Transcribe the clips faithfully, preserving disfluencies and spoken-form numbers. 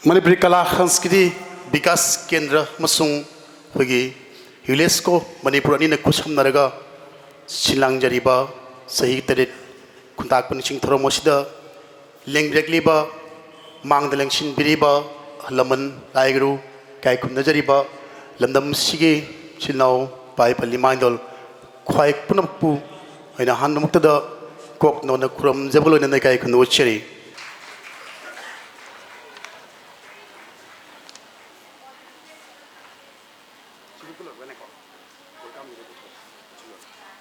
ꯃꯅꯤꯄꯨꯔꯤ ꯀꯂꯥ ꯁꯪꯁꯀ꯭ꯔꯤꯇꯤ ꯕꯤꯀꯥꯁ ꯀꯦꯟꯗ꯭ꯔ ꯑꯃꯁꯨꯡ ꯑꯩꯈꯣꯏꯒꯤ ꯌꯨꯅꯦꯁꯀꯣ ꯃꯅꯤꯄꯨꯔ ꯑꯅꯤꯅ ꯈꯨꯠꯁꯝꯅꯔꯒ ꯁꯤꯟꯂꯥꯡꯖꯔꯤꯕ ꯆꯍꯤ ꯇꯔꯦꯠ ꯈꯨꯟꯇꯥꯛꯄ ꯅꯤꯡꯁꯤꯡ ꯊꯧꯔꯝ ꯑꯁꯤꯗ ꯂꯦꯡꯕꯤꯔꯛꯂꯤꯕ, ꯃꯥꯡꯗ ꯂꯦꯡꯁꯤꯟꯕꯤꯔꯤꯕ ꯑꯍꯜ ꯂꯃꯟ, ꯂꯥꯏꯒꯨꯔꯨ, ꯏꯀꯥꯏ ꯈꯨꯝꯅꯖꯔꯤꯕ ꯂꯝꯗꯝ ꯑꯁꯤꯒꯤ ꯏꯆꯤꯜ ꯏꯅꯥꯎ, ꯏꯄꯥ ꯏꯄꯜ ꯏꯃꯥ ꯏꯟꯗꯣꯜ, ꯈ꯭ꯋꯥꯏ ꯄꯨꯝꯅꯃꯛꯄꯨ ꯑꯩꯅ ꯑꯍꯥꯟꯕꯃꯛꯇꯗ ꯀꯣꯛ ꯅꯧꯅ ꯈꯨꯔꯨꯝꯖꯕ ꯂꯣꯏꯅꯅ ꯏꯀꯥꯏ ꯈꯨꯝꯅꯕ ꯎꯠꯆꯔꯤ꯫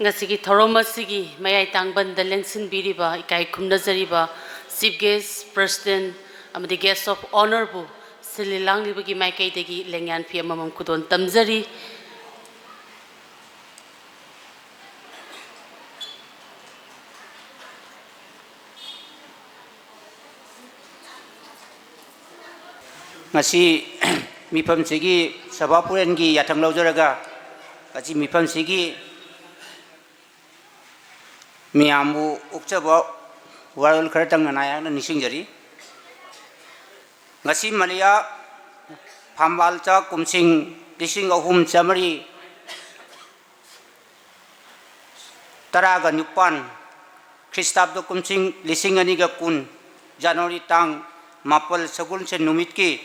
ꯉꯁꯤꯒꯤ ꯊꯧꯔꯝ ꯑꯁꯤꯒꯤ ꯃꯌꯥꯏ ꯇꯥꯡꯕꯟꯗ ꯂꯦꯡꯁꯤꯟꯕꯤꯔꯤꯕ, ꯏꯀꯥꯏ ꯈꯨꯝꯅꯖꯔꯤꯕ Chief Guest, President ꯑꯃꯗꯤ Guest of Honourꯕꯨ ꯁꯤꯜꯂꯤ ꯂꯥꯡꯂꯤꯕꯒꯤ ꯃꯥꯏꯀꯩꯗꯒꯤ ꯂꯦꯡꯌꯥꯟ ꯐꯤ ꯑꯃꯃꯝ ꯈꯨꯗꯣꯜ ꯇꯝꯖꯔꯤ꯫ ꯉꯁꯤ ꯃꯤꯐꯝꯁꯤꯒꯤ ꯁꯚꯥ ꯄꯨꯔꯦꯟꯒꯤ ꯌꯥꯊꯪ ꯂꯧꯖꯔꯒ, ꯉꯁꯤ ꯃꯤꯐꯝꯁꯤꯒꯤ ꯃꯤꯌꯥꯝꯕꯨ ꯑꯣꯛꯆꯕ ꯋꯥꯔꯣꯜ ꯈꯔꯇꯪ ꯅꯥꯌꯥꯛꯅ ꯅꯤꯡꯁꯤꯡꯖꯔꯤ꯫ ꯉꯁꯤ ꯃꯂꯤꯌꯥ ꯐꯝꯕꯥꯜ ꯆꯥ ꯀꯨꯝꯁꯤꯡ ꯂꯤꯁꯤꯡ ꯑꯍꯨꯝ ꯆꯥꯃꯔꯤ ꯇꯔꯥꯒ ꯅꯤꯄꯥꯟ, ꯈ꯭ꯔꯤꯁꯇꯥꯕꯗ ꯀꯨꯝꯁꯤꯡ ꯂꯤꯁꯤꯡ ꯑꯅꯤꯒ ꯀꯨꯟ, ꯖꯅꯋꯥꯔꯤ ꯇꯥꯡ ꯃꯥꯄꯜ, ꯁꯒꯣꯜꯁꯦꯟ ꯅꯨꯃꯤꯠꯀꯤ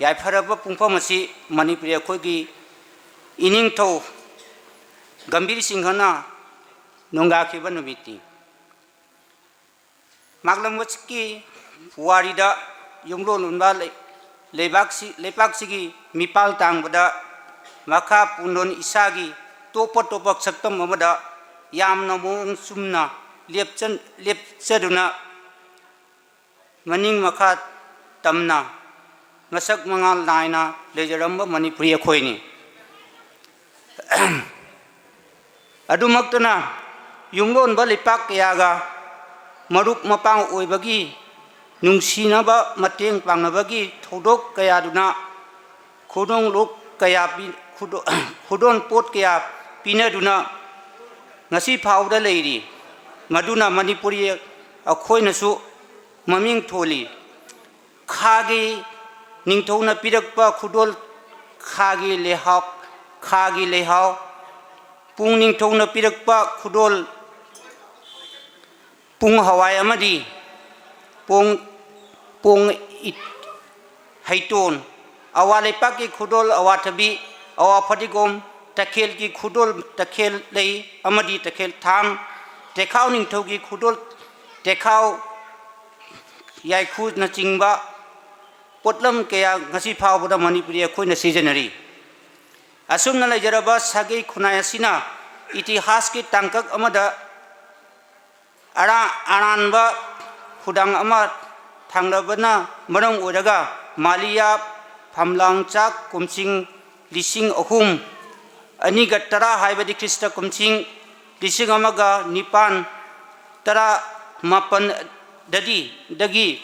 ꯌꯥꯏꯐꯔꯕ ꯄꯨꯡꯐꯝ ꯑꯁꯤ ꯃꯅꯤꯄꯨꯔꯤ ꯑꯩꯈꯣꯏꯒꯤ ꯏꯅꯤꯡꯊꯧ ꯒꯝꯚꯤꯔ ꯁꯤꯡꯍꯅ ꯅꯣꯡꯗꯥꯈꯤꯕ ꯅꯨꯃꯤꯠꯅꯤ꯫ ꯃꯥꯛꯂꯪꯕꯁꯤꯒꯤ ꯄꯨꯋꯥꯔꯤꯗ ꯌꯨꯝꯂꯣꯟ ꯂꯨꯟꯕ ꯂꯩ-, ꯂꯩꯕꯥꯛꯁꯤ-, ꯂꯩꯄꯥꯛꯁꯤꯒꯤ ꯃꯤꯄꯥꯜ ꯇꯥꯡꯕꯗ ꯃꯈꯥ ꯄꯣꯟꯗꯨꯅ ꯏꯁꯥꯒꯤ ꯇꯣꯞꯄ ꯇꯣꯞꯄ ꯁꯛꯇꯝ ꯑꯃꯗ ꯌꯥꯝꯅ ꯃꯑꯣꯡ ꯆꯨꯝꯅ ꯂꯦꯞꯆꯟ-, ꯂꯦꯞꯆꯗꯨꯅ ꯃꯅꯤꯡ ꯃꯈꯥ ꯇꯝꯅ ꯃꯁꯛ ꯃꯉꯥꯜ ꯅꯥꯏꯅ ꯂꯩꯖꯔꯝꯕ ꯃꯅꯤꯄꯨꯔꯤ ꯑꯩꯈꯣꯏꯅꯤ꯫ ꯑꯗꯨꯃꯛꯇꯅ ꯌꯨꯝꯂꯣꯟꯕ ꯂꯩꯄꯥꯛ ꯀꯌꯥꯒ ꯃꯔꯨꯞ ꯃꯄꯥꯡ ꯑꯣꯏꯕꯒꯤ, ꯅꯨꯡꯁꯤꯅꯕ ꯃꯇꯦꯡ ꯄꯥꯡꯅꯕꯒꯤ ꯊꯧꯗꯣꯛ ꯀꯌꯥꯗꯨꯅ ꯈꯨꯗꯣꯡꯂꯨꯞ ꯀꯌꯥ ꯄꯤ-, ꯈꯨꯗꯣ-, ꯈꯨꯗꯣꯜꯄꯣꯠ ꯀꯌꯥ ꯄꯤꯅꯗꯨꯅ ꯉꯁꯤ ꯐꯥꯎꯕꯗ ꯂꯩꯔꯤ꯫ ꯃꯗꯨꯅ ꯃꯅꯤꯄꯨꯔꯤ ꯑꯩꯈꯣꯏꯅꯁꯨ ꯃꯃꯤꯡ ꯊꯣꯜꯂꯤ꯫ ꯈꯥꯒꯤ ꯅꯤꯡꯊꯧꯅ ꯄꯤꯔꯛꯄ ꯈꯨꯗꯣꯜ ꯈꯥꯒꯤ ꯂꯩꯍꯥꯎ, ꯈꯥꯒꯤ ꯂꯩꯍꯥꯎ, ꯄꯨꯡ ꯅꯤꯡꯊꯧꯅ ꯄꯤꯔꯛꯄ ꯈꯨꯗꯣꯜ ꯄꯨꯡ ꯍꯋꯥꯏ ꯑꯃꯗꯤ ꯄꯣꯡ, ꯄꯣꯡ ꯏ-, ꯍꯩꯇꯣꯟ, ꯑꯋꯥ ꯂꯩꯄꯥꯛꯀꯤ ꯈꯨꯗꯣꯜ ꯑꯋꯥꯊꯕꯤ, ꯑꯋꯥ ꯐꯗꯤꯒꯣꯝ, ꯇꯈꯦꯜꯒꯤ ꯈꯨꯗꯣꯜ ꯇꯈꯦꯜ ꯂꯩ ꯑꯃꯗꯤ ꯇꯈꯦꯜ ꯊꯥꯡ, ꯇꯦꯈꯥꯎ ꯅꯤꯡꯊꯧꯒꯤ ꯈꯨꯗꯣꯜ ꯇꯦꯈꯥꯎ ꯌꯥꯏꯈꯨꯅꯆꯤꯡꯕ ꯄꯣꯠꯂꯝ ꯀꯌꯥ ꯉꯁꯤ ꯐꯥꯎꯕꯗ ꯃꯅꯤꯄꯨꯔꯤ ꯑꯩꯈꯣꯏꯅ ꯁꯤꯖꯤꯟꯅꯔꯤ꯫ ꯑꯁꯨꯝꯅ ꯂꯩꯖꯔꯕ ꯁꯥꯒꯩ ꯈꯨꯟꯅꯥꯏ ꯑꯁꯤꯅ ꯏꯇꯤꯍꯥꯁꯀꯤ ꯇꯥꯡꯀꯛ ꯑꯃꯗ ꯑꯔꯥ-, ꯑꯔꯥꯟꯕ ꯊꯧꯗꯥꯡ ꯑꯃ ꯊꯥꯡꯂꯕꯅ ꯃꯔꯝ ꯑꯣꯏꯔꯒ ꯃꯥꯂꯤꯌꯥ ꯐꯝꯂꯥꯡꯆꯥꯛ ꯀꯨꯝꯁꯤꯡ ꯂꯤꯁꯤꯡ ꯑꯍꯨꯝ ꯑꯅꯤꯒ ꯇꯔꯥ, ꯍꯥꯏꯕꯗꯤ ꯈ꯭ꯔꯤꯁꯇ ꯀꯨꯝꯁꯤꯡ ꯂꯤꯁꯤꯡ ꯑꯃꯒ ꯅꯤꯄꯥꯟ ꯇꯔꯥ ꯃꯥꯄꯟꯗꯗꯤ, ꯗꯒꯤ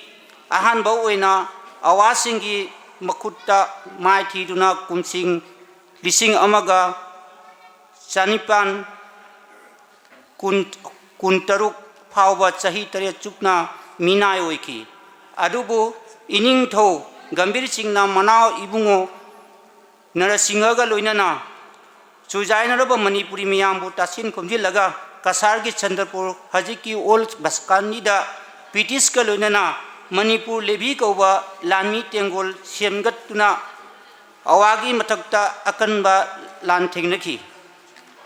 ꯑꯍꯥꯟꯕ ꯑꯣꯏꯅ ꯑꯋꯥꯁꯤꯡꯒꯤ ꯃꯈꯨꯠꯇ ꯃꯥꯏ ꯊꯤꯗꯨꯅ ꯀꯨꯝꯁꯤꯡ ꯂꯤꯁꯤꯡ ꯑꯃꯒ ꯆꯅꯤꯄꯥꯟ ꯀꯨꯟ, ꯀꯨꯟꯇꯔꯨꯛ ꯐꯥꯎꯕ ꯆꯍꯤ ꯇꯔꯦꯠ ꯆꯨꯞꯅ ꯃꯤꯅꯥꯏ ꯑꯣꯏꯈꯤ꯫ ꯑꯗꯨꯕꯨ ꯏꯅꯤꯡꯊꯧ ꯒꯝꯚꯤꯔ ꯁꯤꯡꯅ ꯃꯅꯥꯎ ꯏꯕꯨꯡꯉꯣ ꯅꯔꯁꯤꯡꯍꯒ ꯂꯣꯏꯅꯅ ꯆꯨꯖꯥꯏꯅꯔꯕ ꯃꯅꯤꯄꯨꯔꯤ ꯃꯤꯌꯥꯝꯕꯨ ꯇꯥꯁꯤꯟ ꯈꯣꯝꯖꯤꯜꯂꯒ ꯀꯁꯥꯔꯒꯤ ꯆꯟꯗ꯭ꯔꯄꯨꯔ, ꯍꯧꯖꯤꯛꯀꯤ ꯑꯣꯜ ꯕꯁꯀꯥꯅꯤꯗ, ꯕ꯭ꯔꯤꯇꯤꯁꯀ ꯂꯣꯏꯅꯅ ꯃꯅꯤꯄꯨꯔ ꯂꯦꯚꯤ ꯀꯧꯕ ꯂꯥꯟꯃꯤ ꯇꯦꯡꯒꯣꯜ ꯁꯦꯝꯒꯠꯇꯨꯅ ꯑꯋꯥꯒꯤ ꯃꯊꯛꯇ ꯑꯀꯟꯕ ꯂꯥꯟ ꯊꯦꯡꯅꯈꯤ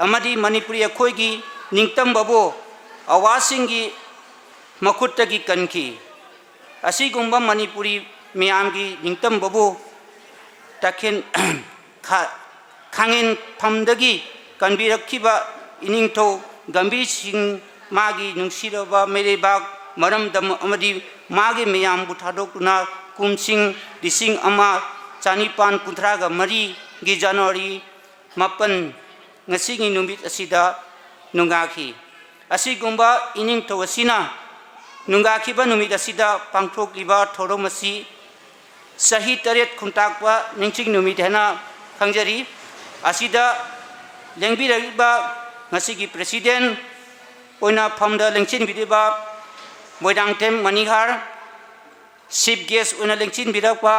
ꯑꯃꯗꯤ ꯃꯅꯤꯄꯨꯔꯤ ꯑꯩꯈꯣꯏꯒꯤ ꯅꯤꯡꯇꯝꯕꯕꯨ ꯑꯋꯥꯁꯤꯡꯒꯤ ꯃꯈꯨꯠꯇꯒꯤ ꯀꯟꯈꯤ꯫ ꯑꯁꯤꯒꯨꯝꯕ ꯃꯅꯤꯄꯨꯔꯤ ꯃꯤꯌꯥꯝꯒꯤ ꯅꯤꯡꯇꯝꯕꯕꯨ ꯇꯈꯦꯟ-, ꯈꯥ-, ꯈꯥꯉꯦꯟꯐꯝꯗꯒꯤ ꯀꯟꯕꯤꯔꯛꯈꯤꯕ ꯏꯅꯤꯡꯊꯧ ꯒꯝꯚꯤꯔ ꯁꯤꯡ ꯃꯥꯒꯤ ꯅꯨꯡꯁꯤꯔꯕ ꯃꯩꯔꯩꯕꯥꯛ, ꯃꯔꯝꯗꯝ ꯑꯃꯗꯤ ꯃꯥꯒꯤ ꯃꯌꯥꯝꯕꯨ ꯊꯥꯗꯣꯛꯇꯨꯅ ꯀꯨꯝꯁꯤꯡ ꯂꯤꯁꯤꯡ ꯑꯃ ꯆꯅꯤꯄꯥꯟ ꯀꯨꯟꯊ꯭ꯔꯥꯒ ꯃꯔꯤꯒꯤ ꯖꯅꯋꯥꯔꯤ ꯃꯥꯄꯟ, ꯉꯁꯤꯒꯤ ꯅꯨꯃꯤꯠ ꯑꯁꯤꯗ ꯅꯣꯡꯉꯥꯈꯤ꯫ ꯑꯁꯤꯒꯨꯝꯕ ꯏꯅꯤꯡꯊꯧ ꯑꯁꯤꯅ ꯅꯣꯡꯉꯥꯈꯤꯕ ꯅꯨꯃꯤꯠ ꯑꯁꯤꯗ ꯄꯥꯡꯊꯣꯛꯂꯤꯕ ꯊꯧꯔꯝ ꯑꯁꯤ ꯆꯍꯤ ꯇꯔꯦꯠ ꯈꯨꯟꯇꯥꯛꯄ ꯅꯤꯡꯁꯤꯡ ꯅꯨꯃꯤꯠ ꯍꯥꯏꯅ ꯈꯪꯖꯔꯤ꯫ ꯑꯁꯤꯗ ꯂꯦꯡꯕꯤꯔꯛꯂꯤꯕ ꯉꯁꯤꯒꯤ president ꯑꯣꯏꯅ ꯐꯝꯗ ꯂꯦꯡꯁꯤꯟꯕꯤꯔꯤꯕ ꯃꯣꯏꯔꯥꯡꯊꯦꯝ ꯃꯅꯤꯍꯥꯔ, chief guest ꯑꯣꯏꯅ ꯂꯦꯡꯁꯤꯟꯕꯤꯔꯛꯄ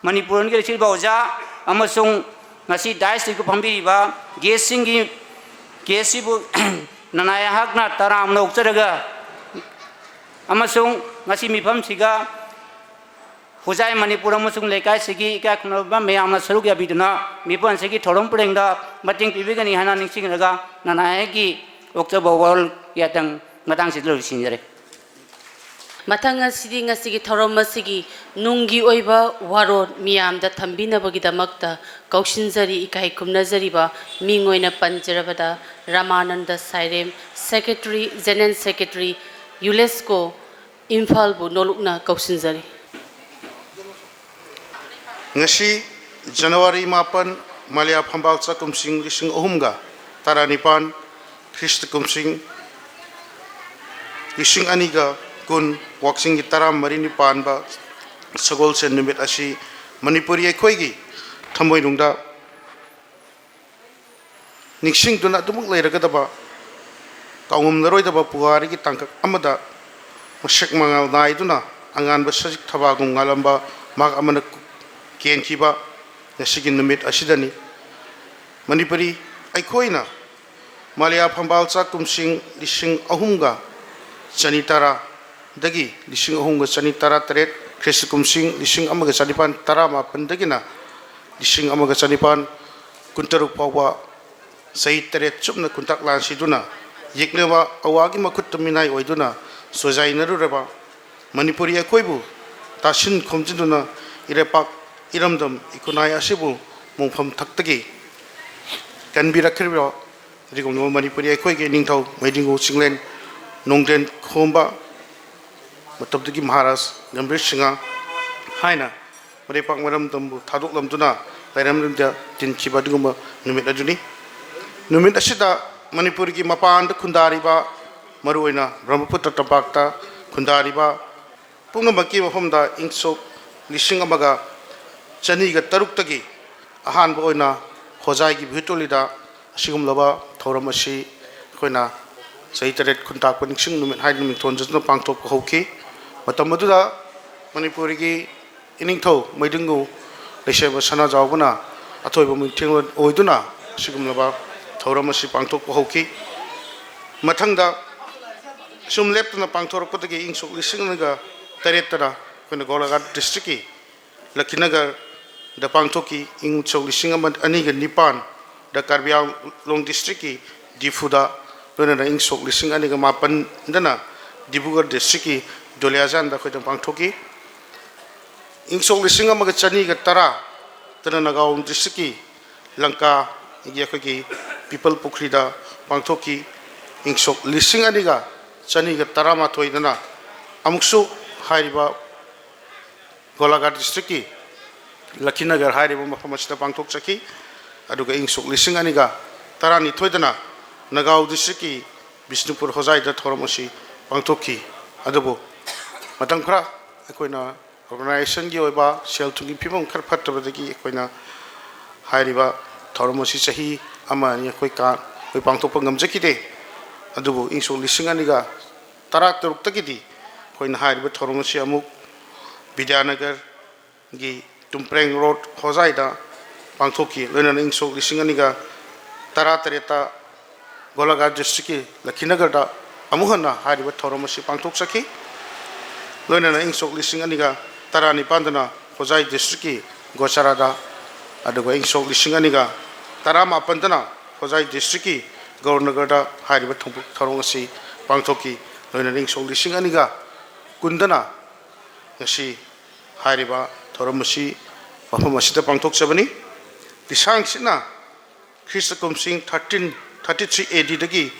ꯃꯅꯤꯄꯨꯔꯒꯤ ꯂꯩꯆꯤꯜꯕ ꯑꯣꯖꯥ ꯑꯃꯁꯨꯡ ꯉꯁꯤ ꯗꯥꯏꯁꯇ ꯐꯝꯕꯤꯔꯤꯕ ꯒꯦꯁꯁꯤꯡꯒꯤ, ꯒꯦꯁꯁꯤꯕꯨ ꯅꯅꯥꯏ ꯑꯩꯍꯥꯛꯅ ꯇꯔꯥꯝꯅ ꯑꯣꯛꯆꯔꯒ, ꯑꯃꯁꯨꯡ ꯉꯁꯤ ꯃꯤꯐꯝꯁꯤꯒ ꯍꯣꯖꯥꯏ ꯃꯅꯤꯄꯨꯔ ꯑꯃꯁꯨꯡ ꯂꯩꯀꯥꯏꯁꯤꯒꯤ ꯏꯀꯥꯏ ꯈꯨꯝꯅꯕ ꯃꯌꯥꯝꯅ ꯁꯔꯨꯛ ꯌꯥꯕꯤꯗꯨꯅ ꯃꯤꯐꯝꯁꯤꯒꯤ ꯊꯧꯔꯝ ꯄꯔꯦꯡꯗ ꯃꯇꯦꯡ ꯄꯤꯕꯤꯒꯅꯤ ꯍꯥꯏꯅ ꯅꯤꯡꯁꯤꯡꯂꯒ ꯅꯅꯥꯏ ꯑꯩꯍꯥꯛꯀꯤ ꯑꯣꯛꯆꯕ ꯋꯥꯔꯣꯜ ꯌꯥꯇꯪ ꯃꯇꯥꯡꯁꯤꯗ ꯂꯣꯏꯁꯤꯟꯖꯔꯦ꯫ ꯃꯊꯪ ꯑꯁꯤꯗꯤ ꯉꯁꯤꯒꯤ ꯊꯧꯔꯝ ꯑꯁꯤꯒꯤ ꯅꯨꯡꯒꯤ ꯑꯣꯏꯕ ꯋꯥꯔꯣꯜ ꯃꯤꯌꯥꯝꯗ ꯊꯝꯕꯤꯅꯕꯒꯤꯗꯃꯛꯇ ꯀꯧꯁꯤꯟꯖꯔꯤ꯫ ꯏꯀꯥꯏ ꯈꯨꯝꯅꯖꯔꯤꯕ ꯃꯤꯡ ꯑꯣꯏꯅ ꯄꯟꯖꯔꯕꯗ Ramanand ꯁꯥꯏꯔꯦꯝ, Secretary, General Secretary, UNESCO, ꯏꯝꯐꯥꯜꯕꯨ ꯅꯣꯂꯨꯛꯅ ꯀꯧꯁꯤꯟꯖꯔꯤ꯫ ꯉꯁꯤ ꯖꯅꯋꯥꯔꯤ ꯃꯥꯄꯟ, ꯃꯂꯌꯥ ꯐꯝꯕꯥꯜ ꯆꯥꯛꯀꯨꯝꯁꯤꯡ ꯂꯤꯁꯤꯡ ꯑꯍꯨꯝꯒ ꯇꯔꯥꯅꯤꯄꯥꯟ, ꯈ꯭ꯔꯤꯁꯇ ꯀꯨꯝꯁꯤꯡ ꯂꯤꯁꯤꯡ ꯑꯅꯤꯒ ꯀꯨꯟ, ꯋꯥꯛꯆꯤꯡꯒꯤ ꯇꯔꯥꯃꯔꯤꯅꯤ ꯄꯥꯟꯕ ꯁꯒꯣꯜꯁꯦꯟ ꯅꯨꯃꯤꯠ ꯑꯁꯤ ꯃꯅꯤꯄꯨꯔꯤ ꯑꯩꯈꯣꯏꯒꯤ ꯊꯃꯣꯏꯅꯨꯡꯗ ꯅꯤꯡꯁꯤꯡꯗꯨꯅ ꯑꯗꯨꯃꯛ ꯂꯩꯔꯒꯗꯕ, ꯀꯥꯎꯉꯝꯂꯔꯣꯏꯗꯕ ꯄꯨꯋꯥꯔꯤꯒꯤ ꯇꯥꯡꯀꯛ ꯑꯃꯗ ꯃꯁꯛ ꯃꯉꯥꯜ ꯅꯥꯏꯗꯨꯅ ꯑꯉꯥꯟꯕ ꯁꯖꯤꯛ ꯊꯕꯥꯒꯨꯝ ꯉꯥꯜꯂꯝꯕ ꯃꯍꯥꯛ ꯑꯃꯅ ꯀꯦꯟꯈꯤꯕ ꯉꯁꯤꯒꯤ ꯅꯨꯃꯤꯠ ꯑꯁꯤꯗꯅꯤ꯫ ꯃꯅꯤꯄꯨꯔꯤ ꯑꯩꯈꯣꯏꯅ ꯃꯂꯌꯥ ꯐꯝꯕꯥꯜ ꯆꯥꯛꯀꯨꯝꯁꯤꯡ ꯂꯤꯁꯤꯡ ꯑꯍꯨꯝꯒ ꯆꯅꯤ ꯇꯔꯥꯗꯒꯤ ꯂꯤꯁꯤꯡ ꯑꯍꯨꯝꯒ ꯆꯅꯤ ꯇꯔꯥ ꯇꯔꯦꯠ, ꯈ꯭ꯔꯤꯁꯇ ꯀꯨꯝꯁꯤꯡ ꯂꯤꯁꯤꯡ ꯑꯃꯒ ꯆꯅꯤꯄꯥꯟ ꯇꯔꯥ ꯃꯥꯄꯟꯗꯒꯤꯅ ꯂꯤꯁꯤꯡ ꯑꯃꯒ ꯆꯅꯤꯄꯥꯟ ꯀꯨꯟꯇꯔꯨꯛ ꯐꯥꯎꯕ ꯆꯍꯤ ꯇꯔꯦꯠ ꯆꯨꯞꯅ ꯈꯨꯟꯇꯥꯛ ꯂꯥꯟꯁꯤꯗꯨꯅ ꯌꯦꯛꯅꯕ ꯑꯋꯥꯒꯤ ꯃꯈꯨꯠꯇ ꯃꯤꯅꯥꯏ ꯑꯣꯏꯗꯨꯅ ꯁꯣꯏꯖꯥꯏꯅꯔꯨꯔꯕ ꯃꯅꯤꯄꯨꯔꯤ ꯑꯩꯈꯣꯏꯕꯨ ꯇꯥꯁꯤꯟ ꯈꯣꯝꯖꯤꯟꯗꯨꯅ ꯏꯔꯩꯄꯥꯛ ꯏꯔꯝꯗꯝ ꯏꯈꯨꯟꯅꯥꯏ ꯑꯁꯤꯕꯨ ꯃꯣꯡꯐꯝ ꯊꯛꯇꯒꯤ ꯀꯟꯕꯤꯔꯛꯈꯤꯕ ꯑꯗꯨꯒꯨꯝꯂꯕ ꯃꯅꯤꯄꯨꯔꯤ ꯑꯩꯈꯣꯏꯒꯤ ꯅꯤꯡꯊꯧ ꯃꯩꯗꯤꯡꯒꯨ ꯆꯤꯡꯂꯦꯟ ꯅꯣꯡꯗ꯭ꯔꯦꯟ ꯈꯣꯝꯕ ꯃꯇꯝꯗꯨꯒꯤ ꯃꯍꯥꯔꯥꯖ ꯒꯝꯚꯤꯔ ꯁꯤꯡꯍ ꯍꯥꯏꯅ ꯃꯔꯩꯄꯥꯛ ꯃꯔꯝꯗꯝꯕꯨ ꯊꯥꯗꯣꯛꯂꯝꯗꯨꯅ ꯂꯥꯏꯔꯝꯂꯝꯗ ꯇꯤꯟꯈꯤꯕ ꯑꯗꯨꯒꯨꯝꯕ ꯅꯨꯃꯤꯠ ꯑꯗꯨꯅꯤ꯫ ꯅꯨꯃꯤꯠ ꯑꯁꯤꯗ ꯃꯅꯤꯄꯨꯔꯒꯤ ꯃꯄꯥꯟꯗ ꯈꯨꯟꯗꯥꯔꯤꯕ, ꯃꯔꯨꯑꯣꯏꯅ ꯕ꯭ꯔꯍ꯭ꯃꯄꯨꯇ꯭ꯔ ꯇꯝꯄꯥꯛꯇ ꯈꯨꯟꯗꯥꯔꯤꯕ ꯄꯨꯝꯅꯃꯛꯀꯤ ꯃꯐꯝꯗ ꯏꯪ ꯁꯣꯛ ꯂꯤꯁꯤꯡ ꯑꯃꯒ ꯆꯅꯤꯒ ꯇꯔꯨꯛꯇꯒꯤ ꯑꯍꯥꯟꯕ ꯑꯣꯏꯅ ꯍꯣꯖꯥꯏꯒꯤ ꯚꯤꯇꯣꯂꯤꯗ ꯑꯁꯤꯒꯨꯝꯂꯕ ꯊꯧꯔꯝ ꯑꯁꯤ ꯑꯩꯈꯣꯏꯅ ꯆꯍꯤ ꯇꯔꯦꯠ ꯈꯨꯟꯇꯥꯛꯄ ꯅꯤꯡꯁꯤꯡ ꯅꯨꯃꯤꯠ ꯍꯥꯏꯗꯨꯅ ꯃꯤꯡꯊꯣꯟꯖꯗꯨꯅ ꯄꯥꯡꯊꯣꯛꯄ ꯍꯧꯈꯤ꯫ ꯃꯇꯝ ꯑꯗꯨꯗ ꯃꯅꯤꯄꯨꯔꯒꯤ ꯏꯅꯤꯡꯊꯧ ꯃꯩꯗꯤꯡꯒꯨ ꯂꯩꯁꯦꯝꯕ ꯁꯅꯥꯖꯥꯎꯕꯅ ꯑꯊꯣꯏꯕ ꯃꯤꯊꯦꯡꯂꯣꯟ ꯑꯣꯏꯗꯨꯅ ꯑꯁꯤꯒꯨꯝꯂꯕ ꯊꯧꯔꯝ ꯑꯁꯤ ꯄꯥꯡꯊꯣꯛꯄ ꯍꯧꯈꯤ꯫ ꯃꯊꯪꯗ ꯁꯨꯝ ꯂꯦꯞꯇꯅ ꯄꯥꯡꯊꯣꯔꯛꯄꯗꯒꯤ ꯏꯪ ꯁꯣꯛ ꯂꯤꯁꯤꯡ ꯑꯅꯤꯒ ꯇꯔꯦꯠꯇꯅ ꯑꯩꯈꯣꯏꯅ ꯒꯣꯂꯥꯘꯥꯠ ꯗꯤꯁꯇ꯭ꯔꯤꯛꯀꯤ ꯂꯈꯤꯅꯒꯔꯗ ꯄꯥꯡꯊꯣꯛꯈꯤ꯫ ꯏꯪ ꯁꯣꯛ ꯂꯤꯁꯤꯡ ꯑꯃ, ꯑꯅꯤꯒ ꯅꯤꯄꯥꯟꯗ ꯀꯥꯔꯕꯤ ꯑꯪꯂꯣꯡ ꯗꯤꯁꯇ꯭ꯔꯤꯛꯀꯤ ꯗꯤꯐꯨꯗ, ꯂꯣꯏꯅꯅ ꯏꯪ ꯁꯣꯛ ꯂꯤꯁꯤꯡ ꯑꯅꯤꯒ ꯃꯥꯄꯟꯗꯅ ꯗꯤꯕ꯭ꯔꯨꯒꯔ ꯗꯤꯁꯇ꯭ꯔꯤꯛꯀꯤ ꯗꯨꯂꯤꯌꯥꯖꯥꯟꯗ ꯑꯩꯈꯣꯏꯅ ꯄꯥꯡꯊꯣꯛꯈꯤ꯫ ꯏꯪ ꯁꯣꯛ ꯂꯤꯁꯤꯡ ꯑꯃꯒ ꯆꯅꯤꯒ ꯇꯔꯥꯗꯅ ꯅꯥꯒꯥꯎꯟ ꯗꯤꯁꯇ꯭ꯔꯤꯛꯀꯤ ꯂꯪꯀꯥꯒꯤ ꯑꯩꯈꯣꯏꯒꯤ ꯄꯤꯄꯜ ꯄꯨꯈ꯭ꯔꯤꯗ ꯄꯥꯡꯊꯣꯛꯈꯤ꯫ ꯏꯪ ꯁꯣꯛ ꯂꯤꯁꯤꯡ ꯑꯅꯤꯒ ꯆꯅꯤꯒ ꯇꯔꯥꯃꯥꯊꯣꯏꯗꯅ ꯑꯃꯨꯛꯁꯨ ꯍꯥꯏꯔꯤꯕ ꯒꯣꯂꯥꯘꯥꯠ ꯗꯤꯁꯇ꯭ꯔꯤꯛꯀꯤ ꯂꯈꯤꯅꯒꯔ ꯍꯥꯏꯔꯤꯕ ꯃꯐꯝ ꯑꯁꯤꯗ ꯄꯥꯡꯊꯣꯛꯆꯈꯤ꯫ ꯑꯗꯨꯒ ꯏꯪ ꯁꯣꯛ ꯂꯤꯁꯤꯡ ꯑꯅꯤꯒ ꯇꯔꯥꯅꯤꯊꯣꯏꯗꯅ ꯅꯥꯒꯥꯎ ꯗꯤꯁꯇ꯭ꯔꯤꯛꯀꯤ ꯕꯤꯁꯅꯨꯄꯨꯔ ꯍꯣꯖꯥꯏꯗ ꯊꯧꯔꯝ ꯑꯁꯤ ꯄꯥꯡꯊꯣꯛꯈꯤ꯫ ꯑꯗꯨꯕꯨ ꯃꯇꯝ ꯈꯔ ꯑꯩꯈꯣꯏꯅ ꯑꯣꯔꯒꯅꯥꯏꯖꯦꯁꯟꯒꯤ ꯑꯣꯏꯕ ꯁꯦꯜ ꯊꯨꯝꯒꯤ ꯐꯤꯕꯝ ꯈꯔ ꯐꯠꯇꯕꯗꯒꯤ ꯑꯩꯈꯣꯏꯅ ꯍꯥꯏꯔꯤꯕ ꯊꯧꯔꯝ ꯑꯁꯤ ꯆꯍꯤ ꯑꯃ ꯑꯅꯤ ꯑꯩꯈꯣꯏ ꯀꯥ-, ꯑꯩꯈꯣꯏ ꯄꯥꯡꯊꯣꯛꯄ ꯉꯝꯖꯈꯤꯗꯦ꯫ ꯑꯗꯨꯕꯨ ꯏꯪ ꯁꯣꯛ ꯂꯤꯁꯤꯡ ꯑꯅꯤꯒ ꯇꯔꯥꯇꯔꯨꯛꯇꯒꯤꯗꯤ ꯑꯩꯈꯣꯏꯅ ꯍꯥꯏꯔꯤꯕ ꯊꯧꯔꯝ ꯑꯁꯤ ꯑꯃꯨꯛ ꯕꯤꯗ꯭ꯌꯥꯅꯒꯔꯒꯤ ꯇꯨꯝꯄ꯭ꯔꯦꯡ ꯔꯣꯗ ꯍꯣꯖꯥꯏꯗ ꯄꯥꯡꯊꯣꯛꯈꯤ꯫ ꯂꯣꯏꯅꯅ ꯏꯪ ꯁꯣꯛ ꯂꯤꯁꯤꯡ ꯑꯅꯤꯒ ꯇꯔꯥꯇꯔꯦꯠꯇ ꯒꯣꯂꯥꯘꯥꯠ ꯗꯤꯁꯇ꯭ꯔꯤꯛꯀꯤ ꯂꯈꯤꯅꯒꯔꯗ ꯑꯃꯨꯛ ꯍꯟꯅ ꯍꯥꯏꯔꯤꯕ ꯊꯧꯔꯝ ꯑꯁꯤ ꯄꯥꯡꯊꯣꯛꯆꯈꯤ꯫ ꯂꯣꯏꯅꯅ ꯏꯪ ꯁꯣꯛ ꯂꯤꯁꯤꯡ ꯑꯅꯤꯒ ꯇꯔꯥꯅꯤꯄꯥꯟꯗꯅ ꯍꯣꯖꯥꯏ ꯗꯤꯁꯇ꯭ꯔꯤꯛꯀꯤ ꯒꯣꯆꯥꯔꯥꯗ, ꯑꯗꯨꯒ ꯏꯪ ꯁꯣꯛ ꯂꯤꯁꯤꯡ ꯑꯅꯤꯒ ꯇꯔꯥꯃꯥꯄꯟꯗꯅ ꯍꯣꯖꯥꯏ ꯗꯤꯁꯇ꯭ꯔꯤꯛꯀꯤ ꯒꯧꯔꯅꯒꯔꯗ ꯍꯥꯏꯔꯤꯕ ꯊꯧ-, ꯊꯧꯔꯝ ꯑꯁꯤ ꯄꯥꯡꯊꯣꯛꯈꯤ꯫ ꯂꯣꯏꯅꯅ ꯏꯪ ꯁꯣꯛ ꯂꯤꯁꯤꯡ ꯑꯅꯤꯒ ꯀꯨꯟꯗꯅ ꯉꯁꯤ ꯍꯥꯏꯔꯤꯕ ꯊꯧꯔꯝ ꯑꯁꯤ ꯃꯐꯝ ꯑꯁꯤꯗ ꯄꯥꯡꯊꯣꯛꯆꯕꯅꯤ꯫ ꯂꯤꯁꯥꯡꯁꯤꯠꯅ ꯈ꯭ꯔꯤꯁꯇ ꯀꯨꯝꯁꯤꯡ thirteen thirty three A Dꯗꯒꯤ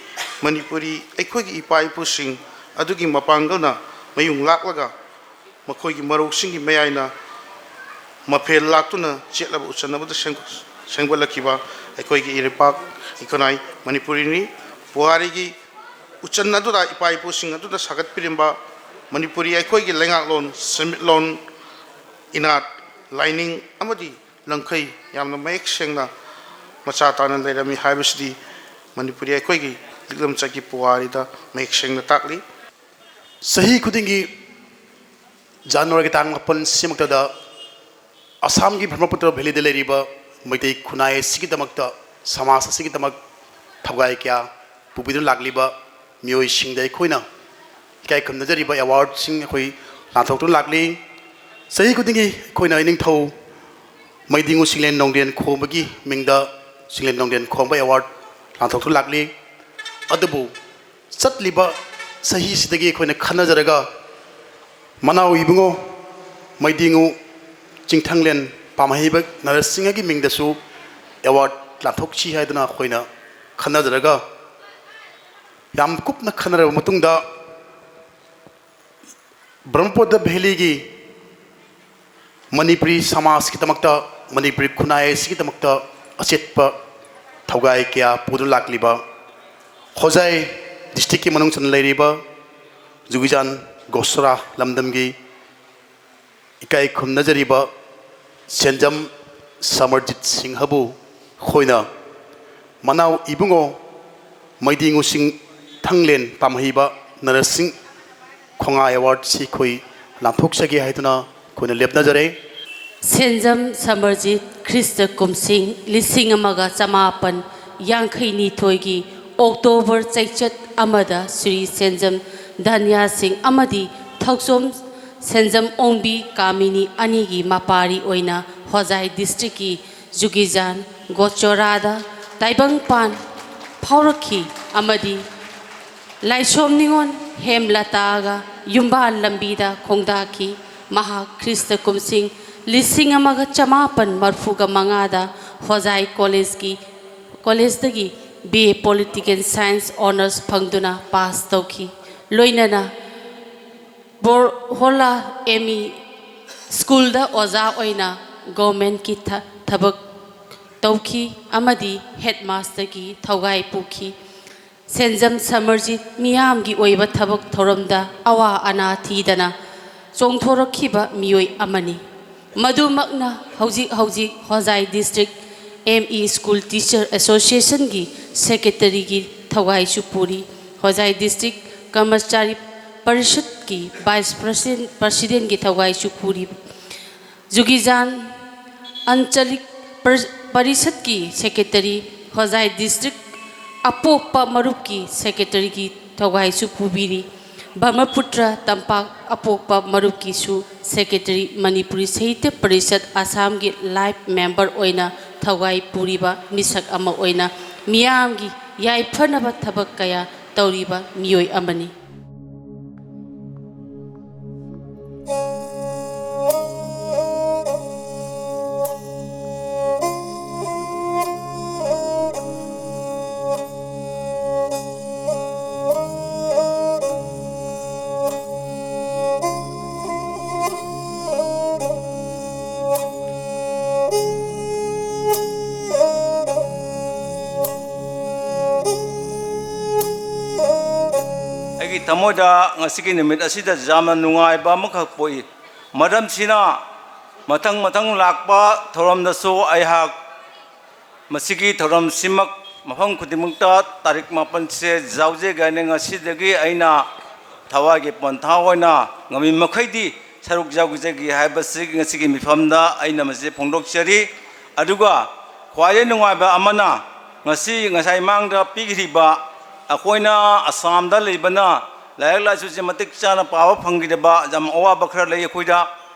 ꯃꯅꯤꯄꯨꯔꯤ ꯑꯩꯈꯣꯏꯒꯤ ꯏꯄꯥ ꯏꯄꯨꯁꯤꯡ ꯑꯗꯨꯒꯤ ꯃꯄꯥꯡꯒꯜꯅ ꯃꯌꯨꯡ ꯂꯥꯛꯂꯒ ꯃꯈꯣꯏꯒꯤ ꯃꯔꯧꯁꯤꯡꯒꯤ ꯃꯌꯥꯏꯅ ꯃꯐꯦꯜ ꯂꯥꯛꯇꯨꯅ ꯆꯦꯠꯂꯕ ꯎꯆꯟ ꯑꯃꯗ ꯁꯦꯝ-, ꯁꯦꯝꯒꯠꯂꯛꯈꯤꯕ ꯑꯩꯈꯣꯏꯒꯤ ꯏꯔꯩꯄꯥꯛ ꯏꯈꯣꯅꯥꯏ ꯃꯅꯤꯄꯨꯔꯤꯅꯤ꯫ ꯄꯨꯋꯥꯔꯤꯒꯤ ꯎꯆꯟ ꯑꯗꯨꯗ ꯏꯄꯥ ꯏꯄꯨꯁꯤꯡ ꯑꯗꯨꯅ ꯁꯥꯒꯠꯄꯤꯔꯝꯕ ꯃꯅꯤꯄꯨꯔꯤ ꯑꯩꯈꯣꯏꯒꯤ ꯂꯩꯉꯥꯛꯂꯣꯟ, ꯁꯦꯟꯃꯤꯠꯂꯣꯟ, ꯏꯅꯥꯠ, ꯂꯥꯏꯅꯤꯡ ꯑꯃꯗꯤ ꯂꯝꯈꯩ ꯌꯥꯝꯅ ꯃꯌꯦꯛ ꯁꯦꯡꯅ ꯃꯆꯥ ꯇꯥꯅ ꯂꯩꯔꯝꯃꯤ ꯍꯥꯏꯕꯁꯤꯗꯤ ꯃꯅꯤꯄꯨꯔꯤ ꯑꯩꯈꯣꯏꯒꯤ ꯂꯤꯛꯂꯝ ꯆꯠꯀꯤ ꯄꯨꯋꯥꯔꯤꯗ ꯃꯌꯦꯛ ꯁꯦꯡꯅ ꯇꯥꯛꯂꯤ꯫ ꯆꯍꯤ ꯈꯨꯗꯤꯡꯒꯤ ꯖꯅꯋꯥꯔꯤꯒꯤ ꯇꯥꯡ ꯃꯥꯄꯟ ꯁꯤꯃꯛꯇꯗ ꯑꯁꯥꯝꯒꯤ ꯕ꯭ꯔꯍ꯭ꯃꯄꯨꯇ꯭ꯔ ꯚꯦꯂꯤꯗ ꯂꯩꯔꯤꯕ ꯃꯩꯇꯩ ꯈꯨꯟꯅꯥꯏ ꯑꯁꯤꯒꯤꯗꯃꯛꯇ, ꯁꯃꯥꯖ ꯑꯁꯤꯒꯤꯗꯃꯛ ꯊꯧꯒꯥꯏ ꯀꯌꯥ ꯄꯨꯕꯤꯗꯨꯅ ꯂꯥꯛꯂꯤꯕ ꯃꯤꯑꯣꯏꯁꯤꯡꯗ ꯑꯩꯈꯣꯏꯅ ꯏꯀꯥꯏ ꯈꯨꯝꯅꯖꯔꯤꯕ ꯑꯦꯋꯥꯔꯗꯁꯤꯡ ꯑꯩꯈꯣꯏ ꯂꯥꯟꯊꯣꯛꯇꯨꯅ ꯂꯥꯛꯂꯤ꯫ ꯆꯍꯤ ꯈꯨꯗꯤꯡꯒꯤ ꯑꯩꯈꯣꯏꯅ ꯏꯅꯤꯡꯊꯧ ꯃꯩꯗꯤꯡꯉꯨ ꯆꯤꯡꯂꯦꯟ ꯅꯣꯡꯗꯦꯟ ꯈꯣꯡꯕꯒꯤ ꯃꯤꯡꯗ ꯆꯤꯡꯂꯦꯟ ꯅꯣꯡꯗꯦꯟ ꯈꯣꯡꯕ ꯑꯦꯋꯥꯔꯗ ꯂꯥꯟꯊꯣꯛꯇꯨꯅ ꯂꯥꯛꯂꯤ꯫ ꯑꯗꯨꯕꯨ ꯆꯠꯂꯤꯕ ꯆꯍꯤꯁꯤꯗꯒꯤ ꯑꯩꯈꯣꯏꯅ ꯈꯟꯅꯖꯔꯒ, ꯃꯅꯥꯎ ꯏꯕꯨꯡꯉꯣ ꯃꯩꯗꯤꯡꯉꯨ ꯆꯤꯡꯊꯪꯂꯦꯟ ꯄꯥꯝꯍꯩꯕ ꯅꯔꯁꯤꯡꯍꯒꯤ ꯃꯤꯡꯗꯁꯨ ꯑꯦꯋꯥꯔꯗ ꯂꯥꯟꯊꯣꯛꯁꯤ ꯍꯥꯏꯗꯨꯅ ꯑꯩꯈꯣꯏꯅ ꯈꯟꯅꯖꯔꯒ, ꯌꯥꯝ ꯀꯨꯞꯅ ꯈꯟꯅꯔꯕ ꯃꯇꯨꯡꯗ, ꯕ꯭ꯔꯍ꯭ꯃꯄꯨꯇ꯭ꯔ ꯚꯦꯂꯤꯒꯤ ꯃꯅꯤꯄꯨꯔꯤ ꯁꯃꯥꯖꯀꯤꯗꯃꯛꯇ, ꯃꯅꯤꯄꯨꯔꯤ ꯈꯨꯟꯅꯥꯏ ꯑꯁꯤꯒꯤꯗꯃꯛꯇ ꯑꯆꯦꯠꯄ ꯊꯧꯒꯥꯏ ꯀꯌꯥ ꯄꯨꯗꯨꯅ ꯂꯥꯛꯂꯤꯕ ꯍꯣꯖꯥꯏ ꯗꯤꯁꯇ꯭ꯔꯤꯛꯀꯤ ꯃꯅꯨꯡ ꯆꯟꯅ ꯂꯩꯔꯤꯕ ꯖꯨꯒꯤꯖꯥꯟ ꯒꯣꯁꯣꯔꯥ ꯂꯝꯗꯝꯒꯤ ꯏꯀꯥꯏ ꯈꯨꯝꯅꯖꯔꯤꯕ ꯁꯦꯟꯖꯝ ꯁꯃꯔꯖꯤꯠ ꯁꯤꯡꯍꯕꯨ ꯑꯩꯈꯣꯏꯅ ꯃꯅꯥꯎ ꯏꯕꯨꯡꯉꯣ ꯃꯩꯗꯤꯡꯉꯨ ꯆꯤꯡꯊꯪꯂꯦꯟ ꯄꯥꯝꯍꯩꯕ ꯅꯔꯁꯤꯡ ꯈꯣꯡꯉꯥ ꯑꯦꯋꯥꯔꯗꯁꯤ ꯑꯩꯈꯣꯏ ꯂꯥꯟꯊꯣꯛꯆꯒꯦ ꯍꯥꯏꯗꯨꯅ ꯑꯩꯈꯣꯏꯅ ꯂꯦꯞꯅꯖꯔꯦ꯫ ꯁꯦꯟꯖꯝ ꯁꯃꯔꯖꯤꯠ ꯈ꯭ꯔꯤꯁꯇ ꯀꯨꯝꯁꯤꯡ ꯂꯤꯁꯤꯡ ꯑꯃꯒ ꯆꯃꯥꯄꯟ ꯌꯥꯡꯈꯩ ꯅꯤꯊꯣꯏꯒꯤ ꯑꯣꯛꯇꯣꯕꯔ ꯆꯩꯆꯠ ꯑꯃꯗ ꯁ꯭ꯔꯤ ꯁꯦꯟꯖꯝ ꯙꯟꯌꯥ ꯁꯤꯡ ꯑꯃꯗꯤ ꯊꯧꯆꯣꯝ ꯁꯦꯟꯖꯝ ꯑꯣꯡꯕꯤ ꯀꯥꯃꯤꯅꯤ ꯑꯅꯤꯒꯤ ꯃꯄꯥꯔꯤ ꯑꯣꯏꯅ ꯍꯣꯖꯥꯏ ꯗꯤꯁꯇ꯭ꯔꯤꯛꯀꯤ ꯖꯨꯒꯤꯖꯥꯟ ꯒꯣꯆꯣꯔꯥꯗ ꯇꯥꯏꯕꯪꯄꯥꯟ ꯐꯥꯎꯔꯛꯈꯤ ꯑꯃꯗꯤ ꯂꯥꯏꯁꯣꯝ ꯅꯤꯉꯣꯜ ꯍꯦꯝꯂꯇꯥꯒ ꯌꯨꯝꯕꯥꯜ ꯂꯝꯕꯤꯗ ꯈꯣꯡꯗꯥꯈꯤ꯫ ꯃꯍꯥꯛ ꯈ꯭ꯔꯤꯁꯇ ꯀꯨꯝꯁꯤꯡ ꯂꯤꯁꯤꯡ ꯑꯃꯒ ꯆꯃꯥꯄꯟ ꯃꯔꯐꯨꯒ ꯃꯉꯥꯗ ꯍꯣꯖꯥꯏ ꯀꯣꯂꯦꯖꯀꯤ, ꯀꯣꯂꯦꯖꯇꯒꯤ B A Political Science Honours ꯐꯪꯗꯨꯅ ꯄꯥꯁ ꯇꯧꯈꯤ꯫ ꯂꯣꯏꯅꯅ ꯕꯣꯔꯍꯣꯂꯥ M E ꯁ꯭ꯀꯨꯜꯗ ꯑꯣꯖꯥ ꯑꯣꯏꯅ ꯒꯣꯔꯃꯦꯟꯀꯤ ꯊ-, ꯊꯕꯛ ꯇꯧꯈꯤ ꯑꯃꯗꯤ ꯍꯦꯗꯃꯥꯁꯇꯔꯒꯤ ꯊꯧꯒꯥꯏ ꯄꯨꯈꯤ꯫ ꯁꯦꯟꯖꯝ ꯁꯃꯔꯖꯤꯠ ꯃꯤꯌꯥꯝꯒꯤ ꯑꯣꯏꯕ ꯊꯕꯛ ꯊꯧꯔꯝꯗ ꯑꯋꯥ ꯑꯅꯥ ꯊꯤꯗꯅ ꯆꯣꯡꯊꯣꯔꯛꯈꯤꯕ ꯃꯤꯑꯣꯏ ꯑꯃꯅꯤ꯫ ꯃꯗꯨꯃꯛꯅ ꯍꯧꯖꯤꯛ ꯍꯧꯖꯤꯛ Hojai district M E School Teacher Associationꯒꯤ ꯁꯦꯀ꯭ꯔꯦꯇꯔꯤꯒꯤ ꯊꯧꯒꯥꯏꯁꯨ ꯄꯨꯔꯤ꯫ ꯍꯣꯖꯥꯏ ꯗꯤꯁꯇ꯭ꯔꯤꯛ ꯀꯔꯃꯆꯥꯔꯤ ꯄꯔꯤꯁꯠ ꯀꯤ ꯚꯥꯏꯁ ꯄ꯭ꯔꯁꯤꯗꯦꯟ-, ꯄ꯭ꯔꯁꯤꯗꯦꯟꯒꯤ ꯊꯧꯒꯥꯏꯁꯨ ꯄꯨꯔꯤ꯫ ꯖꯨꯒꯤꯖꯥꯟ ꯑꯟꯆꯂꯤꯛ ꯄꯔ-, ꯄꯔꯤꯁꯠꯀꯤ ꯁꯦꯀ꯭ꯔꯦꯇꯔꯤ, ꯍꯣꯖꯥꯏ ꯗꯤꯁꯇ꯭ꯔꯤꯛ ꯑꯄꯣꯛꯄ ꯃꯔꯨꯞꯀꯤ ꯁꯦꯀ꯭ꯔꯦꯇꯔꯤꯒꯤ ꯊꯧꯒꯥꯏꯁꯨ ꯄꯨꯕꯤꯔꯤ꯫ ꯕ꯭ꯔꯍ꯭ꯃꯄꯨꯇ꯭ꯔ ꯇꯝꯄꯥꯛ ꯑꯄꯣꯛꯄ ꯃꯔꯨꯞꯀꯤꯁꯨ ꯁꯦꯀ꯭ꯔꯦꯇꯔꯤ, ꯃꯅꯤꯄꯨꯔꯤ ꯁꯥꯍꯤꯇ꯭ꯌ ꯄꯔꯤꯁꯠ ꯑꯁꯥꯝꯒꯤ ꯂꯥꯏꯐ ꯃꯦꯝꯕꯔ ꯑꯣꯏꯅ ꯊꯧꯒꯥꯏ ꯄꯨꯔꯤꯕ ꯃꯤꯁꯛ ꯑꯃ ꯑꯣꯏꯅ ꯃꯤꯌꯥꯝꯒꯤ ꯌꯥꯏꯐꯅꯕ ꯊꯕꯛ ꯀꯌꯥ ꯇꯧꯔꯤꯕ ꯃꯤꯑꯣꯏ ꯑꯃꯅꯤ꯫ ꯑꯩꯒꯤ ꯊꯃꯣꯏꯗ ꯉꯁꯤꯒꯤ ꯅꯨꯃꯤꯠ ꯑꯁꯤꯗ ꯌꯥꯝꯅ ꯅꯨꯡꯉꯥꯏꯕ ꯑꯃꯈꯛ ꯄꯣꯛꯏ꯫ ꯃꯔꯝꯁꯤꯅ, ꯃꯊꯪ ꯃꯊꯪ ꯂꯥꯛꯄ ꯊꯧꯔꯝꯗꯁꯨ ꯑꯩꯍꯥꯛ ꯃꯁꯤꯒꯤ ꯊꯧꯔꯝꯁꯤꯃꯛ ꯃꯐꯝ ꯈꯨꯗꯤꯡꯃꯛꯇ ꯇꯥꯔꯤꯛ ꯃꯥꯄꯟꯁꯦ ꯌꯥꯎꯖꯒꯦ ꯍꯥꯏꯅ ꯉꯁꯤꯗꯒꯤ ꯑꯩꯅ ꯊꯋꯥꯏꯒꯤ ꯄꯣꯟꯊꯥ ꯑꯣꯏꯅ ꯉꯝꯃꯤ ꯃꯈꯩꯗꯤ ꯁꯔꯨꯛ ꯌꯥꯎꯖꯒꯦ ꯍꯥꯏꯕꯁꯤ ꯉꯁꯤꯒꯤ ꯃꯤꯐꯝꯗ ꯑꯩꯅ ꯃꯁꯤ ꯐꯣꯡꯗꯣꯛꯆꯔꯤ꯫ ꯑꯗꯨꯒ ꯈ꯭ꯋꯥꯏꯗꯒꯤ ꯅꯨꯡꯉꯥꯏꯕ ꯑꯃꯅ, ꯉꯁꯤ ꯉꯁꯥꯏ ꯃꯥꯡꯗ ꯄꯤꯈ꯭ꯔꯤꯕ, ꯑꯩꯈꯣꯏꯅ ꯑꯁꯥꯝꯗ ꯂꯩꯕꯅ ꯂꯥꯏꯔꯤꯛ ꯂꯥꯏꯁꯨꯁꯦ ꯃꯇꯤꯛ ꯆꯥꯅ ꯄꯥꯕ ꯐꯪꯈꯤꯗꯕ ꯌꯥꯝ ꯑꯋꯥꯕ ꯈꯔ ꯂꯩ ꯑꯩꯈꯣꯏꯗ,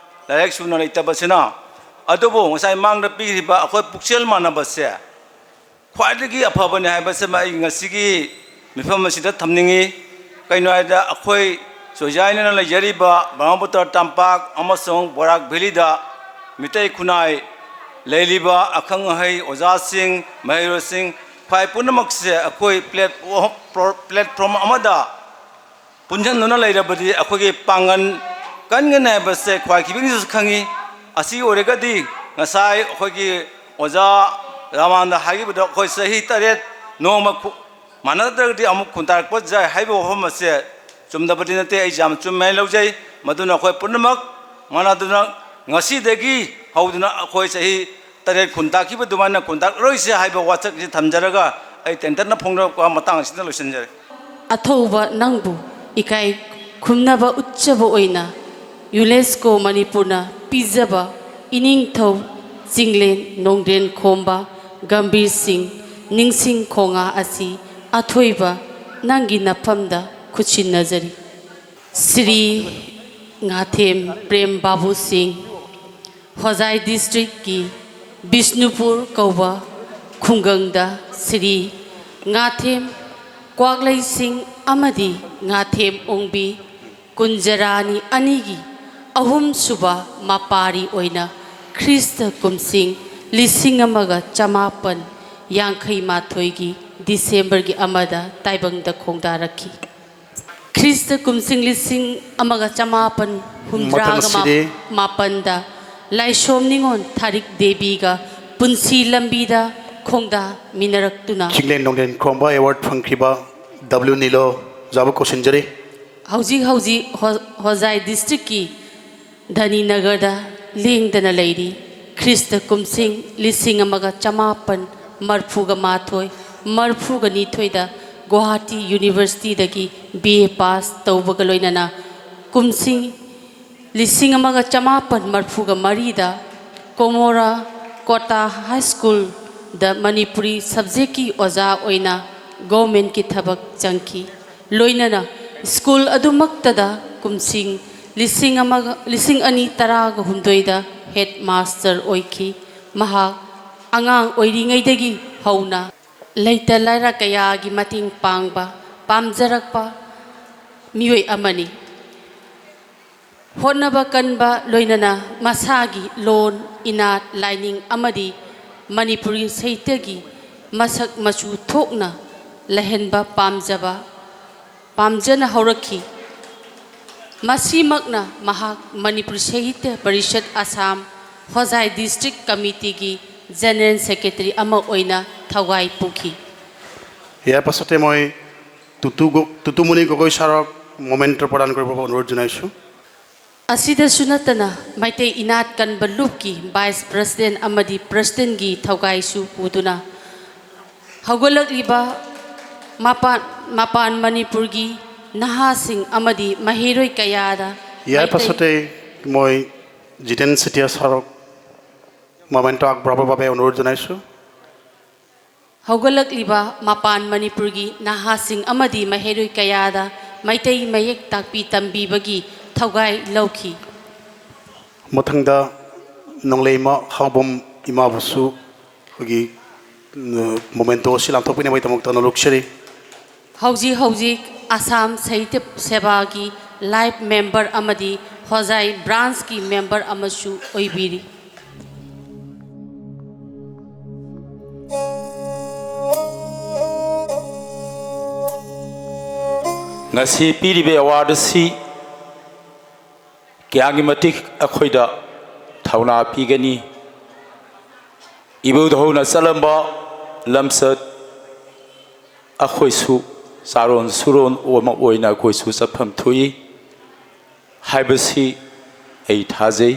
ꯂꯥꯏꯔꯤꯛ ꯁꯨꯅ ꯂꯩꯇꯕꯁꯤꯅ꯫ ꯑꯗꯨꯕꯨ ꯉꯁꯥꯏ ꯃꯥꯡꯗ ꯄꯤꯈ꯭ꯔꯤꯕ ꯑꯩꯈꯣꯏ ꯄꯨꯛꯆꯦꯜ ꯃꯥꯟꯅꯕꯁꯦ ꯈ꯭ꯋꯥꯏꯗꯒꯤ ꯑꯐꯕꯅꯤ ꯍꯥꯏꯕꯁꯤꯃ ꯑꯩ ꯉꯁꯤꯒꯤ ꯃꯤꯐꯝ ꯑꯁꯤꯗ ꯊꯝꯅꯤꯡꯏ꯫ ꯀꯩꯅꯣ ꯍꯥꯏꯕꯗ, ꯑꯩꯈꯣꯏ ꯆꯣꯏꯖꯥꯏꯅꯅ ꯂꯩꯖꯔꯤꯕ ꯕ꯭ꯔꯍ꯭ꯃꯄꯨꯇ꯭ꯔ ꯇꯝꯄꯥꯛ ꯑꯃꯁꯨꯡ ꯕꯣꯔꯥꯛ ꯚꯦꯂꯤꯗ ꯃꯤꯇꯩ ꯈꯨꯟꯅꯥꯏ ꯂꯩꯔꯤꯕ ꯑꯈꯪ ꯑꯍꯩ, ꯑꯣꯖꯥꯁꯤꯡ, ꯃꯍꯩꯔꯣꯏꯁꯤꯡ, ꯈ꯭ꯋꯥꯏ ꯄꯨꯝꯅꯃꯛꯁꯦ ꯑꯩꯈꯣꯏ ꯄ꯭ꯂꯦꯠꯐꯣꯝ, ꯄ꯭ꯂꯦꯠꯐꯣꯝ ꯑꯃꯗ ꯄꯨꯟꯁꯤꯟꯗꯨꯅ ꯂꯩꯔꯕꯗꯤ ꯑꯩꯈꯣꯏꯒꯤ ꯄꯥꯡꯒꯜ ꯀꯟꯒꯅꯤ ꯍꯥꯏꯕꯁꯦ ꯈ꯭ꯋꯥꯏ ꯈꯤꯕꯤꯡꯁꯤꯁꯨ ꯈꯪꯉꯤ꯫ ꯑꯁꯤ ꯑꯣꯏꯔꯒꯗꯤ ꯉꯁꯥꯏ ꯑꯩꯈꯣꯏꯒꯤ ꯑꯣꯖꯥ ꯔꯥꯃꯥꯅꯟꯗ ꯍꯥꯏꯈꯤꯕꯗꯣ, ꯑꯩꯈꯣꯏ ꯆꯍꯤ ꯇꯔꯦꯠ ꯅꯣꯡꯃ ꯈꯨ-, ꯃꯥꯟꯅꯗ꯭ꯔꯒꯗꯤ ꯑꯃꯨꯛ ꯈꯨꯟꯗꯥꯔꯛꯄ ꯌꯥꯏ ꯍꯥꯏꯕ ꯋꯥꯐꯝ ꯑꯁꯦ ꯆꯨꯝꯗꯕꯗꯤ ꯅꯠꯇꯦ, ꯑꯩ ꯌꯥꯝ ꯆꯨꯝꯃꯦ ꯍꯥꯏꯅ ꯂꯧꯖꯩ꯫ ꯃꯗꯨꯅ ꯑꯩꯈꯣꯏ ꯄꯨꯝꯅꯃꯛ ꯃꯥꯟꯅꯗꯨꯅ ꯉꯁꯤꯗꯒꯤ ꯍꯧꯗꯨꯅ ꯑꯩꯈꯣꯏ ꯆꯍꯤ ꯇꯔꯦꯠ ꯈꯨꯟꯗꯥꯈꯤꯕ ꯑꯗꯨꯃꯥꯏꯅ ꯈꯨꯟꯗꯥꯔꯣꯏꯁꯦ ꯍꯥꯏꯕ ꯋꯥꯁꯛꯁꯤ ꯊꯝꯖꯔꯒ ꯑꯩ ꯇꯦꯟꯇꯛꯅ ꯐꯣꯡꯗꯣꯔꯛꯄ ꯃꯇꯥꯡ ꯑꯁꯤꯗ ꯂꯣꯏꯁꯤꯟꯖꯔꯦ꯫ ꯑꯊꯧꯕ ꯅꯪꯕꯨ ꯏꯀꯥꯏ ꯈꯨꯝꯅꯕ ꯎꯠꯆꯕ ꯑꯣꯏꯅ ꯌꯨꯅꯦꯁꯀꯣ ꯃꯅꯤꯄꯨꯔꯅ ꯄꯤꯖꯕ ꯏꯅꯤꯡꯊꯧ ꯆꯤꯡꯂꯦꯟ ꯅꯣꯡꯗ꯭ꯔꯦꯟ ꯈꯣꯝꯕ ꯒꯝꯚꯤꯔ ꯁꯤꯡ ꯅꯤꯡꯁꯤꯡ ꯈꯣꯉꯥ ꯑꯁꯤ ꯑꯊꯣꯏꯕ ꯅꯪꯒꯤ ꯅꯐꯝꯗ ꯈꯨꯠꯁꯤꯟꯅꯖꯔꯤ꯫ ꯁ꯭ꯔꯤ ꯉꯥꯊꯦꯝ ꯄ꯭ꯔꯦꯝ ꯕꯥꯕꯨ ꯁꯤꯡ, ꯍꯣꯖꯥꯏ ꯗꯤꯁꯇ꯭ꯔꯤꯛꯀꯤ ꯕꯤꯁꯅꯨꯄꯨꯔ ꯀꯧꯕ ꯈꯨꯡꯒꯪꯗ ꯁ꯭ꯔꯤ ꯉꯥꯊꯦꯝ ꯀ꯭ꯋꯥꯛꯂꯩꯁꯤꯡ ꯑꯃꯗꯤ ꯉꯥꯊꯦꯝ ꯑꯣꯡꯕꯤ ꯀꯨꯟꯖꯔꯥꯅꯤ ꯑꯅꯤꯒꯤ ꯑꯍꯨꯝꯁꯨꯕ ꯃꯄꯥꯔꯤ ꯑꯣꯏꯅ ꯈ꯭ꯔꯤꯁꯇ ꯀꯨꯝꯁꯤꯡ ꯂꯤꯁꯤꯡ ꯑꯃꯒ ꯆꯃꯥꯄꯟ ꯌꯥꯡꯈꯩ ꯃꯥꯊꯣꯏꯒꯤ ꯗꯤꯁꯦꯝꯕꯔꯒꯤ ꯑꯃꯗ ꯇꯥꯏꯕꯪꯗ ꯈꯣꯡꯗꯥꯔꯛꯈꯤ꯫ ꯈ꯭ꯔꯤꯁꯇ ꯀꯨꯝꯁꯤꯡ ꯂꯤꯁꯤꯡ ꯑꯃꯒ ꯆꯃꯥꯄꯟ ꯍꯨꯝꯗ꯭ꯔꯥꯒ ꯃꯊꯪꯁꯤꯗꯤ ꯃꯥꯄꯟꯗ ꯂꯥꯏꯁꯣꯝ ꯅꯤꯉꯣꯜ ꯊꯥꯔꯤꯛ ꯗꯦꯕꯤꯒ ꯄꯨꯟꯁꯤ ꯂꯝꯕꯤꯗ ꯈꯣꯡꯗꯥꯃꯤꯟꯅꯔꯛꯇꯨꯅ ꯆꯤꯡꯂꯦꯟ ꯅꯣꯡꯂꯦꯟ ꯈꯣꯝꯕ ꯑꯦꯋꯥꯔꯗ ꯐꯪꯈꯤꯕ ꯗꯕ꯭ꯂꯤꯎ ꯅꯤꯂꯣ ꯖꯥꯕꯨ ꯀꯧꯁꯤꯟꯖꯔꯤ꯫ ꯍꯧꯖꯤꯛ ꯍꯧꯖꯤꯛ ꯍꯣ-, ꯍꯣꯖꯥꯏ ꯗꯤꯁꯇ꯭ꯔꯤꯛꯀꯤ ꯙꯅꯤꯅꯒꯔꯗ ꯂꯦꯡꯗꯅ ꯂꯩꯔꯤ꯫ ꯈ꯭ꯔꯤꯁꯇ ꯀꯨꯝꯁꯤꯡ ꯂꯤꯁꯤꯡ ꯑꯃꯒ ꯆꯃꯥꯄꯟ ꯃꯔꯐꯨꯒ ꯃꯥꯊꯣꯏ, ꯃꯔꯐꯨꯒ ꯅꯤꯊꯣꯏꯗ ꯒꯨꯋꯥꯍꯥꯇꯤ ꯌꯨꯅꯤꯚꯔꯁꯤꯇꯤꯗꯒꯤ ꯕꯤ ꯑꯦ ꯄꯥꯁ ꯇꯧꯕꯒ ꯂꯣꯏꯅꯅ ꯀꯨꯝꯁꯤꯡ ꯂꯤꯁꯤꯡ ꯑꯃꯒ ꯆꯃꯥꯄꯟ ꯃꯔꯐꯨꯒ ꯃꯔꯤꯗ ꯀꯣꯃꯣꯔꯥ ꯀꯣꯇꯥ ꯍꯥꯏ ꯁ꯭ꯀꯨꯜꯗ ꯃꯅꯤꯄꯨꯔꯤ ꯁꯕꯖꯦꯛꯀꯤ ꯑꯣꯖꯥ ꯑꯣꯏꯅ ꯒꯣꯔꯃꯦꯟꯒꯤ ꯊꯕꯛ ꯆꯪꯈꯤ꯫ ꯂꯣꯏꯅꯅ ꯁ꯭ꯀꯨꯜ ꯑꯗꯨꯃꯛꯇꯗ ꯀꯨꯝꯁꯤꯡ ꯂꯤꯁꯤꯡ ꯑꯃꯒ, ꯂꯤꯁꯤꯡ ꯑꯅꯤ ꯇꯔꯥꯒ ꯍꯨꯝꯗꯣꯏꯗ ꯍꯦꯗ ꯃꯥꯁꯇꯔ ꯑꯣꯏꯈꯤ꯫ ꯃꯍꯥꯛ ꯑꯉꯥꯡ ꯑꯣꯏꯔꯤꯉꯩꯗꯒꯤ ꯍꯧꯅ ꯂꯩꯇ ꯂꯥꯏꯔ ꯀꯌꯥꯒꯤ ꯃꯇꯦꯡ ꯄꯥꯡꯕ ꯄꯥꯝꯖꯔꯛꯄ ꯃꯤꯑꯣꯏ ꯑꯃꯅꯤ꯫ ꯍꯣꯠꯅꯕ ꯀꯟꯕ ꯂꯣꯏꯅꯅ ꯃꯁꯥꯒꯤ ꯂꯣꯟ, ꯏꯅꯥꯠ, ꯂꯥꯏꯅꯤꯡ ꯑꯃꯗꯤ ꯃꯅꯤꯄꯨꯔꯤ ꯁꯥꯍꯤꯇ꯭ꯌꯒꯤ ꯃꯁꯛ ꯃꯆꯨ ꯊꯣꯛꯅ ꯂꯩꯍꯟꯕ ꯄꯥꯝꯖꯕ, ꯄꯥꯝꯖꯅ ꯍꯧꯔꯛꯈꯤ꯫ ꯃꯁꯤꯃꯛꯅ ꯃꯍꯥꯛ ꯃꯅꯤꯄꯨꯔ ꯁꯥꯍꯤꯇ꯭ꯌ ꯄꯔꯤꯁꯠ ꯑꯁꯥꯝ ꯍꯣꯖꯥꯏ ꯗꯤꯁꯇ꯭ꯔꯤꯛ ꯀꯃꯤꯇꯤꯒꯤ ꯖꯦꯅꯔꯦꯜ ꯁꯦꯀ꯭ꯔꯦꯇꯔꯤ ꯑꯃ ꯑꯣꯏꯅ ꯊꯧꯒꯥꯏ ꯄꯨꯈꯤ꯫ ইয়াৰ পাছতে মই টুটু গ-, টুটুমণি গগৈ ছাৰক মমেণ্ট' প্ৰদান কৰিব অনুৰোধ জনাইছোঁ। ꯑꯁꯤꯗꯁꯨ ꯅꯠꯇꯅ ꯃꯩꯇꯩ ꯏꯅꯥꯠ ꯀꯟꯕ ꯂꯨꯞꯀꯤ ꯚꯥꯏꯁ ꯄ꯭ꯔꯁꯤꯗꯦꯟ ꯑꯃꯗꯤ ꯄ꯭ꯔꯁꯤꯗꯦꯟꯒꯤ ꯊꯧꯒꯥꯏꯁꯨ ꯄꯨꯗꯨꯅ ꯍꯧꯒꯠꯂꯛꯂꯤꯕ ꯃꯄꯥꯟ, ꯃꯄꯥꯟ ꯃꯅꯤꯄꯨꯔꯒꯤ ꯅꯍꯥꯁꯤꯡ ꯑꯃꯗꯤ ꯃꯍꯩꯔꯣꯏ ꯀꯌꯥꯗ ইয়াৰ ꯃꯩꯇꯩ পাছতে মই জিতেন চেতিয়া ছাৰক মমেণ্ট আগবঢ়াবৰ বাবে অনুৰোধ জনাইছোঁ। ꯍꯧꯒꯠꯂꯛꯂꯤꯕ ꯃꯄꯥꯟ ꯃꯅꯤꯄꯨꯔꯒꯤ ꯅꯍꯥꯁꯤꯡ ꯑꯃꯗꯤ ꯃꯍꯩꯔꯣꯏ ꯀꯌꯥꯗ ꯃꯩꯇꯩ ꯃꯌꯦꯛ ꯇꯥꯛꯄꯤ ꯇꯝꯕꯤꯕꯒꯤ ꯊꯧꯒꯥꯏ ꯂꯧꯈꯤ꯫ ꯃꯊꯪꯗ ꯅꯣꯡꯂꯩꯃ ꯍꯥꯎꯕꯝ ꯏꯃꯥꯕꯨꯁꯨ ꯑꯩꯈꯣꯏꯒꯤ ꯃꯣꯃꯦꯟꯇꯣ ꯑꯁꯤ ꯂꯥꯟꯊꯣꯛꯄꯤꯅꯕꯒꯤꯗꯃꯛꯇ ꯅꯣꯂꯨꯛꯆꯔꯤ꯫ ꯍꯧꯖꯤꯛ ꯍꯧꯖꯤꯛ ꯑꯁꯥꯝ ꯁꯥꯍꯤꯇ꯭ꯌ ꯁꯦꯕꯥꯒꯤ ꯂꯥꯏꯐ ꯃꯦꯝꯕꯔ ꯑꯃꯗꯤ ꯍꯣꯖꯥꯏ ꯕ꯭ꯔꯥꯟꯁꯀꯤ ꯃꯦꯝꯕꯔ ꯑꯃꯁꯨ ꯑꯣꯏꯕꯤꯔꯤ꯫ ꯉꯁꯤ ꯄꯤꯔꯤꯕ ꯑꯦꯋꯥꯔꯗ ꯑꯁꯤ ꯀꯌꯥꯒꯤ ꯃꯇꯤꯛ ꯑꯩꯈꯣꯏꯗ ꯊꯧꯅꯥ ꯄꯤꯒꯅꯤ꯫ ꯏꯕꯨꯙꯧꯅ ꯆꯠꯂꯝꯕ ꯂꯝꯆꯠ ꯑꯩꯈꯣꯏꯁꯨ ꯆꯥꯔꯣꯟ ꯁꯨꯔꯣꯟ ꯑꯃ ꯑꯣꯏꯅ ꯑꯩꯈꯣꯏꯁꯨ ꯆꯠꯐꯝ ꯊꯣꯛꯏ ꯍꯥꯏꯕꯁꯤ ꯑꯩ ꯊꯥꯖꯩ꯫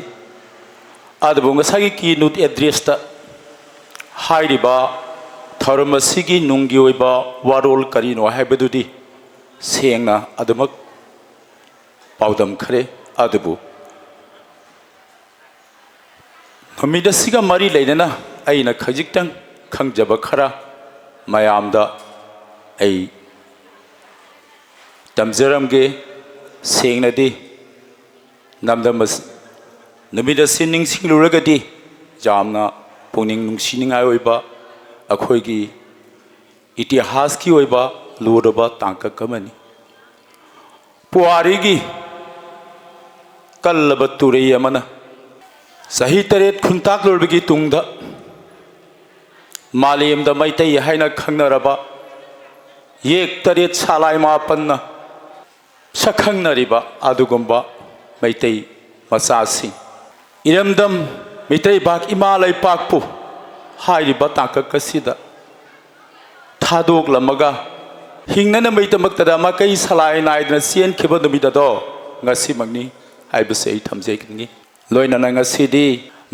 ꯑꯗꯨꯕꯨ ꯉꯁꯥꯏꯒꯤ ꯀꯤꯅꯨꯠ ꯑꯦꯗ꯭ꯔꯦꯁꯇ ꯍꯥꯏꯔꯤꯕ ꯊꯧꯔꯝ ꯑꯁꯤꯒꯤ ꯅꯨꯡꯒꯤ ꯑꯣꯏꯕ ꯋꯥꯔꯣꯜ ꯀꯔꯤꯅꯣ ꯍꯥꯏꯕꯗꯨꯗꯤ ꯁꯦꯡꯅ ꯑꯗꯨꯃꯛ ꯄꯥꯎꯗꯝꯈ꯭ꯔꯦ꯫ ꯑꯗꯨꯕꯨ ꯅꯨꯃꯤꯠ ꯑꯁꯤꯒ ꯃꯔꯤ ꯂꯩꯅꯅ ꯑꯩꯅ ꯈꯖꯤꯛꯇꯪ ꯈꯪꯖꯕ ꯈꯔ ꯃꯌꯥꯝꯗ ꯑꯩ ꯇꯝꯖꯔꯝꯒꯦ꯫ ꯁꯦꯡꯅꯗꯤ ꯅꯝꯗꯝ ꯑꯁꯤ, ꯅꯨꯃꯤꯠ ꯑꯁꯤ ꯅꯤꯡꯁꯤꯡꯂꯨꯔꯒꯗꯤ ꯌꯥꯝꯅ ꯄꯨꯛꯅꯤꯡ ꯅꯨꯡꯁꯤꯅꯤꯡꯉꯥꯏ ꯑꯣꯏꯕ ꯑꯩꯈꯣꯏꯒꯤ ꯏꯇꯤꯍꯥꯁꯀꯤ ꯑꯣꯏꯕ ꯂꯨꯔꯕ ꯇꯥꯡꯀꯛ ꯑꯃꯅꯤ꯫ ꯄꯨꯋꯥꯔꯤꯒꯤ ꯀꯜꯂꯕ ꯇꯨꯔꯩ ꯑꯃꯅ ꯆꯍꯤ ꯇꯔꯦꯠ ꯈꯨꯟꯇꯥꯛꯂꯨꯔꯕꯒꯤ ꯇꯨꯡꯗ ꯃꯥꯂꯦꯝꯗ ꯃꯩꯇꯩ ꯍꯥꯏꯅ ꯈꯪꯅꯔꯕ ꯌꯦꯛ ꯇꯔꯦꯠ ꯁꯂꯥꯏ ꯃꯥꯄꯟꯅ ꯁꯛꯈꯪꯅꯔꯤꯕ ꯑꯗꯨꯒꯨꯝꯕ ꯃꯩꯇꯩ ꯃꯆꯥꯁꯤꯡ, ꯏꯔꯝꯗꯝ ꯃꯤꯇꯩꯕꯥꯛ ꯏꯃꯥ ꯂꯩꯄꯥꯛꯄꯨ ꯍꯥꯏꯔꯤꯕ ꯇꯥꯡꯀꯛ ꯑꯁꯤꯗ ꯊꯥꯗꯣꯛꯂꯝꯃꯒ ꯍꯤꯡꯅꯅꯕꯒꯤꯗꯃꯛꯇꯗ ꯃꯀꯩ ꯁꯂꯥꯏ ꯅꯥꯏꯗꯅ ꯆꯦꯟꯈꯤꯕ ꯅꯨꯃꯤꯠ ꯑꯗꯣ ꯉꯁꯤꯃꯛꯅꯤ ꯍꯥꯏꯕꯁꯤ ꯑꯩ ꯊꯝꯖꯅꯤꯡꯏ꯫ ꯂꯣꯏꯅꯅ ꯉꯁꯤꯗꯤ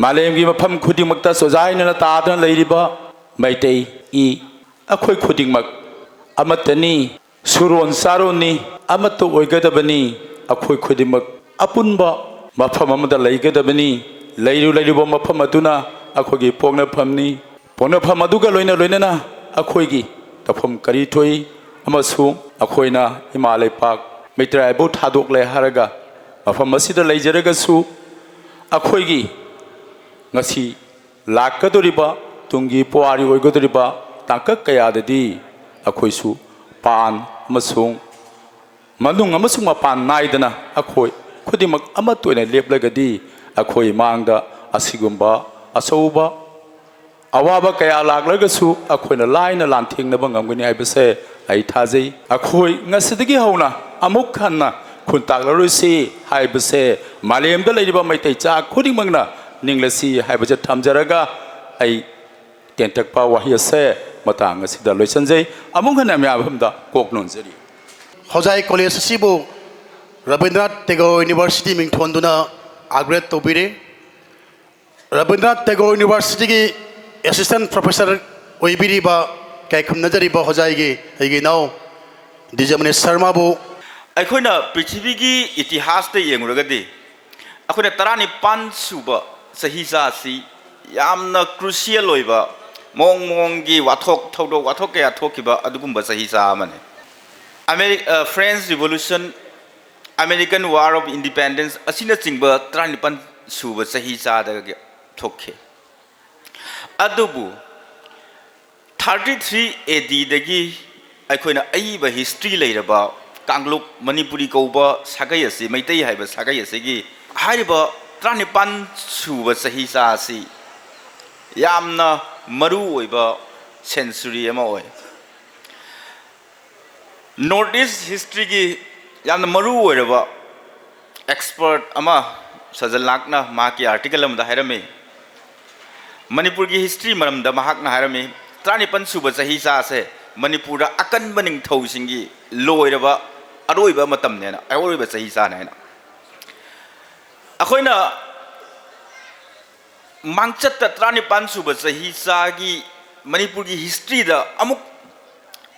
ꯃꯥꯂꯦꯝꯒꯤ ꯃꯐꯝ ꯈꯨꯗꯤꯡꯃꯛꯇ ꯆꯣꯖꯥꯏꯅꯅ ꯇꯥꯗꯨꯅ ꯂꯩꯔꯤꯕ ꯃꯩꯇꯩ ꯏ ꯑꯩꯈꯣꯏ ꯈꯨꯗꯤꯡꯃꯛ ꯑꯃꯠꯇꯅꯤ, ꯁꯨꯔꯣꯟ ꯆꯥꯔꯣꯟꯅꯤ, ꯑꯃꯠꯇ ꯑꯣꯏꯒꯗꯕꯅꯤ꯫ ꯑꯩꯈꯣꯏ ꯈꯨꯗꯤꯡꯃꯛ ꯑꯄꯨꯟꯕ ꯃꯐꯝ ꯑꯃꯗ ꯂꯩꯒꯗꯕꯅꯤ꯫ ꯂꯩꯔꯨ ꯂꯩꯔꯨꯕ ꯃꯐꯝ ꯑꯗꯨꯅ ꯑꯩꯈꯣꯏꯒꯤ ꯄꯣꯛꯅꯐꯝꯅꯤ꯫ ꯄꯣꯛꯅꯐꯝ ꯑꯗꯨꯒ ꯂꯣꯏꯅ ꯂꯣꯏꯅꯅ ꯑꯩꯈꯣꯏꯒꯤ ꯇꯧꯐꯝ ꯀꯔꯤ ꯊꯣꯛꯏ ꯑꯃꯁꯨꯡ ꯑꯩꯈꯣꯏꯅ ꯏꯃꯥ ꯂꯩꯄꯥꯛ ꯃꯩꯇ꯭ꯔꯥꯏꯕꯨ ꯊꯥꯗꯣꯛꯂꯦ ꯍꯥꯏꯔꯒ ꯃꯐꯝ ꯑꯁꯤꯗ ꯂꯩꯖꯔꯒꯁꯨ ꯑꯩꯈꯣꯏꯒꯤ ꯉꯁꯤ ꯂꯥꯛꯀꯗꯧꯔꯤꯕ ꯇꯨꯡꯒꯤ ꯄꯨꯋꯥꯔꯤ ꯑꯣꯏꯒꯗꯧꯔꯤꯕ ꯇꯥꯡꯀꯛ ꯀꯌꯥꯗꯗꯤ ꯑꯩꯈꯣꯏꯁꯨ ꯄꯥꯟ ꯑꯃꯁꯨꯡ ꯃꯅꯨꯡ ꯑꯃꯁꯨꯡ ꯃꯄꯥꯟ ꯅꯥꯏꯗꯅ ꯑꯩꯈꯣꯏ ꯈꯨꯗꯤꯡꯃꯛ ꯑꯃꯠꯇ ꯑꯣꯏꯅ ꯂꯦꯞꯂꯒꯗꯤ ꯑꯩꯈꯣꯏ ꯃꯥꯡꯗ ꯑꯁꯤꯒꯨꯝꯕ ꯑꯆꯧꯕ ꯑꯋꯥꯕ ꯀꯌꯥ ꯂꯥꯛꯂꯒꯁꯨ ꯑꯩꯈꯣꯏꯅ ꯂꯥꯏꯅ ꯂꯥꯟꯊꯦꯡꯅꯕ ꯉꯝꯒꯅꯤ ꯍꯥꯏꯕꯁꯦ ꯑꯩ ꯊꯥꯖꯩ꯫ ꯑꯩꯈꯣꯏ ꯉꯁꯤꯗꯒꯤ ꯍꯧꯅ ꯑꯃꯨꯛ ꯍꯟꯅ ꯈꯨꯟꯇꯥꯛꯂꯔꯣꯏꯁꯤ ꯍꯥꯏꯕꯁꯦ ꯃꯥꯂꯦꯝꯗ ꯂꯩꯔꯤꯕ ꯃꯩꯇꯩ ꯆꯥ ꯈꯨꯗꯤꯡꯃꯛꯅ ꯅꯤꯡꯂꯁꯤ ꯍꯥꯏꯕꯁꯦ ꯊꯝꯖꯔꯒ ꯑꯩ ꯇꯦꯟꯇꯛꯄ ꯋꯥꯍꯩ ꯑꯁꯦ ꯃꯇꯥꯡ ꯑꯁꯤꯗ ꯂꯣꯏꯁꯤꯟꯖꯩ꯫ ꯑꯃꯨꯛ ꯍꯟꯅ ꯃꯌꯥꯝ ꯃꯐꯝꯗ ꯀꯣꯛ ꯅꯣꯟꯖꯔꯤ꯫ ꯍꯣꯖꯥꯏ ꯀꯣꯂꯦꯖ ꯑꯁꯤꯕꯨ ꯔꯕꯤꯟꯗ꯭ꯔꯅꯥꯊ ꯇꯦꯒꯣꯔ ꯌꯨꯅꯤꯚꯔꯁꯤꯇꯤ ꯃꯤꯡꯊꯣꯟꯗꯨꯅ ꯑꯞꯒ꯭ꯔꯦꯗ ꯇꯧꯕꯤꯔꯦ꯫ ꯔꯕꯤꯟꯗ꯭ꯔꯅꯥꯊ ꯇꯦꯒꯣꯔ ꯌꯨꯅꯤꯚꯔꯁꯤꯇꯤꯒꯤ ꯑꯦꯁꯤꯁꯇꯦꯟꯠ ꯄ꯭ꯔꯣꯐꯦꯁꯔ ꯑꯣꯏꯕꯤꯔꯤꯕ ꯀꯌꯥ ꯈꯨꯝꯅꯖꯔꯤꯕ ꯍꯣꯖꯥꯏꯒꯤ ꯑꯩꯒꯤ ꯏꯅꯥꯎ ꯗꯤꯖꯃꯅꯤ ꯁꯔꯃꯕꯨ ꯑꯩꯈꯣꯏꯅ ꯄ꯭ꯔꯤꯊꯤꯕꯤꯒꯤ ꯏꯇꯤꯍꯥꯁꯇ ꯌꯦꯡꯂꯨꯔꯒꯗꯤ ꯑꯩꯈꯣꯏꯅ ꯇꯔꯥꯅꯤꯄꯥꯟ ꯁꯨꯕ ꯆꯍꯤꯆꯥ ꯑꯁꯤ ꯌꯥꯝꯅ ꯀ꯭ꯔꯨꯁꯤꯌꯦꯜ ꯑꯣꯏꯕ ꯃꯑꯣꯡ ꯃꯑꯣꯡꯒꯤ ꯋꯥꯊꯣꯛ ꯊꯧꯗꯣꯛ ꯋꯥꯊꯣꯛ ꯀꯌꯥ ꯊꯣꯛꯈꯤꯕ ꯑꯗꯨꯒꯨꯝꯕ ꯆꯍꯤꯆꯥ ꯑꯃꯅꯤ꯫ ꯑꯃꯦꯔꯤ French revolution, American war of independence ꯑꯁꯤꯅꯆꯤꯡꯕ ꯇꯔꯥꯅꯤꯄꯥꯟ ꯁꯨꯕ ꯆꯍꯤꯆꯥꯗꯒꯤ ꯊꯣꯛꯈꯤ꯫ ꯑꯗꯨꯕꯨ ꯊꯥꯔꯇꯤ ꯊ꯭ꯔꯤ ꯑꯦ ꯗꯤꯗꯒꯤ ꯑꯩꯈꯣꯏꯅ ꯑꯏꯕ ꯍꯤꯁꯇ꯭ꯔꯤ ꯂꯩꯔꯕ ꯀꯥꯡꯂꯨꯞ ꯃꯅꯤꯄꯨꯔꯤ ꯀꯧꯕ ꯁꯥꯒꯩ ꯑꯁꯤ, ꯃꯩꯇꯩ ꯍꯥꯏꯕ ꯁꯥꯒꯩ ꯑꯁꯤꯒꯤ ꯍꯥꯏꯔꯤꯕ ꯇꯔꯥꯅꯤꯄꯥꯟ ꯁꯨꯕ ꯆꯍꯤꯆꯥ ꯑꯁꯤ ꯌꯥꯝꯅ ꯃꯔꯨ ꯑꯣꯏꯕ ꯁꯦꯟꯆꯨꯔꯤ ꯑꯃ ꯑꯣꯏ꯫ ꯅꯣꯔꯠ ꯏꯁ ꯍꯤꯁꯇ꯭ꯔꯤꯒꯤ ꯌꯥꯝꯅ ꯃꯔꯨ ꯑꯣꯏꯔꯕ ꯑꯦꯛꯁꯄꯔꯠ ꯑꯃ ꯁꯖꯜꯅꯥꯊꯅ ꯃꯍꯥꯛꯀꯤ ꯑꯥꯔꯇꯤꯀꯜ ꯑꯃꯗ ꯍꯥꯏꯔꯝꯃꯤ꯫ ꯃꯅꯤꯄꯨꯔꯒꯤ ꯍꯤꯁꯇ꯭ꯔꯤ ꯃꯔꯝꯗ ꯃꯍꯥꯛꯅ ꯍꯥꯏꯔꯝꯃꯤ, ꯇꯔꯥꯅꯤꯄꯥꯟ ꯁꯨꯕ ꯆꯍꯤꯆꯥꯁꯦ ꯃꯅꯤꯄꯨꯔꯗ ꯑꯀꯟꯕ ꯅꯤꯡꯊꯧꯁꯤꯡꯒꯤ ꯂꯣꯏꯔꯕ ꯑꯔꯣꯏꯕ ꯃꯇꯝꯅꯦꯅ, ꯑꯔꯣꯏꯕ ꯆꯍꯤꯆꯥꯅꯦ ꯍꯥꯏꯅ꯫ ꯑꯩꯈꯣꯏꯅ ꯃꯥꯡꯆꯠꯇ ꯇꯔꯥꯅꯤꯄꯥꯟ ꯁꯨꯕ ꯆꯍꯤꯆꯥꯒꯤ ꯃꯅꯤꯄꯨꯔꯒꯤ ꯍꯤꯁꯇ꯭ꯔꯤꯗ ꯑꯃꯨꯛ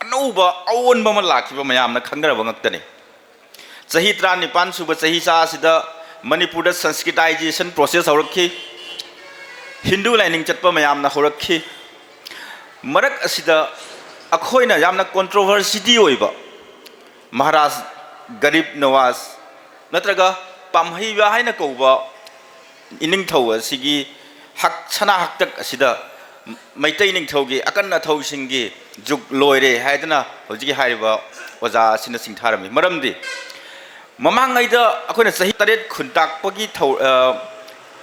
ꯑꯅꯧꯕ ꯑꯑꯣꯟꯕ ꯑꯃ ꯂꯥꯛꯈꯤꯕ ꯃꯌꯥꯝꯅ ꯈꯪꯅꯔꯕ ꯉꯥꯛꯇꯅꯤ꯫ ꯆꯍꯤ ꯇꯔꯥꯅꯤꯄꯥꯟ ꯁꯨꯕ ꯆꯍꯤ ꯆꯥ ꯑꯁꯤꯗ ꯃꯅꯤꯄꯨꯔꯗ Sanskritization process ꯍꯧꯔꯛꯈꯤ꯫ ꯍꯤꯟꯗꯨ ꯂꯥꯏꯅꯤꯡ ꯆꯠꯄ ꯃꯌꯥꯝꯅ ꯍꯧꯔꯛꯈꯤ꯫ ꯃꯔꯛ ꯑꯁꯤꯗ ꯑꯩꯈꯣꯏꯅ ꯌꯥꯝꯅ controversial ꯑꯣꯏꯕ ꯃꯍꯥꯔꯥꯖ ꯒꯔꯤꯕ ꯅꯋꯥꯖ ꯅꯠꯇ꯭ꯔꯒ ꯄꯥꯝꯍꯩꯕ ꯍꯥꯏꯅ ꯀꯧꯕ ꯏꯅꯤꯡꯊꯧ ꯑꯁꯤꯒꯤ ꯍꯛ-, ꯁꯅꯥ ꯍꯛꯇꯛ ꯑꯁꯤꯗ ꯃꯩꯇꯩ ꯅꯤꯡꯊꯧꯒꯤ ꯑꯀꯟ ꯑꯊꯧꯁꯤꯡꯒꯤ ꯖꯨꯛ ꯂꯣꯏꯔꯦ ꯍꯥꯏꯗꯨꯅ ꯍꯧꯖꯤꯛꯀꯤ ꯍꯥꯏꯔꯤꯕ ꯑꯣꯖꯥ ꯑꯁꯤꯅ ꯆꯤꯡꯊꯥꯔꯝꯃꯤ꯫ ꯃꯔꯝꯗꯤ ꯃꯃꯥꯡꯉꯩꯗ ꯑꯩꯈꯣꯏꯅ ꯆꯍꯤ ꯇꯔꯦꯠ ꯈꯨꯟꯇꯥꯛꯄꯒꯤ ꯊꯧ-, ꯑ,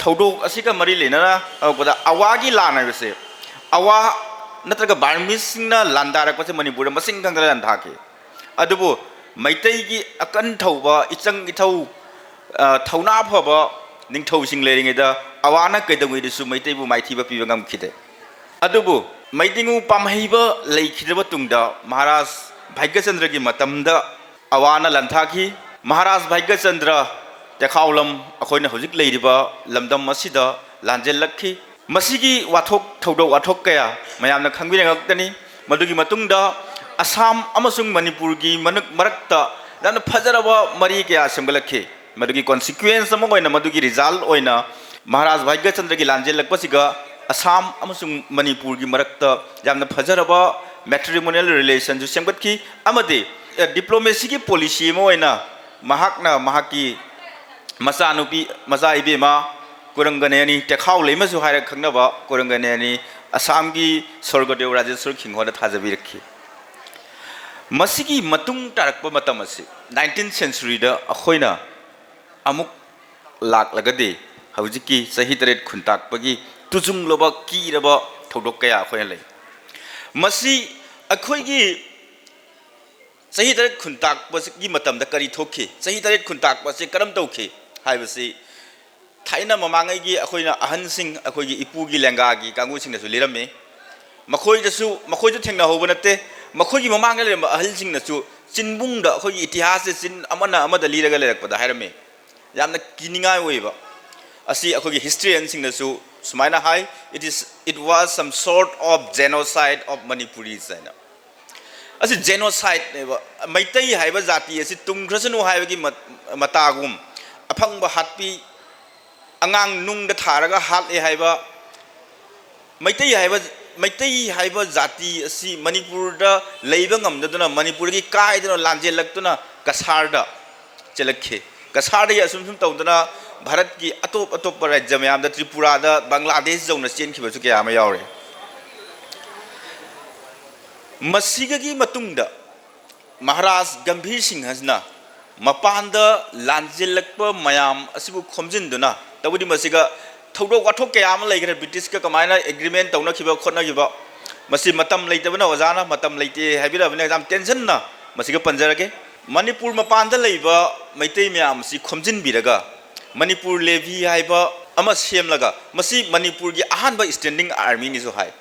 ꯊꯧꯗꯣꯛ ꯑꯁꯤꯒ ꯃꯔꯤ ꯂꯩꯅꯅ ꯍꯧꯔꯛꯄꯗ ꯑꯋꯥꯒꯤ ꯂꯥꯟ ꯍꯥꯏꯕꯁꯦ, ꯑꯋꯥ ꯅꯠꯇ꯭ꯔꯒ ꯕꯔꯃꯤꯁꯁꯤꯡꯅ ꯂꯥꯟꯗꯥꯔꯛꯄꯁꯦ ꯃꯅꯤꯄꯨꯔꯗ ꯃꯁꯤꯡ ꯈꯪꯗꯅ ꯂꯥꯟꯗꯥꯈꯤ꯫ ꯑꯗꯨꯕꯨ ꯃꯩꯇꯩꯒꯤ ꯑꯀꯟ ꯊꯧꯕ, ꯏꯆꯪ ꯏꯊꯧ, ꯑ, ꯊꯧꯅꯥ ꯐꯕ ꯅꯤꯡꯊꯧꯁꯤꯡ ꯂꯩꯔꯤꯉꯩꯗ ꯑꯋꯥꯅ ꯀꯩꯗꯧꯉꯩꯗꯁꯨ ꯃꯩꯇꯩꯕꯨ ꯃꯥꯏꯊꯤꯕ ꯄꯤꯕ ꯉꯝꯈꯤꯗꯦ꯫ ꯑꯗꯨꯕꯨ ꯃꯩꯗꯤꯡꯉꯨ ꯄꯥꯝꯍꯩꯕ ꯂꯩꯈꯤꯗ꯭ꯔꯕ ꯇꯨꯡꯗ ꯃꯍꯥꯔꯥꯖ ꯚꯥꯒ꯭ꯌꯆꯟꯗ꯭ꯔꯒꯤ ꯃꯇꯝꯗ ꯑꯋꯥꯅ ꯂꯥꯟꯊꯥꯈꯤ꯫ ꯃꯍꯥꯔꯥꯖ ꯚꯥꯒ꯭ꯌꯆꯟꯗ꯭ꯔ ꯇꯦꯈꯥꯎꯂꯝ, ꯑꯩꯈꯣꯏꯅ ꯍꯧꯖꯤꯛ ꯂꯩꯔꯤꯕ ꯂꯝꯗꯝ ꯑꯁꯤꯗ ꯂꯥꯟꯖꯦꯜꯂꯛꯈꯤ꯫ ꯃꯁꯤꯒꯤ ꯋꯥꯊꯣꯛ ꯊꯧꯗꯣꯛ ꯋꯥꯊꯣꯛ ꯀꯌꯥ ꯃꯌꯥꯝꯅ ꯈꯪꯕꯤꯔꯤꯕ ꯉꯥꯛꯇꯅꯤ꯫ ꯃꯗꯨꯒꯤ ꯃꯇꯨꯡꯗ ꯑꯁꯥꯝ ꯑꯃꯁꯨꯡ ꯃꯅꯤꯄꯨꯔꯒꯤ ꯃꯅꯨꯡ-, ꯃꯔꯛꯇ ꯌꯥꯝꯅ ꯐꯖꯔꯕ ꯃꯔꯤ ꯀꯌꯥ ꯁꯦꯝꯒꯠꯂꯛꯈꯤ꯫ ꯃꯗꯨꯒꯤ consequence ꯑꯃ ꯑꯣꯏꯅ, ꯃꯗꯨꯒꯤ result ꯑꯣꯏꯅ ꯃꯍꯥꯔꯥꯖ ꯚꯥꯒ꯭ꯌꯆꯟꯗ꯭ꯔꯒꯤ ꯂꯥꯟꯖꯦꯜꯂꯛꯄꯁꯤꯒ ꯑꯁꯥꯝ ꯑꯃꯁꯨꯡ ꯃꯅꯤꯄꯨꯔꯒꯤ ꯃꯔꯛꯇ ꯌꯥꯝꯅ ꯐꯖꯔꯕ matrimonial relationꯁꯨ ꯁꯦꯝꯒꯠꯈꯤ꯫ ꯑꯃꯗꯤ, ꯑ, diplomacyꯒꯤ policy ꯑꯃ ꯑꯣꯏꯅ ꯃꯍꯥꯛꯅ ꯃꯍꯥꯛꯀꯤ ꯃꯆꯥꯅꯨꯄꯤ, ꯃꯆꯥ ꯏꯕꯦꯝꯃ ꯀꯨꯔꯪꯒꯅꯦꯅꯤ, ꯇꯦꯈꯥꯎ ꯂꯩꯃꯁꯨ ꯍꯥꯏꯔꯒ ꯈꯪꯅꯕ ꯀꯨꯔꯪꯒꯅꯦꯅꯤ, ꯑꯁꯥꯝꯒꯤ ꯁ꯭ꯋꯔꯒꯗꯦꯕ ꯔꯥꯖꯦꯁ꯭ꯋꯔ ꯁꯤꯡꯍꯗ ꯊꯥꯖꯕꯤꯔꯛꯈꯤ꯫ ꯃꯁꯤꯒꯤ ꯃꯇꯨꯡ ꯇꯥꯔꯛꯄ ꯃꯇꯝ ꯑꯁꯤ nineteenth centuryꯗ ꯑꯩꯈꯣꯏꯅ ꯑꯃꯨꯛ ꯂꯥꯛꯂꯒꯗꯤ ꯍꯧꯖꯤꯛꯀꯤ ꯆꯍꯤ ꯇꯔꯦꯠ ꯈꯨꯟꯇꯥꯛꯄꯒꯤ ꯇꯨꯖꯨꯡꯂꯕ ꯀꯤꯔꯕ ꯊꯧꯗꯣꯛ ꯀꯌꯥ ꯑꯩꯈꯣꯏꯅ ꯂꯩ꯫ ꯃꯁꯤ ꯑꯩꯈꯣꯏꯒꯤ ꯆꯍꯤ ꯇꯔꯦꯠ ꯈꯨꯟꯇꯥꯛꯄꯒꯤ ꯃꯇꯝꯗ ꯀꯔꯤ ꯊꯣꯛꯈꯤ, ꯆꯍꯤ ꯇꯔꯦꯠ ꯈꯨꯟꯇꯥꯛꯄ ꯑꯁꯤ ꯀꯔꯝ ꯇꯧꯈꯤ ꯍꯥꯏꯕꯁꯤ ꯊꯥꯏꯅ ꯃꯃꯥꯡꯉꯩꯒꯤ ꯑꯩꯈꯣꯏꯅ ꯑꯍꯟꯁꯤꯡ, ꯑꯩꯈꯣꯏꯒꯤ ꯏꯄꯨꯒꯤ ꯂꯦꯡꯒꯥꯒꯤ ꯀꯥꯡꯕꯨꯁꯤꯡꯅꯁꯨ ꯂꯤꯔꯝꯃꯤ꯫ ꯃꯈꯣꯏꯗꯁꯨ, ꯃꯈꯣꯏꯁꯨ ꯊꯦꯡꯅꯍꯧꯕ ꯅꯠꯇꯦ, ꯃꯈꯣꯏꯒꯤ ꯃꯃꯥꯡꯗ ꯂꯩꯔꯝꯕ ꯑꯍꯜꯁꯤꯡꯅꯁꯨ ꯆꯤꯟꯕꯨꯡꯗ ꯑꯩꯈꯣꯏꯒꯤ ꯏꯇꯤꯍꯥꯁꯁꯦ ꯆꯤꯟ ꯑꯃꯅ ꯑꯃꯗ ꯂꯤꯔꯒ ꯂꯩꯔꯛꯄꯗ ꯍꯥꯏꯔꯝꯃꯤ꯫ ꯌꯥꯝꯅ ꯀꯤꯅꯤꯡꯉꯥꯏ ꯑꯣꯏꯕ ꯑꯁꯤ ꯑꯩꯈꯣꯏꯒꯤ historianꯁꯤꯡꯅꯁꯨ ꯁꯨꯃꯥꯏꯅ ꯍꯥꯏ, "It is, it was some sort of genocide of Manipuris" ꯍꯥꯏꯅ꯫ ꯑꯁꯤ ꯖꯦꯅꯣꯁꯥꯏꯠꯅꯦꯕ꯫ ꯃꯩꯇꯩ ꯍꯥꯏꯕ ꯖꯥꯇꯤ ꯑꯁꯤ ꯇꯨꯝꯈ꯭ꯔꯁꯅꯨ ꯍꯥꯏꯕꯒꯤ ꯃꯠ- ꯃꯇꯥꯒꯨꯝ, ꯑꯐꯪꯕ ꯍꯥꯠꯄꯤ, ꯑꯉꯥꯡ ꯅꯨꯡꯗ ꯊꯥꯔꯒ ꯍꯥꯠꯂꯦ ꯍꯥꯏꯕ, ꯃꯩꯇꯩ ꯍꯥꯏꯕ, ꯃꯩꯇꯩ ꯍꯥꯏꯕ ꯖꯥꯇꯤ ꯑꯁꯤ ꯃꯅꯤꯄꯨꯔꯗ ꯂꯩꯕ ꯉꯝꯗꯗꯨꯅ, ꯃꯅꯤꯄꯨꯔꯗꯒꯤ ꯀꯥꯏꯗꯨꯅ ꯂꯥꯟꯖꯦꯜꯂꯛꯇꯨꯅ ꯀꯁꯥꯔꯗ ꯆꯦꯜꯂꯛꯈꯤ꯫ ꯀꯁꯥꯔꯗꯒꯤ ꯑꯁꯨꯝ ꯁꯨꯝ ꯇꯧꯗꯅ ꯚꯥꯔꯠꯀꯤ ꯑꯇꯣꯞ ꯑꯇꯣꯞꯄ ꯔꯥꯖ꯭ꯌ ꯃꯌꯥꯝꯗ, ꯇ꯭ꯔꯤꯄꯨꯔꯥꯗ, ꯕꯪꯒ꯭ꯂꯥꯗꯦꯁ ꯌꯧꯅ ꯆꯦꯟꯈꯤꯕꯁꯨ ꯀꯌꯥ ꯑꯃ ꯌꯥꯎꯔꯦ꯫ ꯃꯁꯤꯒꯤ ꯃꯇꯨꯡꯗ ꯃꯍꯥꯔꯥꯖ ꯒꯝꯚꯤꯔ ꯁꯤꯡꯍꯁꯤꯅ ꯃꯄꯥꯟꯗ ꯂꯥꯟꯖꯦꯜꯂꯛꯄ ꯃꯌꯥꯝ ꯑꯁꯤꯕꯨ ꯈꯣꯝꯖꯤꯟꯗꯨꯅ, ꯇꯧꯕꯗꯤ ꯃꯁꯤꯒ ꯊꯧꯗꯣꯛ ꯋꯥꯊꯣꯛ ꯀꯌꯥ ꯑꯃ ꯂꯩꯈ꯭ꯔꯦ, ꯕ꯭ꯔꯤꯇꯤꯁꯀ ꯀꯃꯥꯏꯅ ꯑꯦꯒ꯭ꯔꯤꯃꯦꯟ ꯇꯧꯅꯈꯤꯕ ꯈꯣꯠꯅꯈꯤꯕ꯫ ꯃꯁꯤ ꯃꯇꯝ ꯂꯩꯇꯕꯅ ꯑꯣꯖꯥꯅ ꯃꯇꯝ ꯂꯩꯇꯦ ꯍꯥꯏꯕꯤꯔꯕꯅꯤꯅ ꯌꯥꯝ ꯇꯦꯟꯁꯟꯅ ꯃꯁꯤꯒ ꯄꯟꯖꯔꯒꯦ꯫ ꯃꯅꯤꯄꯨꯔ ꯃꯄꯥꯟꯗ ꯂꯩꯕ ꯃꯩꯇꯩ ꯃꯌꯥꯝ ꯑꯁꯤ ꯈꯣꯝꯖꯤꯟꯕꯤꯔꯒ ꯃꯅꯤꯄꯨꯔ ꯂꯦꯚꯤ ꯍꯥꯏꯕ ꯑꯃ ꯁꯦꯝꯂꯒ, ꯃꯁꯤ ꯃꯅꯤꯄꯨꯔꯒꯤ ꯑꯍꯥꯟꯕ ꯁ꯭ꯇꯦꯟꯗꯤꯡ ꯑꯥꯔꯃꯤꯅꯤꯁꯨ ꯍꯥꯏ꯫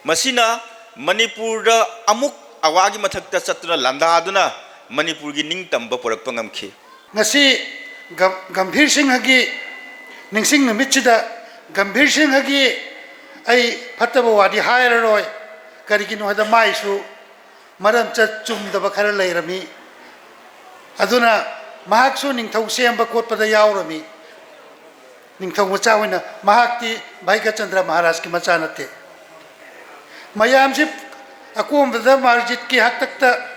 ꯃꯁꯤꯅ ꯃꯅꯤꯄꯨꯔꯗ ꯑꯃꯨꯛ ꯑꯋꯥꯒꯤ ꯃꯊꯛꯇ ꯆꯠꯇꯨꯅ ꯂꯥꯟꯗꯥꯗꯨꯅ ꯃꯅꯤꯄꯨꯔꯒꯤ ꯅꯤꯡꯇꯝꯕ ꯄꯨꯔꯛꯄ ꯉꯝꯈꯤ꯫ ꯉꯁꯤ ꯒꯝ- ꯒꯝꯚꯤꯔ ꯁꯤꯡꯍꯒꯤ ꯅꯤꯡꯁꯤꯡ ꯅꯨꯃꯤꯠꯁꯤꯗ ꯒꯝꯚꯤꯔ ꯁꯤꯡꯍꯒꯤ ꯑꯩ ꯐꯠꯇꯕ ꯋꯥꯗꯤ ꯍꯥꯏꯔꯔꯣꯏ꯫ ꯀꯔꯤꯒꯤꯅꯣ ꯍꯥꯏꯗ ꯃꯥꯏꯁꯨ ꯃꯔꯝ ꯆꯠ ꯆꯨꯝꯗꯕ ꯈꯔ ꯂꯩꯔꯝꯃꯤ꯫ ꯑꯗꯨꯅ ꯃꯍꯥꯛꯁꯨ ꯅꯤꯡꯊꯧ ꯁꯦꯝꯕ ꯈꯣꯠꯄꯗ ꯌꯥꯎꯔꯝꯃꯤ꯫ ꯅꯤꯡꯊꯧ ꯃꯆꯥ ꯑꯣꯏꯅ, ꯃꯍꯥꯛꯇꯤ ꯚꯥꯏꯒꯆꯟꯗ꯭ꯔ ꯃꯍꯥꯔꯥꯖꯀꯤ ꯃꯆꯥ ꯅꯠꯇꯦ꯫ ꯃꯌꯥꯝꯁꯤ ꯑꯀꯣꯝꯕꯗ ꯃꯥꯔꯖꯤꯠꯀꯤ ꯍꯥꯛꯇꯛꯇ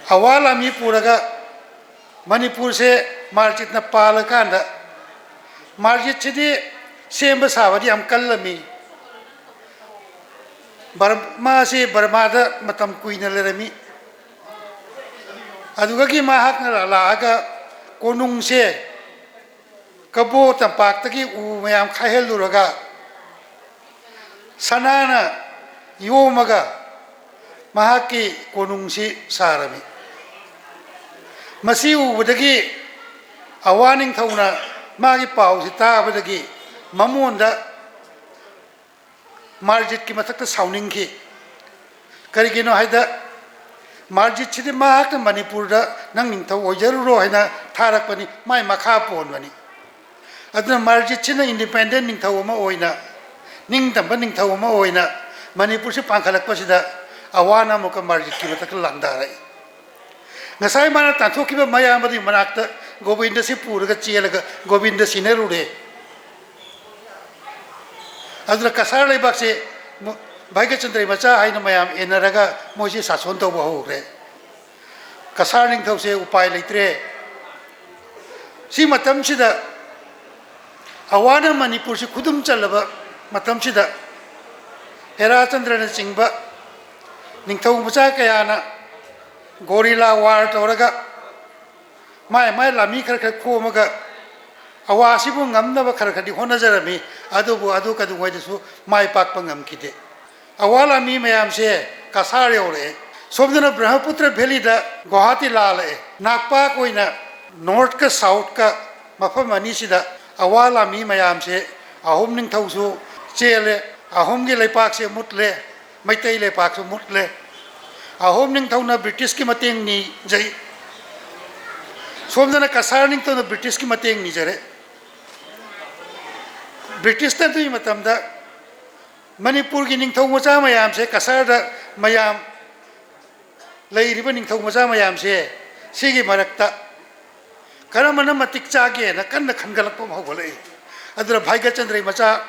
ꯑꯋꯥ ꯂꯥꯃꯤ ꯄꯨꯔꯒ ꯃꯅꯤꯄꯨꯔꯁꯦ ꯃꯥꯔꯖꯤꯠꯅ ꯄꯥꯜꯂꯀꯥꯟꯗ, ꯃꯥꯔꯖꯤꯠꯁꯤꯗꯤ ꯁꯦꯝꯕ ꯁꯥꯕꯗꯤ ꯌꯥꯝ ꯀꯜꯂꯝꯃꯤ꯫ ꯕꯔ- ꯃꯥꯁꯤ ꯕꯔꯃꯥꯗ ꯃꯇꯝ ꯀꯨꯏꯅ ꯂꯩꯔꯝꯃꯤ꯫ ꯑꯗꯨꯗꯒꯤ ꯃꯍꯥꯛꯅ ꯂꯥꯛꯑꯒ ꯀꯣꯅꯨꯡꯁꯦ ꯀꯕꯣ ꯇꯝꯄꯥꯛꯇꯒꯤ ꯎ ꯃꯌꯥꯝ ꯈꯥꯏꯍꯜꯂꯨꯔꯒ ꯁꯅꯥꯅ ꯌꯣꯝꯃꯒ ꯃꯍꯥꯛꯀꯤ ꯀꯣꯅꯨꯡꯁꯤ ꯁꯥꯔꯝꯃꯤ꯫ ꯃꯁꯤ ꯎꯕꯗꯒꯤ ꯑꯋꯥ ꯅꯤꯡꯊꯧꯅ ꯃꯥꯒꯤ ꯄꯥꯎꯁꯤ ꯇꯥꯕꯗꯒꯤ ꯃꯃꯣꯟꯗ ꯃꯥꯔꯖꯤꯠꯀꯤ ꯃꯊꯛꯇ ꯁꯥꯎꯅꯤꯡꯈꯤ꯫ ꯀꯔꯤꯒꯤꯅꯣ ꯍꯥꯏꯗ, ꯃꯥꯔꯖꯤꯠꯁꯤꯗꯤ ꯃꯍꯥꯛꯅ ꯃꯅꯤꯄꯨꯔꯗ ꯅꯪ ꯅꯤꯡꯊꯧ ꯑꯣꯏꯖꯔꯨꯔꯣ ꯍꯥꯏꯅ ꯊꯥꯔꯛꯄꯅꯤ, ꯃꯥꯏ ꯃꯈꯥ ꯄꯣꯟꯕꯅꯤ꯫ ꯑꯗꯨꯅ ꯃꯥꯔꯖꯤꯠꯁꯤꯅ ꯏꯟꯗꯤꯄꯦꯟꯗꯦꯟ ꯅꯤꯡꯊꯧ ꯑꯃ ꯑꯣꯏꯅ, ꯅꯤꯡꯇꯝꯕ ꯅꯤꯡꯊꯧ ꯑꯃ ꯑꯣꯏꯅ ꯃꯅꯤꯄꯨꯔꯁꯤ ꯄꯥꯟꯈꯠꯂꯛꯄꯁꯤꯗ ꯑꯋꯥꯅ ꯑꯃꯨꯛꯀ ꯃꯥꯔꯖꯤꯠꯀꯤ ꯃꯊꯛꯇ ꯂꯥꯟꯗꯥꯔꯛꯏ꯫ ꯉꯁꯥꯏ ꯃꯥꯅ ꯇꯥꯟꯊꯣꯛꯈꯤꯕ ꯃꯌꯥꯝ ꯑꯗꯨꯒꯤ ꯃꯅꯥꯛꯇ ꯒꯣꯕꯤꯟꯗꯁꯤ ꯄꯨꯔꯒ ꯆꯦꯜꯂꯒ ꯒꯣꯕꯤꯟꯗ ꯁꯤꯟꯅꯔꯨꯔꯦ꯫ ꯑꯗꯨꯅ ꯀꯁꯥꯔ ꯂꯩꯕꯥꯛꯁꯦ ꯃ-, ꯚꯥꯏꯒꯆꯟꯗ꯭ꯔꯩ ꯃꯆꯥ ꯍꯥꯏꯅ ꯃꯌꯥꯝ ꯏꯟꯅꯔꯒ ꯃꯣꯏꯁꯤ ꯁꯥꯁꯣꯟ ꯇꯧꯕ ꯍꯧꯈ꯭ꯔꯦ꯫ ꯀꯁꯥꯔ ꯅꯤꯡꯊꯧꯁꯦ ꯎꯄꯥꯏ ꯂꯩꯇ꯭ꯔꯦ꯫ ꯁꯤ ꯃꯇꯝꯁꯤꯗ ꯑꯋꯥꯅ ꯃꯅꯤꯄꯨꯔꯁꯤ ꯈꯨꯗꯨꯝ ꯆꯜꯂꯕ ꯃꯇꯝꯁꯤꯗ ꯍꯦꯔꯥꯆꯟꯗ꯭ꯔꯅꯆꯤꯡꯕ ꯅꯤꯡꯊꯧ ꯃꯆꯥ ꯀꯌꯥꯅ ꯒꯣꯔꯤꯂꯥ ꯋꯥꯔ ꯇꯧꯔꯒ ꯃꯥꯏ ꯃꯥꯏ ꯂꯥꯟꯃꯤ ꯈꯔ ꯈꯔ ꯈꯣꯝꯃꯒ ꯑꯋꯥꯁꯤꯕꯨ ꯉꯝꯅꯕ ꯈꯔ ꯈꯔꯗꯤ ꯍꯣꯠꯅꯖꯔꯝꯃꯤ꯫ ꯑꯗꯨꯕꯨ ꯑꯗꯨ ꯀꯩꯗꯧꯉꯩꯗꯁꯨ ꯃꯥꯏ ꯄꯥꯛꯄ ꯉꯝꯈꯤꯗꯦ꯫ ꯑꯋꯥ ꯂꯥꯟꯃꯤ ꯃꯌꯥꯝꯁꯦ ꯀꯁꯥꯔ ꯌꯧꯔꯛꯑꯦ꯫ ꯁꯣꯝꯗꯅ ꯕ꯭ꯔꯍꯃꯄꯨꯇ꯭ꯔ ꯚꯦꯂꯤꯗ ꯒꯨꯋꯥꯍꯥꯇꯤ ꯂꯥꯜꯂꯛꯑꯦ꯫ ꯅꯥꯛꯄꯥꯛ ꯑꯣꯏꯅ ꯅꯣꯔꯠꯀ ꯁꯥꯎꯠꯀ ꯃꯐꯝ ꯑꯅꯤꯁꯤꯗ ꯑꯋꯥ ꯂꯥꯟꯃꯤ ꯃꯌꯥꯝꯁꯦ ꯑꯍꯣꯝ ꯅꯤꯡꯊꯧꯁꯨ ꯆꯦꯜꯂꯦ, ꯑꯍꯣꯝꯒꯤ ꯂꯩꯄꯥꯛꯁꯦ ꯃꯨꯠꯂꯦ, ꯃꯩꯇꯩ ꯂꯩꯄꯥꯛꯁꯨ ꯃꯨꯠꯂꯦ꯫ ꯑꯍꯣꯝ ꯅꯤꯡꯊꯧꯅ ꯕ꯭ꯔꯤꯇꯤꯁꯀꯤ ꯃꯇꯦꯡ ꯅꯤꯖꯩ꯫ ꯁꯣꯝꯗꯅ ꯀꯁꯥꯔ ꯅꯤꯡꯊꯧꯅ ꯕ꯭ꯔꯤꯇꯤꯁꯀꯤ ꯃꯇꯦꯡ ꯅꯤꯖꯔꯦ꯫ ꯕ꯭ꯔꯤꯇꯤꯁꯅ ꯑꯗꯨꯒꯤ ꯃꯇꯝꯗ ꯃꯅꯤꯄꯨꯔꯒꯤ ꯅꯤꯡꯊꯧ ꯃꯆꯥ ꯃꯌꯥꯝꯁꯦ, ꯀꯁꯥꯔꯗ ꯃꯌꯥꯝ ꯂꯩꯔꯤꯕ ꯅꯤꯡꯊꯧ ꯃꯆꯥ ꯃꯌꯥꯝꯁꯦ, ꯁꯤꯒꯤ ꯃꯔꯛꯇ ꯀꯔꯝꯕꯅ ꯃꯇꯤꯛ ꯆꯥꯒꯦꯅ ꯀꯟꯅ ꯈꯟꯒꯠꯂꯛꯄ ꯑꯃ ꯍꯧꯒꯠꯂꯛꯏ꯫ ꯑꯗꯨꯅ ꯚꯥꯏꯒꯆꯟꯗ꯭ꯔꯩ ꯃꯆꯥ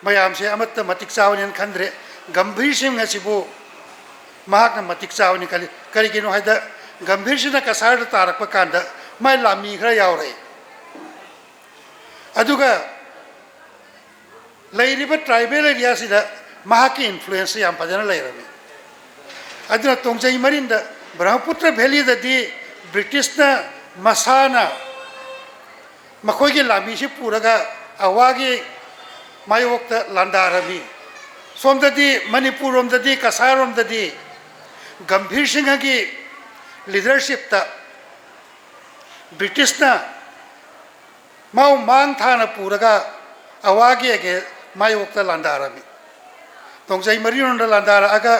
ꯃꯌꯥꯝꯁꯦ ꯑꯃꯠꯇ ꯃꯇꯤꯛ ꯆꯥꯕꯅꯦꯅ ꯈꯟꯗ꯭ꯔꯦ꯫ ꯒꯝꯚꯤꯔ ꯁꯤꯡ ꯑꯁꯤꯕꯨ ꯃꯍꯥꯛꯅ ꯃꯇꯤꯛ ꯆꯥꯕꯅꯤ ꯈꯜꯂꯤ꯫ ꯀꯔꯤꯒꯤꯅꯣ ꯍꯥꯏꯗ, ꯒꯝꯚꯤꯔꯁꯤꯅ ꯀꯁꯥꯔꯗ ꯇꯥꯔꯛꯄ ꯀꯥꯟꯗ ꯃꯥꯏ ꯂꯥꯟꯃꯤ ꯈꯔ ꯌꯥꯎꯔꯛꯏ꯫ ꯑꯗꯨꯒ ꯂꯩꯔꯤꯕ ꯇ꯭ꯔꯥꯏꯕꯦꯜ ꯑꯦꯔꯤꯌꯥꯁꯤꯗ ꯃꯍꯥꯛꯀꯤ ꯏꯟꯐ꯭ꯂꯨꯌꯦꯟꯁꯁꯦ ꯌꯥꯝ ꯐꯖꯅ ꯂꯩꯔꯝꯃꯤ꯫ ꯑꯗꯨꯅ ꯇꯣꯡꯖꯩ ꯃꯔꯤꯟꯗ, ꯕ꯭ꯔꯍꯃꯄꯨꯇ꯭ꯔ ꯚꯦꯂꯤꯗꯗꯤ ꯕ꯭ꯔꯤꯇꯤꯁꯅ ꯃꯁꯥꯅ ꯃꯈꯣꯏꯒꯤ ꯂꯥꯟꯃꯤꯁꯤ ꯄꯨꯔꯒ ꯑꯋꯥꯒꯤ ꯃꯥꯌꯣꯛꯇ ꯂꯥꯟꯗꯥꯔꯝꯃꯤ꯫ ꯁꯣꯝꯗꯗꯤ, ꯃꯅꯤꯄꯨꯔ ꯔꯣꯝꯗꯗꯤ, ꯀꯁꯥꯔ ꯔꯣꯝꯗꯗꯤ ꯒꯝꯚꯤꯔ ꯁꯤꯡꯍꯒꯤ ꯂꯤꯗꯔꯁꯤꯞꯇ ꯕ꯭ꯔꯤꯇꯤꯁꯅ ꯃꯥꯎ ꯃꯥꯡ ꯊꯥꯅ ꯄꯨꯔꯒ ꯑꯋꯥꯒꯤ ꯑꯒꯦ ꯃꯥꯌꯣꯛꯇ ꯂꯥꯟꯗꯥꯔꯝꯃꯤ꯫ ꯇꯣꯡꯖꯩ ꯃꯔꯤꯔꯣꯝꯗ ꯂꯥꯟꯗꯥꯔꯛꯑꯒ,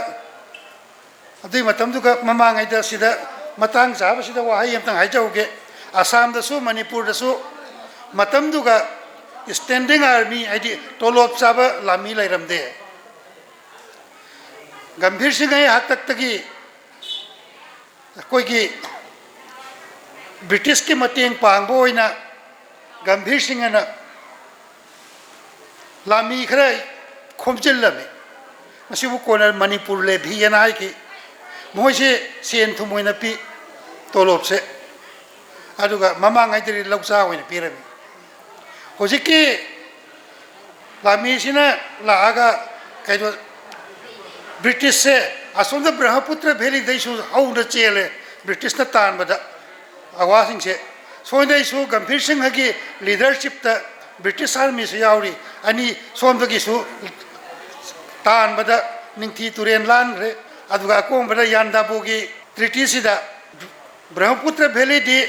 ꯑꯗꯨꯒꯤ ꯃꯇꯝꯗꯨꯒ ꯃꯃꯥꯡꯉꯩꯗ ꯁꯤꯗ ꯃꯇꯥꯡ ꯆꯥꯕꯁꯤꯗ ꯋꯥꯍꯩ ꯑꯃꯇꯪ ꯍꯥꯏꯖꯍꯧꯒꯦ꯫ ꯑꯁꯥꯝꯗꯁꯨ ꯃꯅꯤꯄꯨꯔꯗꯁꯨ ꯃꯇꯝꯗꯨꯒ ꯁ꯭ꯇꯦꯟꯗꯤꯡ ꯑꯥꯔꯃꯤ, ꯍꯥꯏꯗꯤ ꯇꯣꯂꯣꯞ ꯆꯥꯕ ꯂꯥꯟꯃꯤ ꯂꯩꯔꯝꯗꯦ꯫ ꯒꯝꯚꯤꯔ ꯁꯤꯡ ꯑꯩ ꯍꯥꯛꯇꯛꯇꯒꯤ ꯑꯩꯈꯣꯏꯒꯤ ꯕ꯭ꯔꯤꯇꯤꯁꯀꯤ ꯃꯇꯦꯡ ꯄꯥꯡꯕ ꯑꯣꯏꯅ ꯒꯝꯚꯤꯔ ꯁꯤꯡ ꯑꯅ ꯂꯥꯟꯃꯤ ꯈꯔ ꯈꯣꯝꯖꯤꯜꯂꯝꯃꯤ꯫ ꯃꯁꯤꯕꯨ ꯀꯣꯟꯅ ꯃꯅꯤꯄꯨꯔ ꯂꯦꯚꯤ ꯑꯅ ꯍꯥꯏꯈꯤ꯫ ꯃꯈꯣꯏꯁꯦ ꯁꯦꯟ ꯊꯨꯝ ꯑꯣꯏꯅ ꯄꯤ, ꯇꯣꯂꯣꯞꯁꯦ꯫ ꯑꯗꯨꯒ ꯃꯃꯥꯡꯉꯩꯗꯗꯤ ꯂꯧꯆꯥ ꯑꯣꯏꯅ ꯄꯤꯔꯝꯃꯤ꯫ ꯍꯧꯖꯤꯛꯀꯤ ꯂꯥꯟꯃꯤꯁꯤꯅ ꯂꯥꯛꯑꯒ ꯀꯩꯅꯣ, ꯕ꯭ꯔꯤꯇꯤꯁꯁꯦ ꯑꯁꯣꯝꯗ ꯕ꯭ꯔꯍꯃꯄꯨꯇ꯭ꯔ ꯚꯦꯂꯤꯗꯩꯁꯨ ꯍꯧꯅ ꯆꯦꯜꯂꯦ ꯕ꯭ꯔꯤꯇꯤꯁꯅ ꯇꯥꯟꯕꯗ꯫ ꯑꯋꯥꯁꯤꯡꯁꯦ ꯁꯣꯝꯗꯩꯁꯨ ꯒꯝꯚꯤꯔ ꯁꯤꯡꯍꯒꯤ ꯂꯤꯗꯔꯁꯤꯞꯇ ꯕ꯭ꯔꯤꯇꯤꯁ ꯑꯥꯔꯃꯤꯁꯨ ꯌꯥꯎꯔꯤ꯫ ꯑꯅꯤ ꯁꯣꯝꯗꯒꯤꯁꯨ ꯇꯥꯟꯕꯗ ꯅꯤꯡꯊꯤ ꯇꯨꯔꯦꯟ ꯂꯥꯟꯈ꯭ꯔꯦ꯫ ꯑꯗꯨꯒ ꯑꯀꯣꯟꯕꯗ ꯌꯥꯟꯗꯥꯕꯨꯒꯤ ꯇ꯭ꯔꯤꯇꯤꯁꯤꯗ ꯕ꯭ꯔꯍꯃꯄꯨꯇ꯭ꯔ ꯚꯦꯂꯤꯗꯤ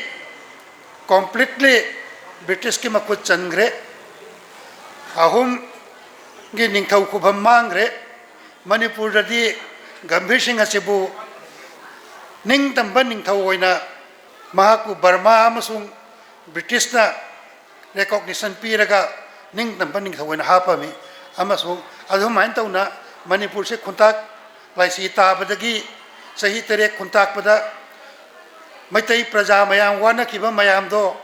ꯀꯣꯝꯄ꯭ꯂꯤꯠꯂꯤ ꯕ꯭ꯔꯤꯇꯤꯁꯀꯤ ꯃꯈꯨꯠ ꯆꯟꯈ꯭ꯔꯦ꯫ ꯑꯍꯨꯝꯒꯤ ꯅꯤꯡꯊꯧ ꯈꯨꯕꯝ ꯃꯥꯡꯈ꯭ꯔꯦ꯫ ꯃꯅꯤꯄꯨꯔꯗꯗꯤ ꯒꯝꯚꯤꯔ ꯁꯤꯡ ꯑꯁꯤꯕꯨ ꯅꯤꯡꯇꯝꯕ ꯅꯤꯡꯊꯧ ꯑꯣꯏꯅ ꯃꯍꯥꯛꯄꯨ ꯕꯔꯃꯥ ꯑꯃꯁꯨꯡ ꯕ꯭ꯔꯤꯇꯤꯁꯅ ꯔꯦꯀꯣꯒꯅꯤꯁꯟ ꯄꯤꯔꯒ ꯅꯤꯡꯇꯝꯕ ꯅꯤꯡꯊꯧ ꯑꯣꯏꯅ ꯍꯥꯞꯄꯝꯃꯤ꯫ ꯑꯃꯁꯨꯡ ꯑꯗꯨꯃꯥꯏꯅ ꯇꯧꯅ ꯃꯅꯤꯄꯨꯔꯁꯦ ꯈꯨꯟꯇꯥꯛ ꯂꯥꯏꯁꯤ ꯇꯥꯕꯗꯒꯤ ꯆꯍꯤ ꯇꯔꯦꯠ ꯈꯨꯟꯇꯥꯛꯄꯗ ꯃꯩꯇꯩ ꯄ꯭ꯔꯖꯥ ꯃꯌꯥꯝ ꯋꯥꯅꯈꯤꯕ ꯃꯌꯥꯝꯗꯣ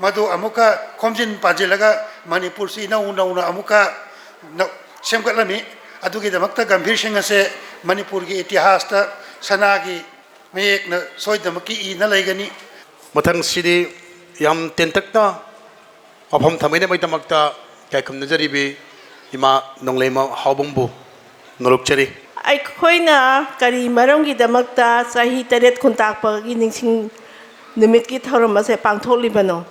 ꯃꯗꯨ ꯑꯃꯨꯛꯀ ꯈꯣꯝꯖꯤꯟ ꯄꯥꯖꯤꯜꯂꯒ ꯃꯅꯤꯄꯨꯔꯁꯤ ꯏꯅꯧ ꯅꯧꯅ ꯑꯃꯨꯛꯀ ꯅꯧ-, ꯁꯦꯝꯒꯠꯂꯝꯃꯤ꯫ ꯑꯗꯨꯒꯤꯗꯃꯛꯇ ꯒꯝꯚꯤꯔ ꯁꯤꯡ ꯑꯁꯦ ꯃꯅꯤꯄꯨꯔꯒꯤ ꯏꯇꯤꯍꯥꯁꯇ ꯁꯅꯥꯒꯤ ꯃꯌꯦꯛꯅ ꯁꯣꯏꯗꯅꯃꯛꯀꯤ ꯏꯅ ꯂꯩꯒꯅꯤ꯫ ꯃꯊꯪꯁꯤꯗꯤ ꯌꯥꯝ ꯇꯦꯟꯇꯛꯅ ꯋꯥꯐꯝ ꯊꯝꯕꯤꯅꯕꯒꯤꯗꯃꯛꯇ ꯏꯀꯥꯏ ꯈꯨꯝꯅꯖꯔꯤꯕꯤ ꯏꯃꯥ ꯅꯣꯡꯂꯩꯃ ꯍꯥꯎꯕꯝꯕꯨ ꯅꯣꯂꯨꯛꯆꯔꯤ꯫ ꯑꯩꯈꯣꯏꯅ ꯀꯔꯤ ꯃꯔꯝꯒꯤꯗꯃꯛꯇ ꯆꯍꯤ ꯇꯔꯦꯠ ꯈꯨꯟꯇꯥꯛꯄꯒꯤ ꯅꯤꯡꯁꯤꯡ ꯅꯨꯃꯤꯠꯀꯤ ꯊꯧꯔꯝ ꯑꯁꯦ ꯄꯥꯡꯊꯣꯛꯂꯤꯕꯅꯣ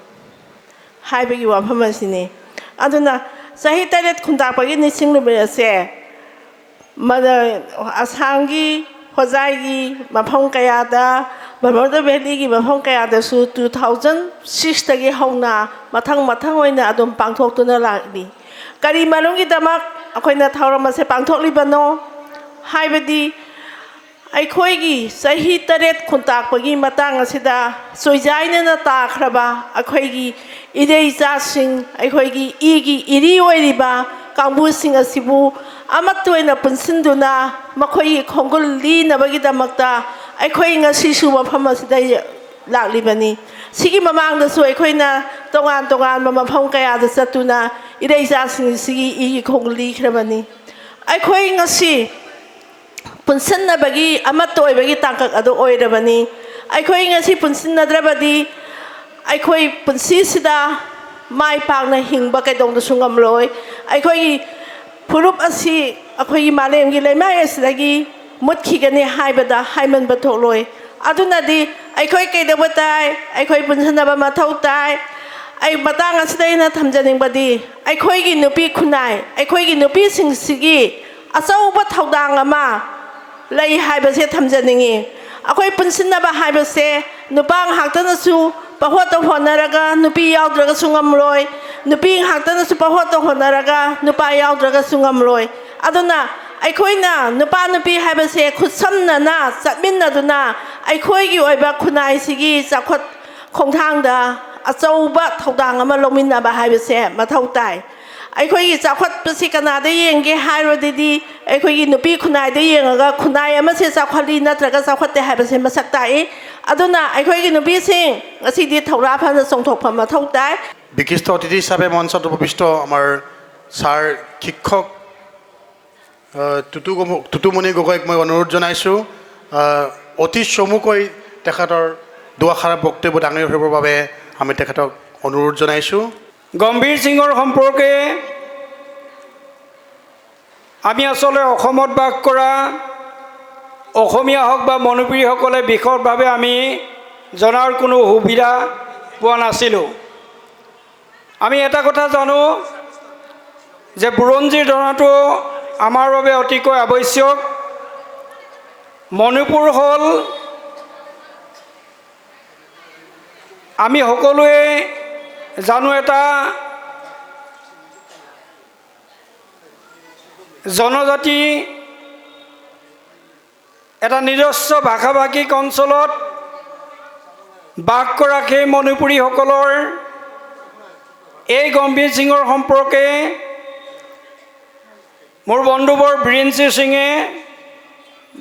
ꯍꯥꯏꯕꯒꯤ ꯋꯥꯐꯝ ꯑꯁꯤꯅꯤ꯫ ꯑꯗꯨꯅ ꯆꯍꯤ ꯇꯔꯦꯠ ꯈꯨꯟꯇꯥꯛꯄꯒꯤ ꯅꯤꯡꯁꯤꯡ ꯅꯨꯃꯤꯠ ꯑꯁꯦ ꯃꯗ-, ꯑꯁꯥꯝꯒꯤ ꯍꯣꯖꯥꯏꯒꯤ ꯃꯐꯝ ꯀꯌꯥꯗ, ꯕ꯭ꯔꯍꯃꯄꯨꯇ꯭ꯔ ꯚꯦꯂꯤꯒꯤ ꯃꯐꯝ ꯀꯌꯥꯗꯁꯨ two thousand six ꯇꯒꯤ ꯍꯧꯅ ꯃꯊꯪ ꯃꯊꯪ ꯑꯣꯏꯅ ꯑꯗꯨꯝ ꯄꯥꯡꯊꯣꯛꯇꯨꯅ ꯂꯥꯛꯂꯤ꯫ ꯀꯔꯤ ꯃꯔꯝꯒꯤꯗꯃꯛ ꯑꯩꯈꯣꯏꯅ ꯊꯧꯔꯝ ꯑꯁꯦ ꯄꯥꯡꯊꯣꯛꯂꯤꯕꯅꯣ ꯍꯥꯏꯕꯗꯤ, ꯑꯩꯈꯣꯏꯒꯤ ꯆꯍꯤ ꯇꯔꯦꯠ ꯈꯨꯟꯇꯥꯛꯄꯒꯤ ꯃꯇꯥꯡ ꯑꯁꯤꯗ ꯆꯣꯏꯖꯥꯏꯅꯅ ꯇꯥꯈ꯭ꯔꯕ ꯑꯩꯈꯣꯏꯒꯤ ꯏꯔꯩ ꯏꯆꯥꯁꯤꯡ, ꯑꯩꯈꯣꯏꯒꯤ ꯏꯒꯤ ꯏꯔꯤ ꯑꯣꯏꯔꯤꯕ ꯀꯥꯡꯕꯨꯁꯤꯡ ꯑꯁꯤꯕꯨ ꯑꯃꯠꯇ ꯑꯣꯏꯅ ꯄꯨꯟꯁꯤꯟꯗꯨꯅ ꯃꯈꯣꯏꯒꯤ ꯈꯣꯡꯒꯨꯜ ꯂꯤꯅꯕꯒꯤꯗꯃꯛꯇ ꯑꯩꯈꯣꯏ ꯉꯁꯤꯁꯨ ꯃꯐꯝ ꯑꯁꯤꯗ ꯂꯥꯛꯂꯤꯕꯅꯤ꯫ ꯁꯤꯒꯤ ꯃꯃꯥꯡꯗꯁꯨ ꯑꯩꯈꯣꯏꯅ ꯇꯣꯉꯥꯟ ꯇꯣꯉꯥꯟꯕ ꯃꯐꯝ ꯀꯌꯥꯗ ꯆꯠꯇꯨꯅ ꯏꯔꯩꯆꯥꯁꯤꯡꯁꯤꯒꯤ ꯏꯒꯤ ꯈꯣꯡꯒꯨꯜ ꯂꯤꯈ꯭ꯔꯕꯅꯤ꯫ ꯑꯩꯈꯣꯏ ꯉꯁꯤ ꯄꯨꯟꯁꯤꯟꯅꯕꯒꯤ ꯑꯃꯠꯇ ꯑꯣꯏꯕꯒꯤ ꯇꯥꯡꯀꯛ ꯑꯗꯨ ꯑꯣꯏꯔꯕꯅꯤ꯫ ꯑꯩꯈꯣꯏ ꯉꯁꯤ ꯄꯨꯟꯁꯤꯟꯅꯗ꯭ꯔꯕꯗꯤ ꯑꯩꯈꯣꯏ ꯄꯨꯟꯁꯤꯁꯤꯗ ꯃꯥꯏ ꯄꯥꯛꯅ ꯍꯤꯡꯕ ꯀꯩꯗꯧꯅꯁꯨ ꯉꯝꯂꯣꯏ꯫ ꯑꯩꯈꯣꯏꯒꯤ ꯐꯨꯔꯨꯞ ꯑꯁꯤ ꯑꯩꯈꯣꯏꯒꯤ ꯃꯥꯂꯦꯝꯒꯤ ꯂꯩꯃꯥꯏ ꯑꯁꯤꯗꯒꯤ ꯃꯨꯠꯈꯤꯒꯅꯤ ꯍꯥꯏꯕꯗ ꯍꯥꯏꯃꯟꯕ ꯊꯣꯛꯂꯣꯏ꯫ ꯑꯗꯨꯅꯗꯤ ꯑꯩꯈꯣꯏ ꯀꯩꯗꯧꯕ ꯇꯥꯏ? ꯑꯩꯈꯣꯏ ꯄꯨꯟꯁꯤꯟꯅꯕ ꯃꯊꯧ ꯇꯥꯏ꯫ ꯑꯩ ꯃꯇꯥꯡ ꯑꯁꯤꯗ ꯑꯩꯅ ꯊꯝꯖꯅꯤꯡꯕꯗꯤ ꯑꯩꯈꯣꯏꯒꯤ ꯅꯨꯄꯤ ꯈꯨꯟꯅꯥꯏ, ꯑꯩꯈꯣꯏꯒꯤ ꯅꯨꯄꯤꯁꯤꯡꯁꯤꯒꯤ ꯑꯆꯧꯕ ꯊꯧꯗꯥꯡ ꯑꯃ ꯂꯩ ꯍꯥꯏꯕꯁꯦ ꯊꯝꯖꯅꯤꯡꯉꯤ꯫ ꯑꯩꯈꯣꯏ ꯄꯨꯟꯁꯤꯟꯅꯕ ꯍꯥꯏꯕꯁꯦ ꯅꯨꯄꯥ ꯉꯥꯛꯇꯅꯁꯨ ꯄꯪꯍꯣꯠꯇ ꯍꯣꯠꯅꯔꯒ ꯅꯨꯄꯤ ꯌꯥꯎꯗ꯭ꯔꯒꯁꯨ ꯉꯝꯂꯣꯏ, ꯅꯨꯄꯤ ꯉꯥꯛꯇꯅꯁꯨ ꯄꯪꯍꯣꯠꯇ ꯍꯣꯠꯅꯔꯒ ꯅꯨꯄꯥ ꯌꯥꯎꯗ꯭ꯔꯒꯁꯨ ꯉꯝꯂꯣꯏ꯫ ꯑꯗꯨꯅ ꯑꯩꯈꯣꯏꯅ ꯅꯨꯄꯥ ꯅꯨꯄꯤ ꯍꯥꯏꯕꯁꯦ ꯈꯨꯠꯁꯝꯅꯅ ꯆꯠꯃꯤꯟꯅꯗꯨꯅ ꯑꯩꯈꯣꯏꯒꯤ ꯑꯣꯏꯕ ꯈꯨꯟꯅꯥꯏꯁꯤꯒꯤ ꯆꯥꯎꯈꯠ ꯈꯣꯡꯊꯥꯡꯗ ꯑꯆꯧꯕ ꯊꯧꯗꯥꯡ ꯑꯃ ꯂꯧꯃꯤꯟꯅꯕ ꯍꯥꯏꯕꯁꯦ ꯃꯊꯧ ꯇꯥꯏ꯫ ꯑꯩꯈꯣꯏꯒꯤ ꯆꯥꯎꯈꯠꯄꯁꯤ ꯀꯅꯥꯗ ꯌꯦꯡꯒꯦ ꯍꯥꯏꯔꯕꯗꯤ ꯑꯩꯈꯣꯏꯒꯤ ꯅꯨꯄꯤ ꯈꯨꯟꯅꯥꯏꯗ ꯌꯦꯡꯉꯒ ꯈꯨꯟꯅꯥꯏ ꯑꯃꯁꯦ ꯆꯥꯎꯈꯠꯂꯤ ꯅꯠꯇ꯭ꯔꯒ ꯆꯥꯎꯈꯠꯇꯦ ꯍꯥꯏꯕꯁꯦ ꯃꯁꯛ ꯇꯥꯛꯏ꯫ ꯑꯗꯨꯅ ꯑꯩꯈꯣꯏꯒꯤ ꯅꯨꯄꯤꯁꯤꯡ ꯉꯁꯤꯗꯤ ꯊꯧꯔꯥ ꯐꯅ ꯆꯣꯡꯊꯣꯛꯄ ꯃꯊꯧ ꯇꯥꯏ꯫ বিশিষ্ট অতিথি হিচাপে মঞ্চত উপবিষ্ট আমাৰ ছাৰ শিক্ষক আহ, টুটু গম-, টুটুমণি গগৈক মই অনুৰোধ জনাইছোঁ, আহ, অতি চমুকৈ তেখেতৰ দুআষাৰ বক্তব্য দাঙি ধৰিবৰ বাবে আমি তেখেতক অনুৰোধ জনাইছোঁ। গম্ভীৰ সিঙৰ সম্পৰ্কে আমি আচলতে অসমত বাস কৰা অসমীয়া হওক বা মণিপুৰীসকলে বিশদভাৱে আমি জনাৰ কোনো সুবিধা পোৱা নাছিলোঁ। আমি এটা কথা জানো যে বুৰঞ্জীৰ জনাটো আমাৰ বাবে অতিকৈ আৱশ্যক। মণিপুৰ হ'ল আমি সকলোৱে জানো এটা জনজাতি, এটা নিজস্ব ভাষাভাষিক অঞ্চলত বাস কৰা সেই মণিপুৰীসকলৰ এই গম্ভীৰ সিঙৰ সম্পৰ্কে মোৰ বন্ধুবৰ বীৰেণ চি সিঙে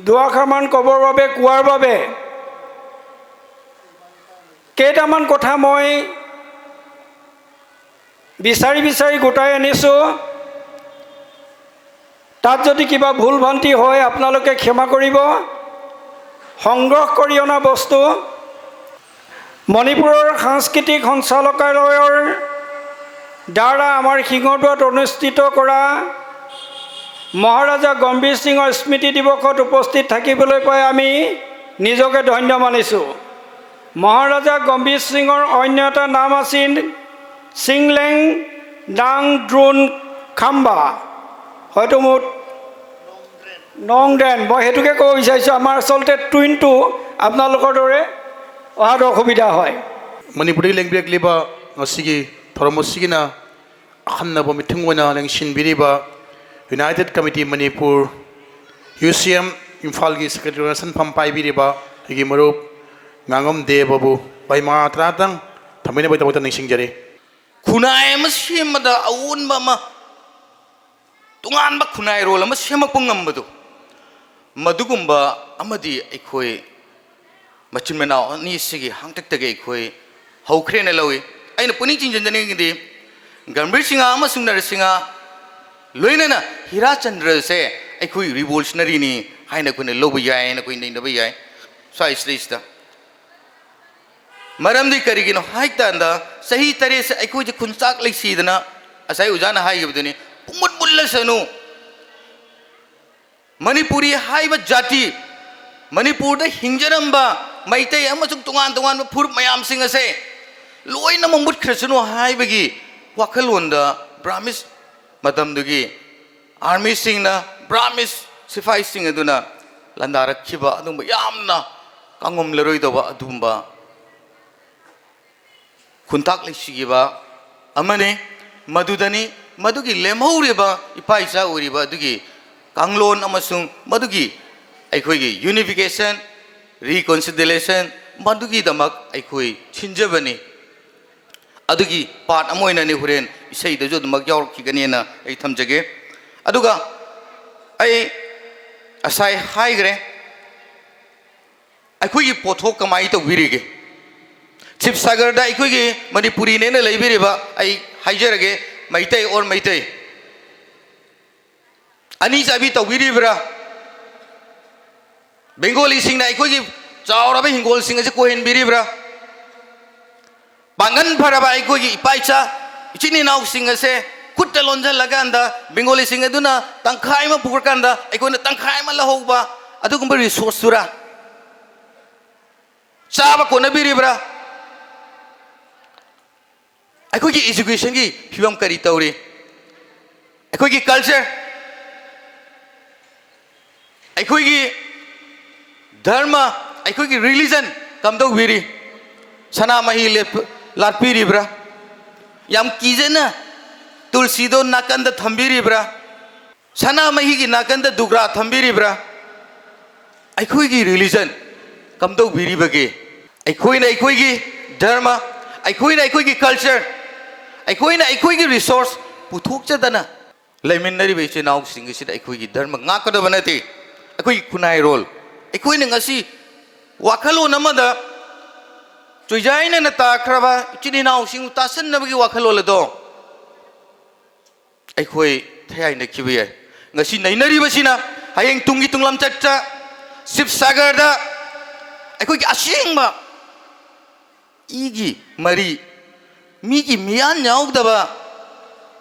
দুআষাৰমান ক'বৰ বাবে, কোৱাৰ বাবে কেইটামান কথা মই বিচাৰি বিচাৰি গোটাই আনিছোঁ। তাত যদি কিবা ভুল ভ্ৰান্তি হয়, আপোনালোকে ক্ষমা কৰিব। সংগ্ৰহ কৰি অনা বস্তু মণিপুৰৰ সাংস্কৃতিক সঞ্চালকালয়ৰ দ্বাৰা আমাৰ সিংহদুৱাৰত অনুষ্ঠিত কৰা মহাৰাজা গম্ভীৰ সিঙৰ স্মৃতি দিৱসত উপস্থিত থাকিবলৈ পাই আমি নিজকে ধন্য মানিছোঁ। মহাৰাজা গম্ভীৰ সিঙৰ অন্য এটা নাম আছিল চিংলেং ডাং ড্ৰুন খাম্বা। হয়তো মোৰ নংড্ৰেন, মই সেইটোকে ক'ব বিচাৰিছোঁ। আমাৰ আচলতে টুইনটো আপোনালোকৰ দৰে অহাত অসুবিধা হয়। ꯃꯅꯤꯄꯨꯔꯗꯒꯤ ꯂꯦꯡꯕꯤꯔꯛꯂꯤꯕ ꯉꯁꯤꯒꯤ ꯊꯧꯔꯝ ꯑꯁꯤꯒꯤꯅ ꯑꯈꯟꯅꯕ ꯃꯤꯊꯨꯡ ꯑꯣꯏꯅ ꯂꯦꯡꯁꯤꯟꯕꯤꯔꯤꯕ ꯌꯨꯅꯥꯏꯇꯦꯠ ꯀꯃꯤꯇꯤ ꯃꯅꯤꯄꯨꯔ, ꯌꯨ ꯁꯤ ꯑꯦꯝ ꯏꯝꯐꯥꯜꯒꯤ ꯁꯦꯀ꯭ꯔꯦꯇꯔꯤ ꯁꯟꯐꯝ ꯄꯥꯏꯕꯤꯔꯤꯕ ꯑꯩꯒꯤ ꯃꯔꯨꯞ ꯉꯥꯉꯝ ꯗꯦꯕꯕꯨ ꯃꯥꯏ ꯃꯉꯥ ꯇꯔꯥꯇꯪ ꯊꯝꯕꯤꯅꯕꯒꯤꯗꯃꯛꯇ ꯅꯤꯡꯁꯤꯡꯖꯔꯤ꯫ ꯈꯨꯟꯅꯥꯏ ꯑꯃ ꯁꯦꯝꯕꯗ ꯑꯑꯣꯟꯕ ꯑꯃ, ꯇꯣꯉꯥꯟꯕ ꯈꯨꯟꯅꯥꯏꯔꯣꯜ ꯑꯃ ꯁꯦꯝꯃꯛꯄ ꯉꯝꯕꯗꯣ, ꯃꯗꯨꯒꯨꯝꯕ ꯑꯃꯗꯤ ꯑꯩꯈꯣꯏ ꯃꯆꯤꯟ ꯃꯅꯥꯎ ꯑꯅꯤꯁꯤꯒꯤ ꯍꯥꯡꯇꯛꯇꯒꯤ ꯑꯩꯈꯣꯏ ꯍꯧꯈ꯭ꯔꯦꯅ ꯂꯧꯏ꯫ ꯑꯩꯅ ꯄꯨꯛꯅꯤꯡ ꯆꯤꯡꯁꯤꯟꯖꯅꯤꯡꯉꯤꯗꯤ, ꯒꯝꯚꯤꯔ ꯁꯤꯡꯍ ꯑꯃꯁꯨꯡ ꯅꯔꯁꯤꯡꯍ, ꯂꯣꯏꯅꯅ ꯍꯤꯔꯥꯆꯟꯗ꯭ꯔꯁꯦ ꯑꯩꯈꯣꯏ ꯔꯤꯚꯣꯂꯨꯁꯅꯔꯤꯅꯤ ꯍꯥꯏꯅ ꯑꯩꯈꯣꯏꯅ ꯂꯧꯕ ꯌꯥꯏ ꯍꯥꯏꯅ ꯑꯩꯈꯣꯏ ꯅꯩꯅꯕ ꯌꯥꯏ ꯁ꯭ꯋꯥꯏꯁꯤꯗꯩꯁꯤꯗ꯫ ꯃꯔꯝꯗꯤ ꯀꯔꯤꯒꯤꯅꯣ ꯍꯥꯏ ꯀꯥꯟꯗ, ꯆꯍꯤ ꯇꯔꯦꯠꯁꯦ ꯑꯩꯈꯣꯏꯁꯦ ꯈꯨꯟꯆꯥꯛ ꯂꯩꯁꯤꯗꯅ, ꯉꯁꯥꯏ ꯑꯣꯖꯥꯅ ꯍꯥꯏꯈꯤꯕꯗꯨꯅꯤ, ꯄꯨꯡꯃꯨꯠ ꯃꯨꯠꯂꯁꯅꯨ꯫ ꯃꯅꯤꯄꯨꯔꯤ ꯍꯥꯏꯕ ꯖꯥꯇꯤ, ꯃꯅꯤꯄꯨꯔꯗ ꯍꯤꯡꯖꯔꯝꯕ ꯃꯩꯇꯩ ꯑꯃꯁꯨꯡ ꯇꯣꯉꯥꯟ ꯇꯣꯉꯥꯟꯕ ꯐꯨꯔꯨꯞ ꯃꯌꯥꯝꯁꯤꯡ ꯑꯁꯦ ꯂꯣꯏꯅꯃꯛ ꯃꯨꯠꯈ꯭ꯔꯁꯅꯨ ꯍꯥꯏꯕꯒꯤ ꯋꯥꯈꯜꯂꯣꯟꯗ ꯕ꯭ꯔꯥꯍꯃꯤꯁ ꯃꯇꯝꯗꯨꯒꯤ ꯑꯥꯔꯃꯤꯁꯤꯡꯅ, ꯕ꯭ꯔꯥꯍꯃꯤꯁ ꯁꯤꯐꯥꯏꯁꯤꯡ ꯑꯗꯨꯅ ꯂꯥꯟꯗꯥꯔꯛꯈꯤꯕ ꯑꯗꯨꯒꯨꯝꯕ ꯌꯥꯝꯅ ꯀꯥꯡꯉꯝꯂꯔꯣꯏꯗꯧꯕ ꯑꯗꯨꯒꯨꯝꯕ ꯈꯨꯟꯇꯥꯛ ꯂꯩꯁꯤꯈꯤꯕ ꯑꯃꯅꯤ꯫ ꯃꯗꯨꯗꯅꯤ ꯃꯗꯨꯒꯤ ꯂꯦꯝꯍꯧꯔꯤꯕ ꯏꯄꯥ ꯏꯆꯥ ꯑꯣꯏꯔꯤꯕ ꯑꯗꯨꯒꯤ ꯀꯥꯡꯂꯣꯟ ꯑꯃꯁꯨꯡ ꯃꯗꯨꯒꯤ ꯑꯩꯈꯣꯏꯒꯤ ꯌꯨꯅꯤꯐꯤꯀꯦꯁꯟ, ꯔꯤꯀꯣꯟꯁꯤꯂꯤꯌꯦꯁꯟ, ꯃꯗꯨꯒꯤꯗꯃꯛ ꯑꯩꯈꯣꯏ ꯁꯤꯟꯖꯕꯅꯤ꯫ ꯑꯗꯨꯒꯤ ꯄꯥꯔꯠ ꯑꯃ ꯑꯣꯏꯅꯅꯤ ꯍꯣꯔꯦꯟ ꯏꯁꯩꯗꯁꯨ ꯑꯗꯨꯃꯛ ꯌꯥꯎꯔꯛꯈꯤꯒꯅꯤꯅ ꯑꯩ ꯊꯝꯖꯒꯦ꯫ ꯑꯗꯨꯒ ꯑꯩ ꯉꯁꯥꯏ ꯍꯥꯏꯈ꯭ꯔꯦ, ꯑꯩꯈꯣꯏꯒꯤ ꯄꯣꯠꯊꯣꯛ ꯀꯃꯥꯏꯅ ꯇꯧꯕꯤꯔꯤꯒꯦ? ꯁꯤꯕꯁꯥꯒꯔꯗ ꯑꯩꯈꯣꯏꯒꯤ ꯃꯅꯤꯄꯨꯔꯤꯅꯦꯅ ꯂꯩꯕꯤꯔꯤꯕ, ꯑꯩ ꯍꯥꯏꯖꯔꯒꯦ, ꯃꯩꯇꯩ ꯑꯣꯔ ꯃꯩꯇꯩ ꯑꯅꯤ ꯆꯥꯕꯤ ꯇꯧꯕꯤꯔꯤꯕ꯭ꯔꯥ? ꯕꯦꯡꯒꯣꯂꯤꯁꯤꯡꯅ ꯑꯩꯈꯣꯏꯒꯤ ꯆꯥꯎꯔꯕ ꯍꯤꯡꯒꯣꯜꯁꯤꯡ ꯑꯁꯤ ꯀꯣꯏꯍꯟꯕꯤꯔꯤꯕ꯭ꯔꯥ? ꯄꯥꯡꯒꯜ ꯐꯔꯕ ꯑꯩꯈꯣꯏꯒꯤ ꯏꯄꯥ ꯏꯆꯥ, ꯏꯆꯤꯟ ꯏꯅꯥꯎꯁꯤꯡ ꯑꯁꯦ ꯈꯨꯠꯇ ꯂꯣꯟꯁꯤꯜꯂꯀꯥꯟꯗ ꯕꯦꯡꯒꯣꯂꯤꯁꯤꯡ ꯑꯗꯨꯅ ꯇꯪꯈꯥꯏ ꯑꯃ ꯄꯨꯈ꯭ꯔꯀꯥꯟꯗ ꯑꯩꯈꯣꯏꯅ ꯇꯪꯈꯥꯏ ꯑꯃ ꯂꯧꯍꯧꯕ, ꯑꯗꯨꯒꯨꯝꯕ ꯔꯤꯁꯣꯔꯁꯇꯨꯔꯥ? ꯆꯥꯕ ꯀꯣꯟꯅꯕꯤꯔꯤꯕ꯭ꯔꯥ? ꯑꯩꯈꯣꯏꯒꯤ ꯏꯖꯨꯀꯦꯁꯟꯒꯤ ꯐꯤꯕꯝ ꯀꯔꯤ ꯇꯧꯔꯤ? ꯑꯩꯈꯣꯏꯒꯤ ꯀꯜꯆꯔ, ꯑꯩꯈꯣꯏꯒꯤ ꯙꯔꯃ, ꯑꯩꯈꯣꯏꯒꯤ ꯔꯤꯂꯤꯖꯟ ꯀꯝꯗꯧꯕꯤꯔꯤ? ꯁꯅꯥꯃꯍꯤ ꯂꯦꯞ-, ꯂꯥꯠꯄꯤꯔꯤꯕ꯭ꯔꯥ? ꯌꯥꯝ ꯀꯤꯖꯅ ꯇꯨꯜꯁꯤꯗꯣ ꯅꯥꯀꯟꯗ ꯊꯝꯕꯤꯔꯤꯕ꯭ꯔꯥ? ꯁꯅꯥꯃꯍꯤꯒꯤ ꯅꯥꯀꯟꯗ ꯗꯨꯒ꯭ꯔꯥ ꯊꯝꯕꯤꯔꯤꯕ꯭ꯔꯥ? ꯑꯩꯈꯣꯏꯒꯤ ꯔꯤꯂꯤꯖꯟ ꯀꯝꯗꯧꯕꯤꯔꯤꯕꯒꯦ? ꯑꯩꯈꯣꯏꯅ ꯑꯩꯈꯣꯏꯒꯤ ꯙꯔꯃ, ꯑꯩꯈꯣꯏꯅ ꯑꯩꯈꯣꯏꯒꯤ ꯀꯜꯆꯔ, ꯑꯩꯈꯣꯏꯅ ꯑꯩꯈꯣꯏꯒꯤ ꯔꯤꯁꯣꯔꯁ ꯄꯨꯊꯣꯛꯆꯗꯅ ꯂꯩꯃꯤꯟꯅꯔꯤꯕ ꯏꯆꯤꯜ ꯏꯅꯥꯎꯁꯤꯡ ꯑꯁꯤꯗ ꯑꯩꯈꯣꯏꯒꯤ ꯙꯔꯃ ꯉꯥꯛꯀꯗꯕ ꯅꯠꯇꯦ꯫ ꯑꯩꯈꯣꯏꯒꯤ ꯈꯨꯟꯅꯥꯏꯔꯣꯜ, ꯑꯩꯈꯣꯏꯅ ꯉꯁꯤ ꯋꯥꯈꯜꯂꯣꯟ ꯑꯃꯗ ꯆꯣꯏꯖꯥꯏꯅꯅ ꯇꯥꯈ꯭ꯔꯕ ꯏꯆꯤꯜ ꯏꯅꯥꯎꯁꯤꯡꯕꯨ ꯇꯥꯁꯟꯅꯕꯒꯤ ꯋꯥꯈꯜꯂꯣꯟ ꯑꯗꯣ ꯑꯩꯈꯣꯏ ꯊꯌꯥꯏꯅꯈꯤꯕ ꯌꯥꯏ꯫ ꯉꯁꯤ ꯅꯩꯅꯔꯤꯕꯁꯤꯅ ꯍꯌꯦꯡ ꯇꯨꯡꯒꯤ ꯇꯨꯡꯂꯝꯆꯠꯇ ꯁꯤꯕꯁꯥꯒꯔꯗ ꯑꯩꯈꯣꯏꯒꯤ ꯑꯁꯦꯡꯕ ꯏꯒꯤ ꯃꯔꯤ, ꯃꯤꯒꯤ ꯃꯤꯌꯥꯟ ꯌꯥꯎꯗꯕ,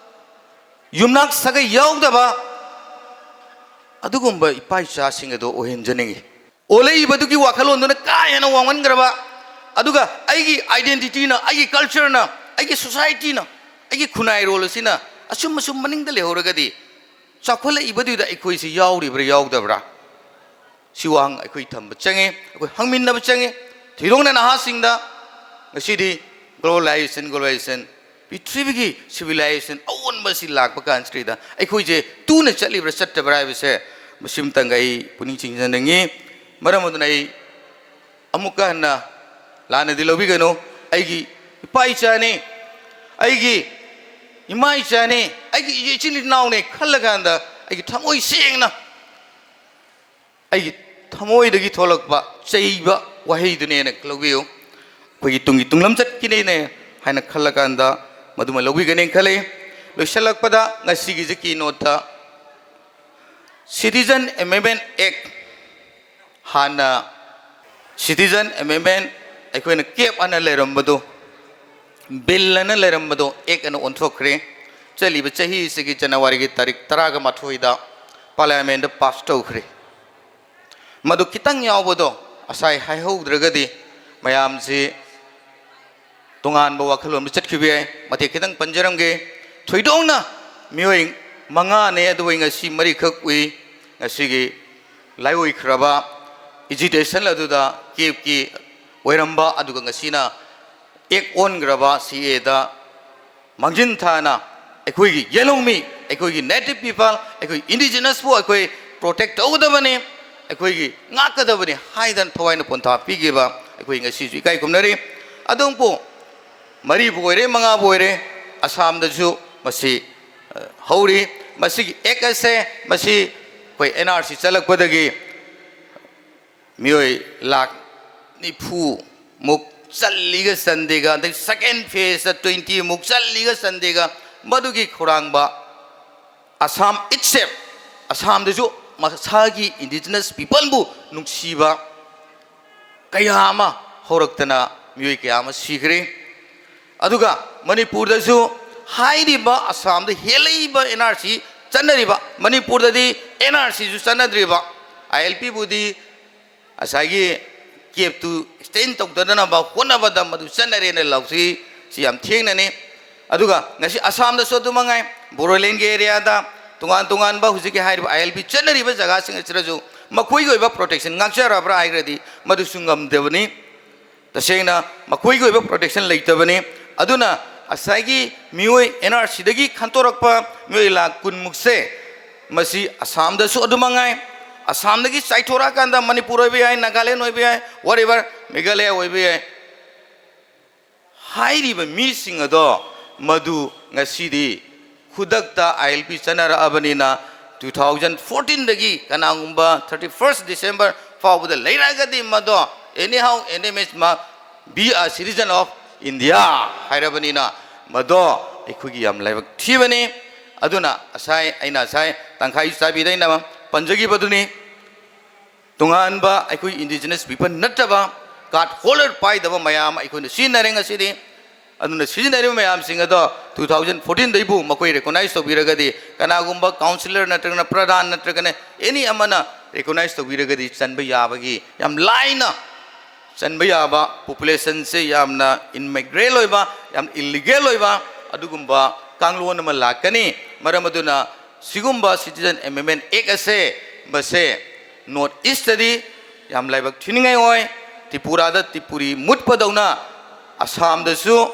ꯌꯨꯝꯅꯥꯛ ꯁꯥꯒꯩ ꯌꯥꯎꯗꯕ ꯑꯗꯨꯒꯨꯝꯕ ꯏꯄꯥ ꯏꯆꯥꯁꯤꯡ ꯑꯗꯨ ꯑꯣꯏꯍꯟꯖꯅꯤꯡꯏ꯫ ꯑꯣꯜꯂꯛꯏꯕꯗꯨꯒꯤ ꯋꯥꯈꯜꯂꯣꯟꯗꯨꯅ ꯀꯥ ꯍꯦꯟꯅ ꯋꯥꯡꯃꯟꯈ꯭ꯔꯕ, ꯑꯗꯨꯒ ꯑꯩꯒꯤ ꯑꯥꯏꯗꯦꯟꯇꯤꯇꯤꯅ, ꯑꯩꯒꯤ ꯀꯜꯆꯔꯅ, ꯑꯩꯒꯤ ꯁꯣꯁꯥꯏꯇꯤꯅ, ꯑꯩꯒꯤ ꯈꯨꯟꯅꯥꯏꯔꯣꯜ ꯑꯁꯤꯅ ꯑꯁꯨꯝ ꯑꯁꯨꯝ ꯃꯅꯤꯡꯗ ꯂꯩꯍꯧꯔꯒꯗꯤ ꯆꯥꯎꯈꯠꯂꯛꯏꯕꯗꯨꯗ ꯑꯩꯈꯣꯏꯁꯤ ꯌꯥꯎꯔꯤꯕ꯭ꯔꯥ ꯌꯥꯎꯗꯕ꯭ꯔꯥ? ꯁꯤ ꯋꯥꯍꯪ ꯑꯩꯈꯣꯏ ꯊꯝꯕ ꯆꯪꯉꯤ, ꯑꯩꯈꯣꯏ ꯍꯪꯃꯤꯟꯅꯕ ꯆꯪꯉꯤ꯫ ꯊꯣꯏꯗꯣꯛꯅ ꯅꯍꯥꯁꯤꯡꯗ ꯉꯁꯤꯗꯤ ꯒ꯭ꯂꯣꯕꯦꯂꯥꯏꯖꯦꯁꯟ, ꯒ꯭ꯂꯣꯕꯦꯂꯥꯏꯖꯦꯁꯟ, ꯄ꯭ꯔꯤꯊꯤꯕꯤꯒꯤ ꯁꯤꯚꯤꯂꯥꯏꯖꯦꯁꯟ ꯑꯑꯣꯟꯕ ꯑꯁꯤ ꯂꯥꯛꯄ ꯀꯥꯟꯁꯤꯗ ꯑꯩꯈꯣꯏꯁꯦ ꯇꯨꯅ ꯆꯠꯂꯤꯕ꯭ꯔꯥ ꯆꯠꯇꯕ꯭ꯔꯥ ꯍꯥꯏꯕꯁꯦ ꯃꯁꯤꯃꯇꯪꯒ ꯑꯩ ꯄꯨꯛꯅꯤꯡ ꯆꯤꯡꯁꯤꯟꯅꯤꯡꯉꯤ꯫ ꯃꯔꯝ ꯑꯗꯨꯅ ꯑꯩ ꯑꯃꯨꯛꯀ ꯍꯟꯅ ꯂꯥꯟꯅꯗꯤ ꯂꯧꯕꯤꯒꯅꯨ꯫ ꯑꯩꯒꯤ ꯏꯄꯥ ꯏꯆꯥꯅꯤ, ꯑꯩꯒꯤ ꯏꯃꯥ ꯏꯆꯥꯅꯤ, ꯑꯩꯒꯤ ꯏꯆꯤꯟ ꯏꯅꯥꯎꯅꯦ ꯈꯜꯂꯀꯥꯟꯗ ꯑꯩꯒꯤ ꯊꯃꯣꯏ ꯁꯦꯡꯅ ꯑꯩꯒꯤ ꯊꯃꯣꯏꯗꯒꯤ ꯊꯣꯛꯂꯛꯄ ꯆꯩꯕ ꯋꯥꯍꯩꯗꯨꯅꯦꯅ ꯂꯧꯕꯤꯌꯨ꯫ ꯑꯩꯈꯣꯏꯒꯤ ꯇꯨꯡꯒꯤ ꯇꯨꯡꯂꯝꯆꯠꯀꯤꯅꯦꯅꯦ ꯍꯥꯏꯅ ꯈꯜꯂꯀꯥꯟꯗ ꯃꯗꯨꯃ ꯂꯧꯕꯤꯒꯅꯦꯅ ꯈꯜꯂꯤ꯫ ꯂꯣꯏꯁꯤꯜꯂꯛꯄꯗ ꯉꯁꯤꯒꯤ ꯀꯤ ꯅꯣꯠꯇ Citizen Amendment Act, ꯍꯥꯟꯅ Citizen Amendment ꯑꯩꯈꯣꯏꯅ ꯀꯦꯞ ꯑꯅ ꯂꯩꯔꯝꯕꯗꯣ, ꯕꯤꯜ ꯑꯅ ꯂꯩꯔꯝꯕꯗꯣ ꯑꯦꯛ ꯑꯅ ꯑꯣꯟꯊꯣꯛꯈ꯭ꯔꯦ꯫ ꯆꯠꯂꯤꯕ ꯆꯍꯤꯁꯤꯒꯤ ꯖꯅꯋꯥꯔꯤꯒꯤ ꯇꯥꯔꯤꯛ ꯇꯔꯥꯒ ꯃꯥꯊꯣꯏꯗ ꯄꯥꯔꯂꯤꯌꯥꯃꯦꯟꯗ ꯄꯥꯁ ꯇꯧꯈ꯭ꯔꯦ꯫ ꯃꯗꯨ ꯈꯤꯇꯪ ꯌꯥꯎꯕꯗꯣ ꯉꯁꯥꯏ ꯍꯥꯏꯍꯧꯗ꯭ꯔꯒꯗꯤ ꯃꯌꯥꯝꯁꯤ ꯇꯣꯉꯥꯟꯕ ꯋꯥꯈꯜꯂꯣꯟꯗ ꯆꯠꯈꯤꯕ ꯌꯥꯏ꯫ ꯃꯇꯦꯛ ꯈꯤꯇꯪ ꯄꯟꯖꯔꯝꯒꯦ꯫ ꯊꯣꯏꯗꯣꯛꯅ ꯃꯤꯑꯣꯏ ꯃꯉꯥꯅꯦ, ꯑꯗꯨꯕꯨ ꯑꯩ ꯉꯁꯤ ꯃꯔꯤꯈꯛ ꯎꯏ꯫ ꯉꯁꯤꯒꯤ ꯂꯥꯏꯑꯣꯏꯈ꯭ꯔꯕ ꯑꯦꯖꯤꯇꯦꯁꯟ ꯑꯗꯨꯗ ꯀꯦꯞꯀꯤ ꯑꯣꯏꯔꯝꯕ, ꯑꯗꯨꯒ ꯉꯁꯤꯅ ꯑꯦꯛ ꯑꯣꯟꯈ꯭ꯔꯕ ꯁꯤ ꯑꯦꯗ ꯃꯥꯡꯖꯤꯟ ꯊꯥꯅ ꯑꯩꯈꯣꯏꯒꯤ ꯌꯦꯜꯍꯧꯃꯤ, ꯑꯩꯈꯣꯏꯒꯤ ꯅꯦꯇꯤꯚ ꯄꯤꯄꯜ, ꯑꯩꯈꯣꯏ ꯏꯟꯗꯤꯖꯤꯅꯁꯄꯨ ꯑꯩꯈꯣꯏ ꯄ꯭ꯔꯣꯇꯦꯛ ꯇꯧꯒꯗꯕꯅꯤ, ꯑꯩꯈꯣꯏꯒꯤ ꯉꯥꯛꯀꯗꯕꯅꯤ ꯍꯥꯏꯗꯅ ꯊꯋꯥꯏꯅ ꯄꯣꯟꯊꯥ ꯄꯤꯈꯤꯕ ꯑꯩꯈꯣꯏ ꯉꯁꯤꯁꯨ ꯏꯀꯥꯏ ꯈꯨꯝꯅꯔꯤ꯫ ꯑꯗꯨꯕꯨ ꯃꯔꯤꯕꯨ ꯑꯣꯏꯔꯦ, ꯃꯉꯥꯕꯨ ꯑꯣꯏꯔꯦ, ꯑꯁꯥꯝꯗꯁꯨ ꯃꯁꯤ, ꯑ, ꯍꯧꯔꯤ꯫ ꯃꯁꯤꯒꯤ ꯑꯦꯛ ꯑꯁꯦ, ꯃꯁꯤ ꯑꯩꯈꯣꯏ ꯑꯦꯟ ꯑꯥꯔ ꯁꯤ ꯆꯠꯂꯛꯄꯗꯒꯤ ꯃꯤꯑꯣꯏ ꯂꯥꯈ ꯅꯤꯐꯨ ꯃꯨꯛ ꯆꯜꯂꯤꯒ ꯆꯟꯗꯦꯒ, ꯑꯗꯩ ꯁꯦꯀꯦꯟ ꯐꯦꯁꯇ ꯇ꯭ꯋꯦꯟꯇꯤ ꯃꯨꯛ ꯆꯜꯂꯤꯒ ꯆꯟꯗꯦꯒ, ꯃꯗꯨꯒꯤ ꯈꯧꯔꯥꯡꯕ ꯑꯁꯥꯝ ꯏꯠꯁꯦꯜꯐ, ꯑꯁꯥꯝꯗꯁꯨ ꯃꯁꯥꯒꯤ ꯏꯟꯗꯤꯖꯤꯅꯁ ꯄꯤꯄꯜꯕꯨ ꯅꯨꯡꯁꯤꯕ ꯀꯌꯥ ꯑꯃ ꯍꯧꯔꯛꯇꯅ ꯃꯤꯑꯣꯏ ꯀꯌꯥ ꯑꯃ ꯁꯤꯈ꯭ꯔꯦ꯫ ꯑꯗꯨꯒ ꯃꯅꯤꯄꯨꯔꯗꯁꯨ ꯍꯥꯏꯔꯤꯕ ꯑꯁꯥꯝꯗ ꯍꯦꯜꯂꯛꯏꯕ ꯑꯦꯟ ꯑꯥꯔ ꯁꯤ ꯆꯠꯅꯔꯤꯕ, ꯃꯅꯤꯄꯨꯔꯗꯗꯤ ꯑꯦꯟ ꯑꯥꯔ ꯁꯤꯁꯨ ꯆꯠꯅꯗ꯭ꯔꯤꯕ, ꯑꯥꯏ ꯑꯦꯜ ꯄꯤꯕꯨꯗꯤ ꯉꯁꯥꯏꯒꯤ ꯀꯦꯞꯇꯨ ꯑꯦꯛꯁꯇꯦꯟ ꯇꯧꯗꯅꯕ ꯍꯣꯠꯅꯕꯗ ꯃꯗꯨ ꯆꯠꯅꯔꯦꯅ ꯂꯥꯎꯊꯣꯛꯏ꯫ ꯁꯤ ꯌꯥꯝ ꯊꯦꯡꯅꯅꯤ꯫ ꯑꯗꯨꯒ ꯉꯁꯤ ꯑꯁꯥꯝꯗꯁꯨ ꯑꯗꯨ ꯃꯉꯥꯏ, ꯕꯣꯔꯣꯂꯦꯟꯒꯤ ꯑꯦꯔꯤꯌꯥꯗ ꯇꯣꯉꯥꯟ ꯇꯣꯉꯥꯟꯕ ꯍꯧꯖꯤꯛꯀꯤ ꯍꯥꯏꯔꯤꯕ ꯑꯥꯏ ꯑꯦꯜ ꯄꯤ ꯆꯠꯅꯔꯤꯕ ꯖꯒꯥꯁꯤꯡ ꯑꯁꯤꯗꯁꯨ ꯃꯈꯣꯏꯒꯤ ꯑꯣꯏꯕ ꯄ꯭ꯔꯣꯇꯦꯛꯁꯟ ꯉꯥꯛꯆꯔꯕ꯭ꯔꯥ ꯍꯥꯏꯔꯒꯗꯤ ꯃꯗꯨꯁꯨ ꯉꯝꯗꯕꯅꯤ꯫ ꯇꯁꯦꯡꯅ ꯃꯈꯣꯏꯒꯤ ꯑꯣꯏꯕ ꯄ꯭ꯔꯣꯇꯦꯛꯁꯟ ꯂꯩꯇꯕꯅꯤ꯫ ꯑꯗꯨꯅ ꯉꯁꯥꯏꯒꯤ ꯃꯤꯑꯣꯏ ꯑꯦꯟ ꯑꯥꯔ ꯁꯤꯗꯒꯤ ꯈꯟꯇꯣꯔꯛꯄ ꯃꯤꯑꯣꯏ ꯂꯥꯈ ꯀꯨꯟꯃꯨꯛꯁꯦ ꯃꯁꯤ ꯑꯁꯥꯝꯗꯁꯨ ꯑꯗꯨ ꯃꯉꯥꯏ, ꯑꯁꯥꯝꯗꯒꯤ ꯆꯥꯏꯊꯣꯔꯛꯑꯀꯥꯟꯗ ꯃꯅꯤꯄꯨꯔ ꯑꯣꯏꯕ ꯌꯥꯏ, ꯅꯥꯒꯥꯂꯦꯟ ꯑꯣꯏꯕ ꯌꯥꯏ, whatever, ꯃꯦꯘꯥꯂꯌꯥ ꯑꯣꯏꯕ ꯌꯥꯏ꯫ ꯍꯥꯏꯔꯤꯕ ꯃꯤꯁꯤꯡ ꯑꯗꯣ ꯃꯗꯨ ꯉꯁꯤꯗꯤ ꯈꯨꯗꯛꯇ ꯑꯥꯏ ꯑꯦꯜ ꯄꯤ ꯆꯠꯅꯔꯛꯑꯕꯅꯤꯅ, two thousand fourteen ꯗꯒꯤ ꯀꯅꯥꯒꯨꯝꯕ thirty first December ꯐꯥꯎꯕꯗ ꯂꯩꯔꯛꯑꯒꯗꯤ, ꯃꯗꯣ anyhow any means ꯃꯥ be a citizen of India ꯍꯥꯏꯔꯕꯅꯤꯅ, ꯃꯗꯣ ꯑꯩꯈꯣꯏꯒꯤ ꯌꯥꯝ ꯂꯥꯏꯕꯛ ꯊꯤꯕꯅꯤ꯫ ꯑꯗꯨꯅ ꯉꯁꯥꯏ ꯑꯩꯅ ꯉꯁꯥꯏ ꯇꯪꯈꯥꯏ ꯆꯥꯕꯤꯗ ꯑꯩꯅ ꯄꯟꯖꯈꯤꯕꯗꯨꯅꯤ꯫ ꯇꯣꯉꯥꯟꯕ ꯑꯩꯈꯣꯏ indigenous people ꯅꯠꯇꯕ card holder ꯄꯥꯏꯗꯕ ꯃꯌꯥꯝ ꯑꯩꯈꯣꯏꯅ ꯁꯤꯖꯤꯟꯅꯔꯦ ꯉꯁꯤꯗꯤ꯫ ꯑꯗꯨꯅ ꯁꯤꯖꯤꯟꯅꯔꯤꯕ ꯃꯌꯥꯝꯁꯤꯡ ꯑꯗꯣ two thousand fourteen ꯗꯩꯕꯨ ꯃꯈꯣꯏ recognize ꯇꯧꯕꯤꯔꯒꯗꯤ, ꯀꯅꯥꯒꯨꯝꯕ councillor ꯅꯠꯇ꯭ꯔꯒꯅ ꯄ꯭ꯔꯙꯥꯟ ꯅꯠꯇ꯭ꯔꯒꯅ any ꯑꯃꯅ recognize ꯇꯧꯕꯤꯔꯒꯗꯤ, ꯆꯟꯕ ꯌꯥꯕꯒꯤ ꯌꯥꯝ ꯂꯥꯏꯅ ꯆꯟꯕ ꯌꯥꯕ, population ꯁꯦ ꯌꯥꯝꯅ immoral ꯑꯣꯏꯕ, ꯌꯥꯝ illegal ꯑꯣꯏꯕ ꯑꯗꯨꯒꯨꯝꯕ ꯀꯥꯡꯂꯣꯟ ꯑꯃ ꯂꯥꯛꯀꯅꯤ꯫ ꯃꯔꯝ ꯑꯗꯨꯅ ꯁꯤꯒꯨꯝꯕ Citizen Amendment Act ꯑꯁꯦ, ꯃꯁꯦ North East ꯇꯗꯤ ꯌꯥꯝ ꯂꯥꯏꯕꯛ ꯊꯤꯅꯤꯡꯉꯥꯏ ꯑꯣꯏ꯫ ꯇ꯭ꯔꯤꯄꯨꯔꯥꯗ ꯇ꯭ꯔꯤꯄꯨꯔꯤ ꯃꯨꯠꯄꯗꯧꯅ ꯑꯁꯥꯝꯗꯁꯨ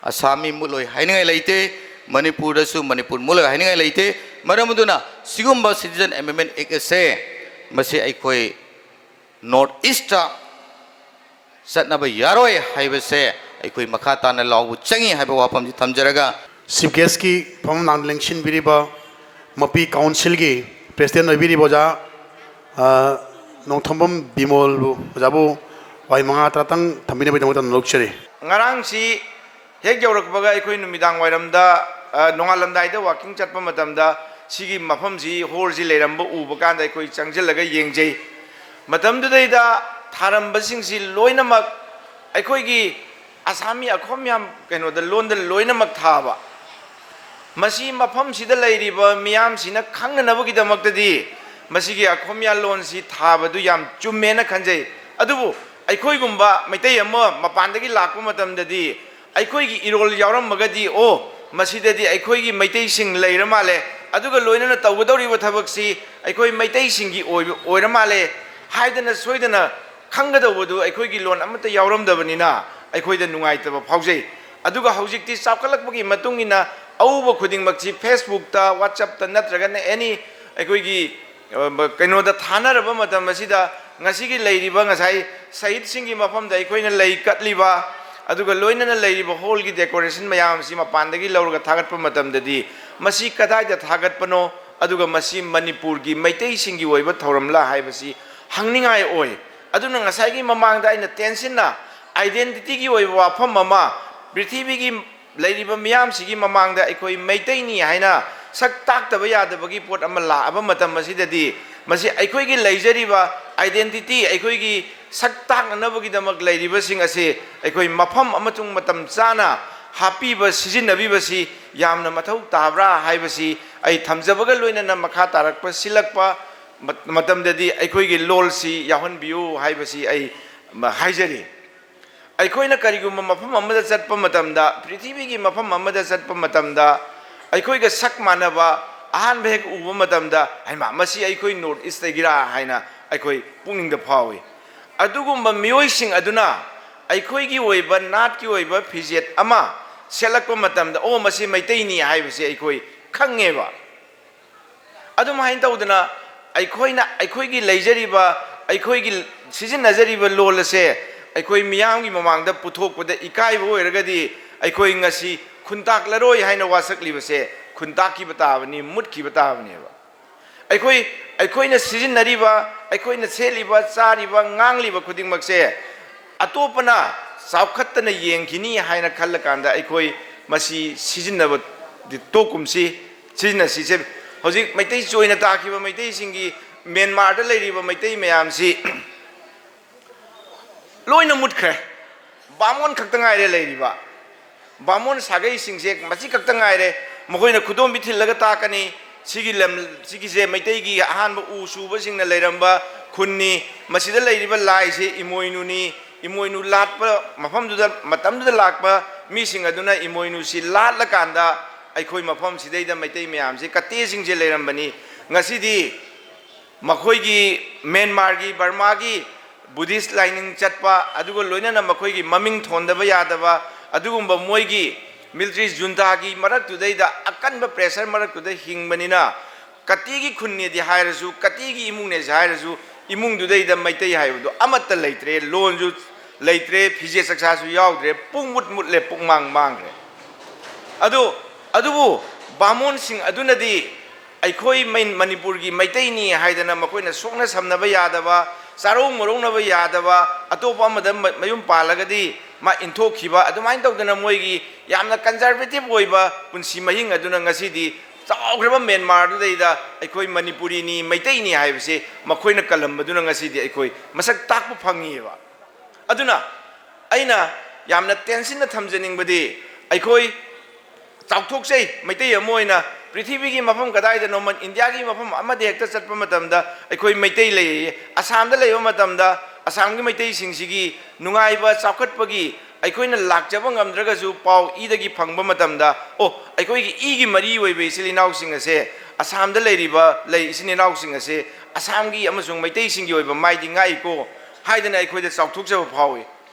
ꯑꯁꯥꯃꯤ ꯃꯨꯠꯂꯣꯏ ꯍꯥꯏꯅꯤꯡꯉꯥꯏ ꯂꯩꯇꯦ, ꯃꯅꯤꯄꯨꯔꯗꯁꯨ ꯃꯅꯤꯄꯨꯔ ꯃꯨꯠꯂꯣꯏ ꯍꯥꯏꯅꯤꯡꯉꯥꯏ ꯂꯩꯇꯦ꯫ ꯃꯔꯝ ꯑꯗꯨꯅ ꯁꯤꯒꯨꯝꯕ Citizen Amendment Act ꯑꯁꯦ, ꯃꯁꯤ ꯑꯩꯈꯣꯏ North East ꯇ ꯆꯠꯅꯕ ꯌꯥꯔꯣꯏ ꯍꯥꯏꯕꯁꯦ ꯑꯩꯈꯣꯏ ꯃꯈꯥ ꯇꯥꯅ ꯂꯥꯎꯕ ꯆꯪꯉꯤ ꯍꯥꯏꯕ ꯋꯥꯐꯝꯁꯤ ꯊꯝꯖꯔꯒ, Chief Guest ꯀꯤ ꯐꯝꯐꯝ ꯂꯥꯡꯗ ꯂꯦꯡꯁꯤꯟꯕꯤꯔꯤꯕ ꯃꯄꯤ Council ꯒꯤ President ꯑꯣꯏꯕꯤꯔꯤꯕ ꯑꯣꯖꯥ, ꯑ, ꯅꯣꯡꯊꯣꯝꯕꯝ ꯕꯤꯃꯣꯜꯕꯨ, ꯑꯣꯖꯥꯕꯨ ꯋꯥꯍꯩ ꯃꯉꯥ ꯇꯔꯥꯇꯪ ꯊꯝꯕꯤꯅꯕꯒꯤꯗꯃꯛꯇ ꯅꯣꯂꯨꯛꯆꯔꯤ꯫ ꯉꯔꯥꯡꯁꯤ ꯍꯦꯛ ꯌꯧꯔꯛꯄꯒ ꯑꯩꯈꯣꯏ ꯅꯨꯃꯤꯗꯥꯡ ꯋꯥꯏꯔꯝꯗ, ꯑ, ꯅꯣꯡꯉꯥꯜꯂꯝꯗꯥꯏꯗ walking ꯆꯠꯄ ꯃꯇꯝꯗ ꯁꯤꯒꯤ ꯃꯐꯝꯁꯤ, hall ꯁꯤ ꯂꯩꯔꯝꯕ ꯎꯕ ꯀꯥꯟꯗ ꯑꯩꯈꯣꯏ ꯆꯪꯁꯤꯜꯂꯒ ꯌꯦꯡꯖꯩ꯫ ꯃꯇꯝꯗꯨꯗꯩꯗ ꯊꯥꯔꯝꯕꯁꯤꯡꯁꯤ ꯂꯣꯏꯅꯃꯛ ꯑꯩꯈꯣꯏꯒꯤ ꯑꯁꯥꯃꯤ ꯑꯈꯣꯝ ꯌꯥꯝ ꯀꯩꯅꯣꯗ, ꯂꯣꯟꯗ ꯂꯣꯏꯅꯃꯛ ꯊꯥꯕ꯫ ꯃꯁꯤ ꯃꯐꯝꯁꯤꯗ ꯂꯩꯔꯤꯕ ꯃꯤꯌꯥꯝꯁꯤꯅ ꯈꯪꯅꯅꯕꯒꯤꯗꯃꯛꯇꯗꯤ ꯃꯁꯤꯒꯤ ꯑꯈꯣꯝꯌꯥ ꯂꯣꯟꯁꯤ ꯊꯥꯕꯗꯨ ꯌꯥꯝ ꯆꯨꯝꯃꯦꯅ ꯈꯟꯖꯩ꯫ ꯑꯗꯨꯕꯨ ꯑꯩꯈꯣꯏꯒꯨꯝꯕ ꯃꯩꯇꯩ ꯑꯃ ꯃꯄꯥꯟꯗꯒꯤ ꯂꯥꯛꯄ ꯃꯇꯝꯗꯗꯤ ꯑꯩꯈꯣꯏꯒꯤ ꯏꯔꯣꯜ ꯌꯥꯎꯔꯝꯃꯒꯗꯤ, "ꯑꯣ, ꯃꯁꯤꯗꯗꯤ ꯑꯩꯈꯣꯏꯒꯤ ꯃꯩꯇꯩꯁꯤꯡ ꯂꯩꯔ ꯃꯥꯜꯂꯦ, ꯑꯗꯨꯒ ꯂꯣꯏꯅꯅ ꯇꯧꯒꯗꯧꯔꯤꯕ ꯊꯕꯛꯁꯤ ꯑꯩꯈꯣꯏ ꯃꯩꯇꯩꯁꯤꯡꯒꯤ ꯑꯣꯏꯕ, ꯑꯣꯏꯔ ꯃꯥꯜꯂꯦ" ꯍꯥꯏꯗꯅ ꯁꯣꯏꯗꯅ ꯈꯪꯒꯗꯧꯕꯗꯨ ꯑꯩꯈꯣꯏꯒꯤ ꯂꯣꯟ ꯑꯃꯠꯇ ꯌꯥꯎꯔꯝꯗꯕꯅꯤꯅ ꯑꯩꯈꯣꯏꯗ ꯅꯨꯡꯉꯥꯏꯇꯕ ꯐꯥꯎꯖꯩ꯫ ꯑꯗꯨꯒ ꯍꯧꯖꯤꯛꯇꯤ ꯆꯥꯎꯈꯠꯂꯛꯄꯒꯤ ꯃꯇꯨꯡ ꯏꯟꯅ ꯑꯎꯕ ꯈꯨꯗꯤꯡꯃꯛꯁꯤ Facebook ꯇ, WhatsApp ꯇ ꯅꯠꯇ꯭ꯔꯒꯅ any ꯑꯩꯈꯣꯏꯒꯤ, ꯑ, ꯀꯩꯅꯣꯗ ꯊꯥꯅꯔꯕ ꯃꯇꯝ ꯑꯁꯤꯗ ꯉꯁꯤꯒꯤ ꯂꯩꯔꯤꯕ ꯉꯁꯥꯏ ꯁꯍꯤꯗꯁꯤꯡꯒꯤ ꯃꯐꯝꯗ ꯑꯩꯈꯣꯏꯅ ꯂꯩ ꯀꯠꯂꯤꯕ, ꯑꯗꯨꯒ ꯂꯣꯏꯅꯅ ꯂꯩꯔꯤꯕ ꯍꯣꯜꯒꯤ ꯗꯦꯀꯣꯔꯦꯁꯟ ꯃꯌꯥꯝ ꯑꯁꯤ ꯃꯄꯥꯟꯗꯒꯤ ꯂꯧꯔꯒ ꯊꯥꯒꯠꯄ ꯃꯇꯝꯗꯗꯤ, ꯃꯁꯤ ꯀꯗꯥꯏꯗ ꯊꯥꯒꯠꯄꯅꯣ, ꯑꯗꯨꯒ ꯃꯁꯤ ꯃꯅꯤꯄꯨꯔꯒꯤ ꯃꯩꯇꯩꯁꯤꯡꯒꯤ ꯑꯣꯏꯕ ꯊꯧꯔꯝꯂꯥ ꯍꯥꯏꯕꯁꯤ ꯍꯪꯅꯤꯡꯉꯥꯏ ꯑꯣꯏ꯫ ꯑꯗꯨꯅ ꯉꯁꯥꯏꯒꯤ ꯃꯃꯥꯡꯗ ꯑꯩꯅ ꯇꯦꯟꯁꯤꯟꯅ ꯑꯥꯏꯗꯦꯟꯇꯤꯇꯤꯒꯤ ꯑꯣꯏꯕ ꯋꯥꯐꯝ ꯑꯃ ꯄ꯭ꯔꯤꯊꯤꯕꯤꯒꯤ ꯂꯩꯔꯤꯕ ꯃꯤꯌꯥꯝꯁꯤꯒꯤ ꯃꯃꯥꯡꯗ ꯑꯩꯈꯣꯏ ꯃꯩꯇꯩꯅꯤ ꯍꯥꯏꯅ ꯁꯛ ꯇꯥꯛꯇꯕ ꯌꯥꯗꯕꯒꯤ ꯄꯣꯠ ꯑꯃ ꯂꯥꯛꯑꯕ ꯃꯇꯝ ꯑꯁꯤꯗꯗꯤ, ꯃꯁꯤ ꯑꯩꯈꯣꯏꯒꯤ ꯂꯩꯖꯔꯤꯕ ꯑꯥꯏꯗꯦꯟꯇꯤꯇꯤ, ꯑꯩꯈꯣꯏꯒꯤ ꯁꯛ ꯇꯥꯛꯅꯅꯕꯒꯤꯗꯃꯛ ꯂꯩꯔꯤꯕꯁꯤꯡ ꯑꯁꯤ ꯑꯩꯈꯣꯏ ꯃꯐꯝ ꯑꯃꯁꯨꯡ ꯃꯇꯝ ꯆꯥꯅ ꯍꯥꯞꯄꯤꯕ, ꯁꯤꯖꯤꯟꯅꯕꯤꯕꯁꯤ ꯌꯥꯝꯅ ꯃꯊꯧ ꯇꯥꯕ꯭ꯔꯥ ꯍꯥꯏꯕꯁꯤ ꯑꯩ ꯊꯝꯖꯕꯒ ꯂꯣꯏꯅꯅ, ꯃꯈꯥ ꯇꯥꯔꯛꯄ ꯁꯤꯜꯂꯛꯄ ꯃꯠ-, ꯃꯇꯝꯗꯗꯤ ꯑꯩꯈꯣꯏꯒꯤ ꯂꯣꯜꯁꯤ ꯌꯥꯎꯍꯟꯕꯤꯌꯨ ꯍꯥꯏꯕꯁꯤ ꯑꯩ ꯃ-, ꯍꯥꯏꯖꯔꯤ꯫ ꯑꯩꯈꯣꯏꯅ ꯀꯔꯤꯒꯨꯝꯕ ꯃꯐꯝ ꯑꯃꯗ ꯆꯠꯄ ꯃꯇꯝꯗ, ꯄ꯭ꯔꯤꯊꯤꯕꯤꯒꯤ ꯃꯐꯝ ꯑꯃꯗ ꯆꯠꯄ ꯃꯇꯝꯗ, ꯑꯩꯈꯣꯏꯒ ꯁꯛ ꯃꯥꯟꯅꯕ ꯑꯍꯥꯟꯕ ꯍꯦꯛ ꯎꯕ ꯃꯇꯝꯗ, "ꯍꯩꯃꯥ, ꯃꯁꯤ ꯑꯩꯈꯣꯏ ꯅꯣꯔꯠ ꯏꯁꯇꯒꯤꯔꯥ?" ꯍꯥꯏꯅ ꯑꯩꯈꯣꯏ ꯄꯨꯛꯅꯤꯡꯗ ꯐꯥꯎꯏ꯫ ꯑꯗꯨꯒꯨꯝꯕ ꯃꯤꯑꯣꯏꯁꯤꯡ ꯑꯗꯨꯅ ꯑꯩꯈꯣꯏꯒꯤ ꯑꯣꯏꯕ ꯅꯥꯠꯀꯤ ꯑꯣꯏꯕ ꯐꯤꯖꯦꯠ ꯑꯃ ꯁꯦꯠꯂꯛꯄ ꯃꯇꯝꯗ, "ꯑꯣ, ꯃꯁꯤ ꯃꯩꯇꯩꯅꯤ" ꯍꯥꯏꯕꯁꯤ ꯑꯩꯈꯣꯏ ꯈꯪꯉꯦꯕ꯫ ꯑꯗꯨꯝꯍꯥꯏꯅ ꯇꯧꯗꯅ, ꯑꯩꯈꯣꯏꯅ ꯑꯩꯈꯣꯏꯒꯤ ꯂꯩꯖꯔꯤꯕ, ꯑꯩꯈꯣꯏꯒꯤ ꯁꯤꯖꯤꯟꯅꯖꯔꯤꯕ ꯂꯣꯜ ꯑꯁꯦ ꯑꯩꯈꯣꯏ ꯃꯤꯌꯥꯝꯒꯤ ꯃꯃꯥꯡꯗ ꯄꯨꯊꯣꯛꯄꯗ ꯏꯀꯥꯏꯕ ꯑꯣꯏꯔꯒꯗꯤ, ꯑꯩꯈꯣꯏ ꯉꯁꯤ ꯈꯨꯟꯇꯥꯛꯂꯔꯣꯏ ꯍꯥꯏꯅ ꯋꯥꯁꯛꯂꯤꯕꯁꯦ ꯈꯨꯟꯇꯥꯛꯈꯤꯕ ꯇꯥꯕꯅꯤ, ꯃꯨꯠꯈꯤꯕ ꯇꯥꯕꯅꯦꯕ꯫ ꯑꯩꯈꯣꯏ, ꯑꯩꯈꯣꯏꯅ ꯁꯤꯖꯤꯟꯅꯔꯤꯕ, ꯑꯩꯈꯣꯏꯅ ꯁꯦꯠꯂꯤꯕ, ꯆꯥꯔꯤꯕ, ꯉꯥꯡꯂꯤꯕ ꯈꯨꯗꯤꯡꯃꯛꯁꯦ ꯑꯇꯣꯞꯄꯅ ꯆꯥꯎꯈꯠꯇꯅ ꯌꯦꯡꯈꯤꯅꯤ ꯍꯥꯏꯅ ꯈꯜꯂꯀꯥꯟꯗ, ꯑꯩꯈꯣꯏ ꯃꯁꯤ ꯁꯤꯖꯤꯟꯅꯕꯗꯤ ꯇꯣꯛꯀꯨꯝꯁꯤ, ꯁꯤꯖꯤꯟꯅꯁꯤꯁꯦ꯫ ꯍꯧꯖꯤꯛ ꯃꯩꯇꯩ ꯆꯣꯏꯅ ꯇꯥꯈꯤꯕ ꯃꯩꯇꯩꯁꯤꯡꯒꯤ, ꯃ꯭ꯌꯥꯟꯃꯥꯔꯗ ꯂꯩꯔꯤꯕ ꯃꯩꯇꯩ ꯃꯌꯥꯝꯁꯤ ꯂꯣꯏꯅ ꯃꯨꯠꯈ꯭ꯔꯦ꯫ ꯕꯥꯃꯣꯟ ꯈꯛꯇ ꯉꯥꯏꯔꯦ ꯂꯩꯔꯤꯕ꯫ ꯕꯥꯃꯣꯟ ꯁꯥꯒꯩꯁꯤꯡꯁꯦ ꯃꯁꯤ ꯈꯛꯇ ꯉꯥꯏꯔꯦ꯫ ꯃꯈꯣꯏꯅ ꯈꯨꯗꯣꯝꯕꯤ ꯊꯤꯜꯂꯒ ꯇꯥꯛꯀꯅꯤ, "ꯁꯤꯒꯤ ꯂꯝ, ꯁꯤꯒꯤꯁꯦ ꯃꯩꯇꯩꯒꯤ ꯑꯍꯥꯟꯕ ꯎ ꯁꯨꯕꯁꯤꯡꯅ ꯂꯩꯔꯝꯕ ꯈꯨꯟꯅꯤ, ꯃꯁꯤꯗ ꯂꯩꯔꯤꯕ ꯂꯥꯏꯁꯦ ꯏꯃꯣꯏꯅꯨꯅꯤ, ꯏꯃꯣꯏꯅꯨ ꯂꯥꯠꯄ ꯃꯐꯝꯗꯨꯗ, ꯃꯇꯝꯗꯨꯗ ꯂꯥꯛꯄ ꯃꯤꯁꯤꯡ ꯑꯗꯨꯅ ꯏꯃꯣꯏꯅꯨꯁꯤ ꯂꯥꯠꯂꯀꯥꯟꯗ ꯑꯩꯈꯣꯏ ꯃꯐꯝꯁꯤꯗꯩꯗ ꯃꯩꯇꯩ ꯃꯌꯥꯝꯁꯤ, ꯀꯠꯇꯦꯁꯤꯡꯁꯦ ꯂꯩꯔꯝꯕꯅꯤ꯫ ꯉꯁꯤꯗꯤ ꯃꯈꯣꯏꯒꯤ ꯃ꯭ꯌꯥꯟꯃꯥꯔꯒꯤ, ꯕꯔꯃꯥꯒꯤ ꯕꯨꯙꯤꯁ ꯂꯥꯏꯅꯤꯡ ꯆꯠꯄ, ꯑꯗꯨꯒ ꯂꯣꯏꯅꯅ ꯃꯈꯣꯏꯒꯤ ꯃꯃꯤꯡ ꯊꯣꯟꯗꯕ ꯌꯥꯗꯕ ꯑꯗꯨꯒꯨꯝꯕ ꯃꯣꯏꯒꯤ ꯃꯤꯂꯤꯇꯔꯤ ꯖꯨꯟꯇꯥꯒꯤ ꯃꯔꯛꯇꯨꯗꯩꯗ, ꯑꯀꯟꯕ ꯄ꯭ꯔꯦꯁꯔ ꯃꯔꯛꯇꯨꯗ ꯍꯤꯡꯕꯅꯤꯅ, ꯀꯇꯤꯒꯤ ꯈꯨꯟꯅꯦꯗꯤ ꯍꯥꯏꯔꯁꯨ, ꯀꯇꯤꯒꯤ ꯏꯃꯨꯡꯅꯦꯁꯦ ꯍꯥꯏꯔꯁꯨ, ꯏꯃꯨꯡꯗꯨꯗꯩꯗ ꯃꯩꯇꯩ ꯍꯥꯏꯕꯗꯣ ꯑꯃꯠꯇ ꯂꯩꯇ꯭ꯔꯦ꯫ ꯂꯣꯟꯁꯨ ꯂꯩꯇ꯭ꯔꯦ, ꯐꯤꯖꯦꯠ ꯆꯛꯆꯥꯁꯨ ꯌꯥꯎꯗ꯭ꯔꯦ, ꯄꯨꯡ ꯃꯨꯠ ꯃꯨꯠꯂꯦ, ꯄꯨꯡꯃꯥꯡ ꯃꯥꯡꯈ꯭ꯔꯦ꯫ ꯑꯗꯨ ꯑꯗꯨꯕꯨ ꯕꯥꯃꯣꯟꯁꯤꯡ ꯑꯗꯨꯅꯗꯤ ꯑꯩꯈꯣꯏ ꯃꯩ-, ꯃꯅꯤꯄꯨꯔꯒꯤ ꯃꯩꯇꯩꯅꯤ ꯍꯥꯏꯗꯅ ꯃꯈꯣꯏꯅ ꯁꯣꯛꯅ ꯁꯝꯅꯕ ꯌꯥꯗꯕ, ꯆꯥꯔꯧ ꯃꯔꯧꯅꯕ ꯌꯥꯗꯕ, ꯑꯇꯣꯞꯄ ꯑꯃꯗ ꯃ-, ꯃꯌꯨꯝ ꯄꯥꯜꯂꯒꯗꯤ ꯃꯥ ꯏꯟꯊꯣꯛꯈꯤꯕ, ꯑꯗꯨꯃꯥꯏꯅ ꯇꯧꯗꯅ ꯃꯣꯏꯒꯤ ꯌꯥꯝꯅ conservative ꯑꯣꯏꯕ ꯄꯨꯟꯁꯤ ꯃꯍꯤꯡ ꯑꯗꯨꯅ ꯉꯁꯤꯗꯤ ꯆꯥꯎꯈ꯭ꯔꯕ ꯃ꯭ꯌꯥꯟꯃꯥꯔꯗꯨꯗꯩꯗ ꯑꯩꯈꯣꯏ ꯃꯅꯤꯄꯨꯔꯤꯅꯤ, ꯃꯩꯇꯩꯅꯤ ꯍꯥꯏꯕꯁꯦ ꯃꯈꯣꯏꯅ ꯀꯜꯂꯝꯕꯗꯨꯅ ꯉꯁꯤꯗꯤ ꯑꯩꯈꯣꯏ ꯃꯁꯛ ꯇꯥꯛꯄ ꯐꯪꯉꯤꯑꯕ꯫ ꯑꯗꯨꯅ ꯑꯩꯅ ꯌꯥꯝꯅ ꯇꯦꯟꯁꯤꯟꯅ ꯊꯝꯖꯅꯤꯡꯕꯗꯤ, ꯑꯩꯈꯣꯏ ꯆꯥꯎꯊꯣꯛꯆꯩ, ꯃꯩꯇꯩ ꯑꯃ ꯑꯣꯏꯅ ꯄ꯭ꯔꯤꯊꯤꯕꯤꯒꯤ ꯃꯐꯝ ꯀꯗꯥꯏꯗꯅꯣ, ꯃ-, ꯏꯟꯗꯤꯌꯥꯒꯤ ꯃꯐꯝ ꯑꯃꯗ ꯍꯦꯛꯇ ꯆꯠꯄ ꯃꯇꯝꯗ ꯑꯩꯈꯣꯏ ꯃꯩꯇꯩ ꯂꯩꯌꯦ꯫ ꯑꯁꯥꯝꯗ ꯂꯩꯕ ꯃꯇꯝꯗ ꯑꯁꯥꯝꯒꯤ ꯃꯩꯇꯩꯁꯤꯡꯁꯤꯒꯤ ꯅꯨꯡꯉꯥꯏꯕ, ꯆꯥꯎꯈꯠꯄꯒꯤ ꯑꯩꯈꯣꯏꯅ ꯂꯥꯛꯆꯕ ꯉꯝꯗ꯭ꯔꯒꯁꯨ ꯄꯥꯎ ꯏꯗꯒꯤ ꯐꯪꯕ ꯃꯇꯝꯗ, "ꯑꯣ, ꯑꯩꯈꯣꯏꯒꯤ ꯏꯒꯤ ꯃꯔꯤ ꯑꯣꯏꯕ ꯏꯆꯤꯜ ꯏꯅꯥꯎꯁꯤꯡ ꯑꯁꯦ, ꯑꯁꯥꯝꯗ ꯂꯩꯔꯤꯕ ꯂꯩ ꯏꯆꯤꯜ ꯏꯅꯥꯎꯁꯤꯡ ꯑꯁꯦ ꯑꯁꯥꯝꯒꯤ ꯑꯃꯁꯨꯡ ꯃꯩꯇꯩꯁꯤꯡꯒꯤ ꯑꯣꯏꯕ ꯃꯥꯏꯗꯤ ꯉꯥꯛꯏꯀꯣ" ꯍꯥꯏꯗꯅ ꯑꯩꯈꯣꯏꯗ ꯆꯥꯎꯊꯣꯛꯆꯕ ꯐꯥꯎꯏ꯫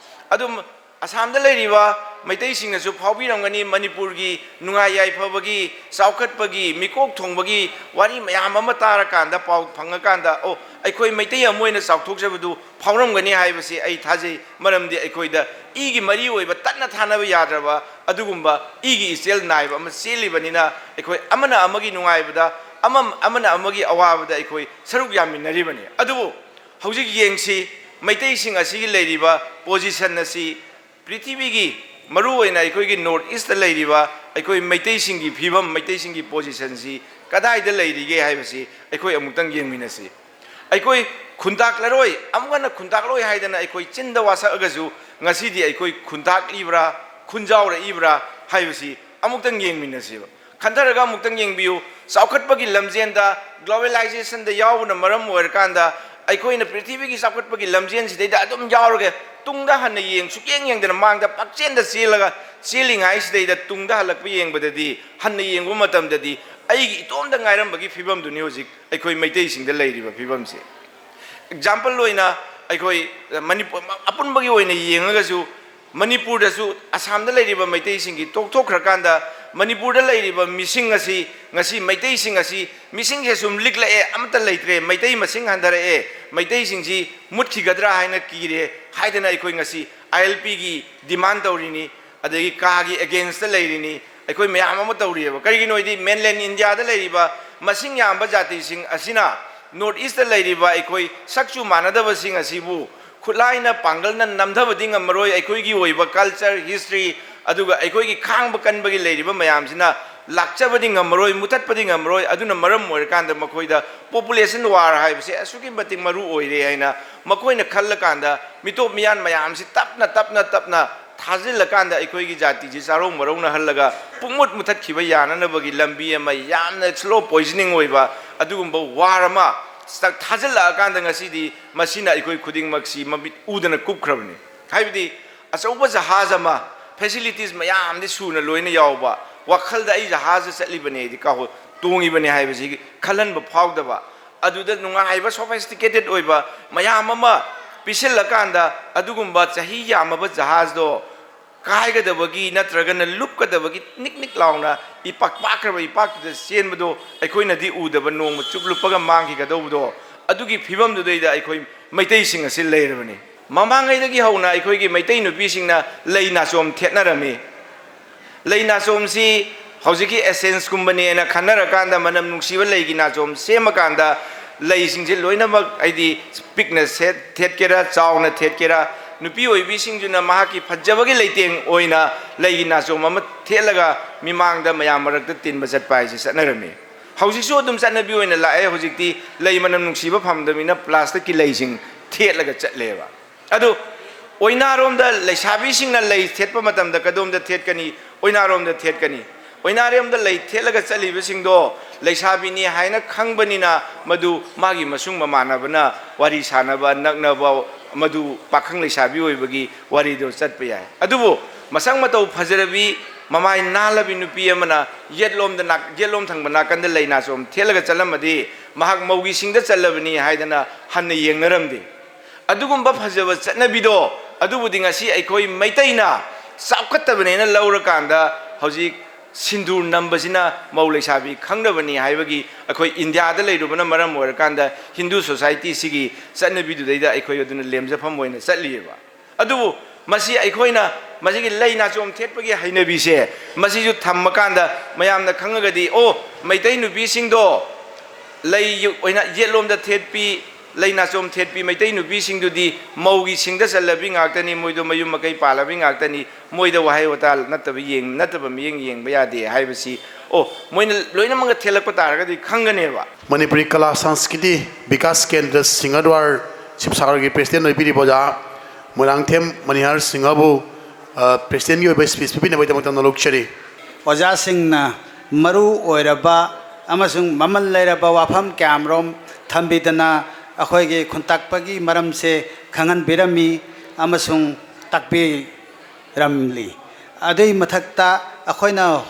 ꯑꯗꯨꯝ ꯑꯁꯥꯝꯗ ꯂꯩꯔꯤꯕ ꯃꯩꯇꯩꯁꯤꯡꯅꯁꯨ ꯐꯥꯎꯕꯤꯔꯝꯒꯅꯤ, ꯃꯅꯤꯄꯨꯔꯒꯤ ꯅꯨꯡꯉꯥꯏ ꯌꯥꯏꯐꯕꯒꯤ, ꯆꯥꯎꯈꯠꯄꯒꯤ, ꯃꯤꯀꯣꯛ ꯊꯣꯡꯕꯒꯤ ꯋꯥꯔꯤ ꯃꯌꯥꯝ ꯑꯃ ꯇꯥꯔꯀꯥꯟꯗ, ꯄꯥꯎ ꯐꯪꯉꯀꯥꯟꯗ, "ꯑꯣ, ꯑꯩꯈꯣꯏ ꯃꯩꯇꯩ ꯑꯃ ꯑꯣꯏꯅ ꯆꯥꯎꯊꯣꯛꯆꯕꯗꯨ ꯐꯥꯎꯔꯝꯒꯅꯤ" ꯍꯥꯏꯕꯁꯤ ꯑꯩ ꯊꯥꯖꯩ꯫ ꯃꯔꯝꯗꯤ ꯑꯩꯈꯣꯏꯗ ꯏꯒꯤ ꯃꯔꯤ ꯑꯣꯏꯕ, ꯇꯠꯅ ꯊꯥꯅꯕ ꯌꯥꯗ꯭ꯔꯕ ꯑꯗꯨꯒꯨꯝꯕ ꯏꯒꯤ ꯏꯆꯦꯜ ꯅꯥꯏꯕ ꯑꯃ ꯆꯦꯜꯂꯤꯕꯅꯤꯅ, ꯑꯩꯈꯣꯏ ꯑꯃꯅ ꯑꯃꯒꯤ ꯅꯨꯡꯉꯥꯏꯕꯗ, ꯑꯃ-, ꯑꯃꯅ ꯑꯃꯒꯤ ꯑꯋꯥꯕꯗ ꯑꯩꯈꯣꯏ ꯁꯔꯨꯛ ꯌꯥꯃꯤꯟꯅꯔꯤꯕꯅꯤ꯫ ꯑꯗꯨꯕꯨ ꯍꯧꯖꯤꯛ ꯌꯦꯡꯁꯤ, ꯃꯩꯇꯩꯁꯤꯡ ꯑꯁꯤꯒꯤ ꯂꯩꯔꯤꯕ position ꯑꯁꯤ ꯄ꯭ꯔꯤꯊꯤꯕꯤꯒꯤ, ꯃꯔꯨꯑꯣꯏꯅ ꯑꯩꯈꯣꯏꯒꯤ North East ꯇ ꯂꯩꯔꯤꯕ ꯑꯩꯈꯣꯏ ꯃꯩꯇꯩꯁꯤꯡꯒꯤ ꯐꯤꯕꯝ, ꯃꯩꯇꯩꯁꯤꯡꯒꯤ position ꯁꯤ ꯀꯗꯥꯏꯗ ꯂꯩꯔꯤꯒꯦ ꯍꯥꯏꯕꯁꯤ ꯑꯩꯈꯣꯏ ꯑꯃꯨꯛꯇꯪ ꯌꯦꯡꯃꯤꯟꯅꯁꯤ꯫ ꯑꯩꯈꯣꯏ ꯈꯨꯟꯇꯥꯛꯂꯔꯣꯏ, ꯑꯃꯨꯛ ꯍꯟꯅ ꯈꯨꯟꯇꯥꯛꯂꯣꯏ ꯍꯥꯏꯗꯅ ꯑꯩꯈꯣꯏ ꯆꯤꯟꯗ ꯋꯥꯁꯛꯑꯒꯁꯨ, ꯉꯁꯤꯗꯤ ꯑꯩꯈꯣꯏ ꯈꯨꯟꯇꯥꯛꯂꯤꯕ꯭ꯔꯥ, ꯈꯨꯟꯖꯥꯎꯔꯛꯏꯕ꯭ꯔꯥ ꯍꯥꯏꯕꯁꯤ ꯑꯃꯨꯛꯇꯪ ꯌꯦꯡꯃꯤꯟꯅꯁꯦꯕ꯫ ꯈꯟꯊꯔꯒ ꯑꯃꯨꯛꯇꯪ ꯌꯦꯡꯕꯤꯌꯨ꯫ ꯆꯥꯎꯈꯠꯄꯒꯤ ꯂꯝꯖꯦꯟꯗ, globalization ꯗ ꯌꯥꯎꯕꯅ ꯃꯔꯝ ꯑꯣꯏꯔꯀꯥꯟꯗ, ꯑꯩꯈꯣꯏꯅ ꯄ꯭ꯔꯤꯊꯤꯕꯤꯒꯤ ꯆꯥꯎꯈꯠꯄꯒꯤ ꯂꯝꯖꯦꯟꯁꯤꯗꯩꯗ ꯑꯗꯨꯝ ꯌꯥꯎꯔꯒ, ꯇꯨꯡꯗ ꯍꯟꯅ ꯌꯦꯡ-, ꯁꯨꯛꯌꯦꯡ ꯌꯦꯡꯗꯅ ꯃꯥꯡꯗ ꯄꯥꯛꯆꯦꯟꯗ ꯆꯦꯜꯂꯒ, ꯆꯦꯜꯂꯤꯉꯥꯏꯁꯤꯗꯩꯗ ꯇꯨꯡꯗ ꯍꯜꯂꯛꯄ ꯌꯦꯡꯕꯗꯗꯤ, ꯍꯟꯅ ꯌꯦꯡꯕ ꯃꯇꯝꯗꯗꯤ ꯑꯩꯒꯤ ꯏꯇꯣꯝꯗ ꯉꯥꯏꯔꯝꯕꯒꯤ ꯐꯤꯕꯝꯗꯨꯅꯤ ꯍꯧꯖꯤꯛ ꯑꯩꯈꯣꯏ ꯃꯩꯇꯩꯁꯤꯡꯗ ꯂꯩꯔꯤꯕ ꯐꯤꯕꯝꯁꯦ꯫ Example ꯑꯣꯏꯅ ꯑꯩꯈꯣꯏ ꯃꯅꯤꯄꯨꯔ ꯑꯄꯨꯟꯕꯒꯤ ꯑꯣꯏꯅ ꯌꯦꯡꯉꯒꯁꯨ, ꯃꯅꯤꯄꯨꯔꯗꯁꯨ ꯑꯁꯥꯝꯗ ꯂꯩꯔꯤꯕ ꯃꯩꯇꯩꯁꯤꯡꯒꯤ ꯇꯣꯛꯊꯣꯛꯈ꯭ꯔꯀꯥꯟꯗ, ꯃꯅꯤꯄꯨꯔꯗ ꯂꯩꯔꯤꯕ ꯃꯤꯁꯤꯡ ꯑꯁꯤ, ꯉꯁꯤ ꯃꯩꯇꯩꯁꯤꯡ ꯑꯁꯤ, ꯃꯤꯁꯤꯡꯁꯦ ꯁꯨꯝ ꯂꯤꯛꯂꯛꯑꯦ, ꯑꯃꯠꯇ ꯂꯩꯇ꯭ꯔꯦ, ꯃꯩꯇꯩ ꯃꯁꯤꯡ ꯍꯟꯊꯔꯛꯑꯦ, ꯃꯩꯇꯩꯁꯤꯡꯁꯤ ꯃꯨꯠꯈꯤꯒꯗ꯭ꯔꯥ ꯍꯥꯏꯅ ꯀꯤꯔꯦ ꯍꯥꯏꯗꯅ ꯑꯩꯈꯣꯏ ꯉꯁꯤ ꯑꯥꯏ ꯑꯦꯜ ꯄꯤꯒꯤ ꯗꯤꯃꯥꯟ ꯇꯧꯔꯤꯅꯤ, ꯑꯗꯒꯤ ꯀꯥꯒꯤ ꯑꯦꯒꯦꯟꯁꯇ ꯂꯩꯔꯤꯅꯤ꯫ ꯑꯩꯈꯣꯏ ꯃꯌꯥꯝ ꯑꯃ ꯇꯧꯔꯤꯑꯕ꯫ ꯀꯔꯤꯒꯤꯅꯣ ꯍꯥꯏꯗꯤ, ꯃꯦꯟꯂꯦꯟ ꯏꯟꯗꯤꯌꯥꯗ ꯂꯩꯔꯤꯕ ꯃꯁꯤꯡ ꯌꯥꯝꯕ ꯖꯥꯇꯤꯁꯤꯡ ꯑꯁꯤꯅ ꯅꯣꯔꯠ ꯏꯁꯇ ꯂꯩꯔꯤꯕ ꯑꯩꯈꯣꯏ ꯁꯛꯆꯨ ꯃꯥꯟꯅꯗꯕꯁꯤꯡ ꯑꯁꯤꯕꯨ ꯈꯨꯠꯂꯥꯏꯅ ꯄꯥꯡꯒꯜꯅ ꯅꯝꯊꯕꯗꯤ ꯉꯝꯃꯔꯣꯏ꯫ ꯑꯩꯈꯣꯏꯒꯤ ꯑꯣꯏꯕ ꯀꯜꯆꯔ, ꯍꯤꯁꯇ꯭ꯔꯤ, ꯑꯗꯨꯒ ꯑꯩꯈꯣꯏꯒꯤ ꯈꯥꯡꯕ ꯀꯟꯕꯒꯤ ꯂꯩꯔꯤꯕ ꯃꯌꯥꯝꯁꯤꯅ ꯂꯥꯛꯆꯕꯗꯤ ꯉꯝꯃꯔꯣꯏ, ꯃꯨꯊꯠꯄꯗꯤ ꯉꯝꯃꯔꯣꯏ꯫ ꯑꯗꯨꯅ ꯃꯔꯝ ꯑꯣꯏꯔꯀꯥꯟꯗ ꯃꯈꯣꯏꯗ ꯄꯣꯄꯨꯂꯦꯁꯟ ꯋꯥꯔ ꯍꯥꯏꯕꯁꯦ ꯑꯁꯨꯛꯀꯤ ꯃꯇꯤꯛ ꯃꯔꯨ ꯑꯣꯏꯔꯦ ꯍꯥꯏꯅ ꯃꯈꯣꯏꯅ ꯈꯜꯂꯀꯥꯟꯗ, ꯃꯤꯇꯣꯞ ꯃꯤꯌꯥꯟ ꯃꯌꯥꯝꯁꯤ ꯇꯞꯅ, ꯇꯞꯅ, ꯇꯞꯅ ꯊꯥꯖꯤꯜꯂꯀꯥꯟꯗ ꯑꯩꯈꯣꯏꯒꯤ ꯖꯥꯇꯤꯁꯤ ꯆꯥꯔꯧ ꯃꯔꯧꯅꯍꯜꯂꯒ ꯄꯨꯡꯃꯨꯠ ꯃꯨꯊꯠꯈꯤꯕ ꯌꯥꯅꯅꯕꯒꯤ ꯂꯝꯕꯤ ꯑꯃ, ꯌꯥꯝꯅ ꯁ꯭ꯂꯣ ꯄꯣꯏꯖꯅꯤꯡ ꯑꯣꯏꯕ ꯑꯗꯨꯒꯨꯝꯕ ꯋꯥꯔ ꯑꯃ ꯊꯥꯖꯤꯜꯂꯛꯑꯀꯥꯟꯗ ꯉꯁꯤꯗꯤ ꯃꯁꯤꯅ ꯑꯩꯈꯣꯏ ꯈꯨꯗꯤꯡꯃꯛꯁꯤ ꯃꯃꯤꯠ ꯎꯗꯅ ꯀꯨꯞꯈ꯭ꯔꯕꯅꯤ꯫ ꯍꯥꯏꯕꯗꯤ, ꯑꯆꯧꯕ ꯖꯍꯥꯖ ꯑꯃ, ꯐꯦꯁꯤꯂꯤꯇꯤꯁ ꯃꯌꯥꯝꯗꯤ ꯁꯨꯅ ꯂꯣꯏꯅ ꯌꯥꯎꯕ, ꯋꯥꯈꯜꯗ "ꯑꯩ ꯖꯍꯥꯖꯇ ꯆꯠꯂꯤꯕꯅꯦ, ꯑꯩꯗꯤ ꯀꯥꯍꯣ-, ꯇꯣꯡꯉꯤꯕꯅꯦ" ꯍꯥꯏꯕꯁꯤ ꯈꯜꯍꯟꯕ ꯐꯥꯎꯗꯕ, ꯑꯗꯨꯗ ꯅꯨꯡꯉꯥꯏꯕ, ꯁꯣꯐꯤꯁꯇꯤꯀꯦꯇꯦꯠ ꯑꯣꯏꯕ ꯃꯌꯥꯝ ꯑꯃ ꯄꯤꯁꯤꯜꯂꯀꯥꯟꯗ, ꯑꯗꯨꯒꯨꯝꯕ ꯆꯍꯤ ꯌꯥꯝꯃꯕ ꯖꯍꯥꯖꯗꯣ ꯀꯥꯏꯒꯗꯕꯒꯤ ꯅꯠꯇ꯭ꯔꯒꯅ ꯂꯨꯞꯀꯗꯕꯒꯤ ꯅꯤꯛ ꯅꯤꯛ ꯂꯥꯎꯅ ꯏꯄꯥꯛ ꯄꯥꯛꯈ꯭ꯔꯕ ꯏꯄꯥꯛꯇꯨꯗ ꯆꯦꯟꯕꯗꯣ ꯑꯩꯈꯣꯏꯅꯗꯤ ꯎꯗꯕ, ꯅꯣꯡꯃ ꯆꯨꯞꯂꯨꯞꯄꯒ ꯃꯥꯡꯈꯤꯒꯗꯧꯕꯗꯣ, ꯑꯗꯨꯒꯤ ꯐꯤꯕꯝꯗꯨꯗꯩꯗ ꯑꯩꯈꯣꯏ ꯃꯩꯇꯩꯁꯤꯡ ꯑꯁꯤ ꯂꯩꯔꯕꯅꯤ꯫ ꯃꯃꯥꯡꯉꯩꯗꯒꯤ ꯍꯧꯅ ꯑꯩꯈꯣꯏꯒꯤ ꯃꯩꯇꯩ ꯅꯨꯄꯤꯁꯤꯡꯅ ꯂꯩ ꯅꯥꯆꯣꯝ ꯊꯦꯠꯅꯔꯝꯃꯤ꯫ ꯂꯩ ꯅꯥꯆꯣꯝꯁꯤ ꯍꯧꯖꯤꯛꯀꯤ ꯑꯦꯁꯦꯟꯁꯀꯨꯝꯕꯅꯦꯅ ꯈꯟꯅꯔꯀꯥꯟꯗ, ꯃꯅꯝ ꯅꯨꯡꯁꯤꯕ ꯂꯩꯒꯤ ꯅꯥꯆꯣꯝ ꯁꯦꯝꯃꯀꯥꯟꯗ, ꯂꯩꯁꯤꯡꯁꯦ ꯂꯣꯏꯅꯃꯛ, ꯍꯥꯏꯗꯤ, ꯄꯤꯛꯅ ꯁꯦꯠ-, ꯊꯦꯠꯀꯦꯔꯥ, ꯆꯥꯎꯅ ꯊꯦꯠꯀꯦꯔꯥ, ꯅꯨꯄꯤ ꯑꯣꯏꯕꯤꯁꯤꯡꯗꯨꯅ ꯃꯍꯥꯛꯀꯤ ꯐꯖꯕꯒꯤ ꯂꯩꯇꯦꯡ ꯑꯣꯏꯅ ꯂꯩꯒꯤ ꯅꯥꯆꯣꯝ ꯑꯃ ꯊꯦꯠꯂꯒ ꯃꯤꯃꯥꯡꯗ ꯃꯌꯥꯝ ꯃꯔꯛꯇ ꯇꯤꯟꯕ ꯆꯠꯄ ꯍꯥꯏꯁꯦ ꯆꯠꯅꯔꯝꯃꯤ꯫ ꯍꯧꯖꯤꯛꯁꯨ ꯑꯗꯨꯝ ꯆꯠꯅꯕꯤ ꯑꯣꯏꯅ ꯂꯥꯛꯑꯦ꯫ ꯍꯧꯖꯤꯛꯇꯤ ꯂꯩ ꯃꯅꯝ ꯅꯨꯡꯁꯤꯕ ꯐꯪꯗꯕꯅꯤꯅ ꯄ꯭ꯂꯥꯁꯇꯤꯛꯀꯤ ꯂꯩꯁꯤꯡ ꯊꯦꯠꯂꯒ ꯆꯠꯂꯦꯕ꯫ ꯑꯗꯨ ꯑꯣꯏꯅꯥꯔꯣꯝꯗ ꯂꯩꯁꯥꯕꯤꯁꯤꯡꯅ ꯂꯩ ꯊꯦꯠꯄ ꯃꯇꯝꯗ ꯀꯗꯣꯝꯗ ꯊꯦꯠꯀꯅꯤ? ꯑꯣꯏꯅꯥꯔꯣꯝꯗ ꯊꯦꯠꯀꯅꯤ꯫ ꯑꯣꯏꯅꯥꯔꯣꯝꯗ ꯂꯩ ꯊꯦꯠꯂꯒ ꯆꯠꯂꯤꯕꯁꯤꯡꯗꯣ ꯂꯩꯁꯥꯕꯤꯅꯤ ꯍꯥꯏꯅ ꯈꯪꯕꯅꯤꯅ, ꯃꯗꯨ ꯃꯥꯒꯤ ꯃꯁꯨꯡ ꯃꯃꯥꯟꯅꯕꯅ ꯋꯥꯔꯤ ꯁꯥꯟꯅꯕ, ꯅꯛꯅꯕ, ꯃꯗꯨ ꯄꯥꯈꯪ ꯂꯩꯁꯥꯕꯤ ꯑꯣꯏꯕꯒꯤ ꯋꯥꯔꯤꯗꯣ ꯆꯠꯄ ꯌꯥꯏ꯫ ꯑꯗꯨꯕꯨ ꯃꯁꯛ ꯃꯇꯧ ꯐꯖꯔꯕꯤ, ꯃꯃꯥꯏ ꯅꯥꯜꯂꯕꯤ ꯅꯨꯄꯤ ꯑꯃꯅ ꯌꯦꯠꯂꯣꯝꯗ ꯅꯥꯛ-, ꯌꯦꯠꯂꯣꯝ ꯊꯪꯕ ꯅꯥꯀꯟꯗ ꯂꯩ ꯅꯥꯆꯣꯝ ꯊꯦꯠꯂꯒ ꯆꯠꯂꯝꯃꯗꯤ, ꯃꯍꯥꯛ ꯃꯧꯒꯤ ꯁꯤꯡꯗ ꯆꯠꯂꯕꯅꯤ ꯍꯥꯏꯗꯅ ꯍꯟꯅ ꯌꯦꯡꯅꯔꯝꯗꯦ꯫ ꯑꯗꯨꯒꯨꯝꯕ ꯐꯖꯕ ꯆꯠꯅꯕꯤꯗꯣ, ꯑꯗꯨꯕꯨꯗꯤ ꯉꯁꯤ ꯑꯩꯈꯣꯏ ꯃꯩꯇꯩꯅ ꯆꯥꯎꯈꯠꯇꯕꯅꯦꯅ ꯂꯧꯔꯀꯥꯟꯗ ꯍꯧꯖꯤꯛ ꯁꯤꯟꯗꯨꯔ ꯅꯝꯕꯁꯤꯅ ꯃꯧ ꯂꯩꯁꯥꯕꯤ ꯈꯪꯅꯕꯅꯤ ꯍꯥꯏꯕꯒꯤ ꯑꯩꯈꯣꯏ ꯏꯟꯗꯤꯌꯥꯗ ꯂꯩꯔꯨꯕꯅ ꯃꯔꯝ ꯑꯣꯏꯔꯀꯥꯟꯗ ꯍꯤꯟꯗꯨ ꯁꯣꯁꯥꯏꯇꯤꯁꯤꯒꯤ ꯆꯠꯅꯕꯤꯗꯨꯗꯩꯗ ꯑꯩꯈꯣꯏ ꯑꯗꯨꯅ ꯂꯦꯝꯖꯐꯝ ꯑꯣꯏꯅ ꯆꯠꯂꯤꯑꯕ꯫ ꯑꯗꯨꯕꯨ ꯃꯁꯤ ꯑꯩꯈꯣꯏꯅ ꯃꯁꯤꯒꯤ ꯂꯩ ꯅꯥꯆꯣꯝ ꯊꯦꯠꯄꯒꯤ ꯍꯩꯅꯕꯤꯁꯦ ꯃꯁꯤꯁꯨ ꯊꯝꯃꯀꯥꯟꯗ ꯃꯌꯥꯝꯅ ꯈꯪꯉꯒꯗꯤ, "ꯑꯣ, ꯃꯩꯇꯩ ꯅꯨꯄꯤꯁꯤꯡꯗꯣ ꯂꯩ ꯑꯣꯏꯅ ꯌꯦꯠꯂꯣꯝꯗ ꯊꯦꯠꯄꯤ, ꯂꯩ ꯅꯥꯆꯣꯝ ꯊꯦꯠꯄꯤ ꯃꯩꯇꯩ ꯅꯨꯄꯤꯁꯤꯡꯗꯨꯗꯤ ꯃꯧꯒꯤ ꯁꯤꯡꯗ ꯆꯜꯂꯕꯤ ꯉꯥꯛꯇꯅꯤ, ꯃꯣꯏꯗꯣ ꯃꯌꯨꯝ ꯃꯀꯩ ꯄꯥꯜꯂꯕꯤ ꯉꯥꯛꯇꯅꯤ, ꯃꯣꯏꯗ ꯋꯥꯍꯩ ꯋꯥꯇꯥ ꯅꯠꯇꯕ ꯌꯦꯡ-, ꯅꯠꯇꯕ ꯃꯤꯠꯌꯦꯡ ꯌꯦꯡꯕ ꯌꯥꯗꯦ" ꯍꯥꯏꯕꯁꯤ, ꯑꯣ, ꯃꯣꯏꯅ ꯂꯣꯏꯅꯃꯛ ꯊꯦꯠꯂꯛꯄ ꯇꯥꯔꯒꯗꯤ ꯈꯪꯒꯅꯦꯕ꯫ ꯃꯅꯤꯄꯨꯔꯤ ꯀꯂꯥ ꯁꯪꯁꯀ꯭ꯔꯤꯇꯤ ꯕꯤꯀꯥꯁ ꯀꯦꯟꯗ꯭ꯔ ꯁꯤꯡꯍꯗ꯭ꯋꯥꯔ ꯁꯤꯕꯁꯥꯒꯔꯒꯤ ꯄ꯭ꯔꯦꯁꯤꯗꯦꯟ ꯑꯣꯏꯕꯤꯔꯤꯕ ꯑꯣꯖꯥ ꯃꯣꯏꯔꯥꯡꯊꯦꯝ ꯃꯅꯤꯍꯔ ꯁꯤꯡꯍꯕꯨ, ꯑ, ꯄ꯭ꯔꯦꯁꯤꯗꯦꯟꯒꯤ ꯑꯣꯏꯕ ꯁ꯭ꯄꯤꯆ ꯄꯤꯕꯤꯅꯕꯒꯤꯗꯃꯛꯇ ꯅꯣꯂꯨꯛꯆꯔꯤ꯫ ꯑꯣꯖꯥꯁꯤꯡꯅ ꯃꯔꯨ ꯑꯣꯏꯔꯕ ꯑꯃꯁꯨꯡ ꯃꯃꯜ ꯂꯩꯔꯕ ꯋꯥꯐꯝ ꯀꯌꯥꯃꯔꯣꯝ ꯊꯝꯕꯤꯗꯅ ꯑꯩꯈꯣꯏꯒꯤ ꯈꯨꯟꯇꯥꯛꯄꯒꯤ ꯃꯔꯝꯁꯦ ꯈꯪꯍꯟꯕꯤꯔꯝꯃꯤ ꯑꯃꯁꯨꯡ ꯇꯥꯛꯄꯤꯔꯝꯂꯤ꯫ ꯑꯗꯨꯒꯤ ꯃꯊꯛꯇ ꯑꯩꯈꯣꯏꯅ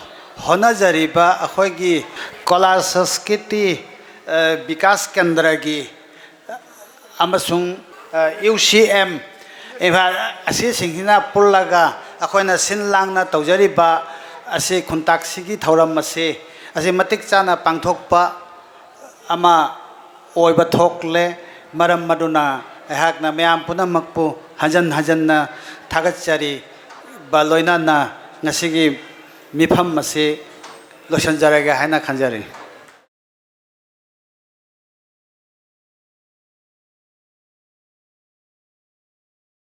ꯍꯣꯠꯅꯖꯔꯤꯕ ꯑꯩꯈꯣꯏꯒꯤ ꯀꯂꯥ ꯁꯪꯁꯀ꯭ꯔꯤꯇꯤ, ꯑ, ꯕꯤꯀꯥꯁ ꯀꯦꯟꯗ꯭ꯔꯒꯤ ꯑꯃꯁꯨꯡ, ꯑ, ꯌꯨ ꯁꯤ ꯑꯦꯝ ꯏꯝꯐꯥꯜ ꯑꯁꯤꯁꯤꯡꯁꯤꯅ ꯄꯨꯜꯂꯒ ꯑꯩꯈꯣꯏꯅ ꯁꯤꯟ ꯂꯥꯡꯅ ꯇꯧꯖꯔꯤꯕ ꯑꯁꯤ ꯈꯨꯟꯇꯥꯛꯁꯤꯒꯤ ꯊꯧꯔꯝ ꯑꯁꯤ, ꯑꯁꯤ ꯃꯇꯤꯛ ꯆꯥꯅ ꯄꯥꯡꯊꯣꯛꯄ ꯑꯃ ꯑꯣꯏꯕ ꯊꯣꯛꯂꯦ꯫ ꯃꯔꯝ ꯑꯗꯨꯅ ꯑꯩꯍꯥꯛꯅ ꯃꯌꯥꯝ ꯄꯨꯝꯅꯃꯛꯄꯨ ꯍꯟꯖꯟ ꯍꯟꯖꯟꯅ ꯊꯥꯒꯠꯆꯔꯤꯕ ꯂꯣꯏꯅꯅ ꯉꯁꯤꯒꯤ ꯃꯤꯐꯝ ꯑꯁꯤ ꯂꯣꯏꯁꯤꯟꯖꯔꯒꯦ ꯍꯥꯏꯅ ꯈꯟꯖꯔꯤ꯫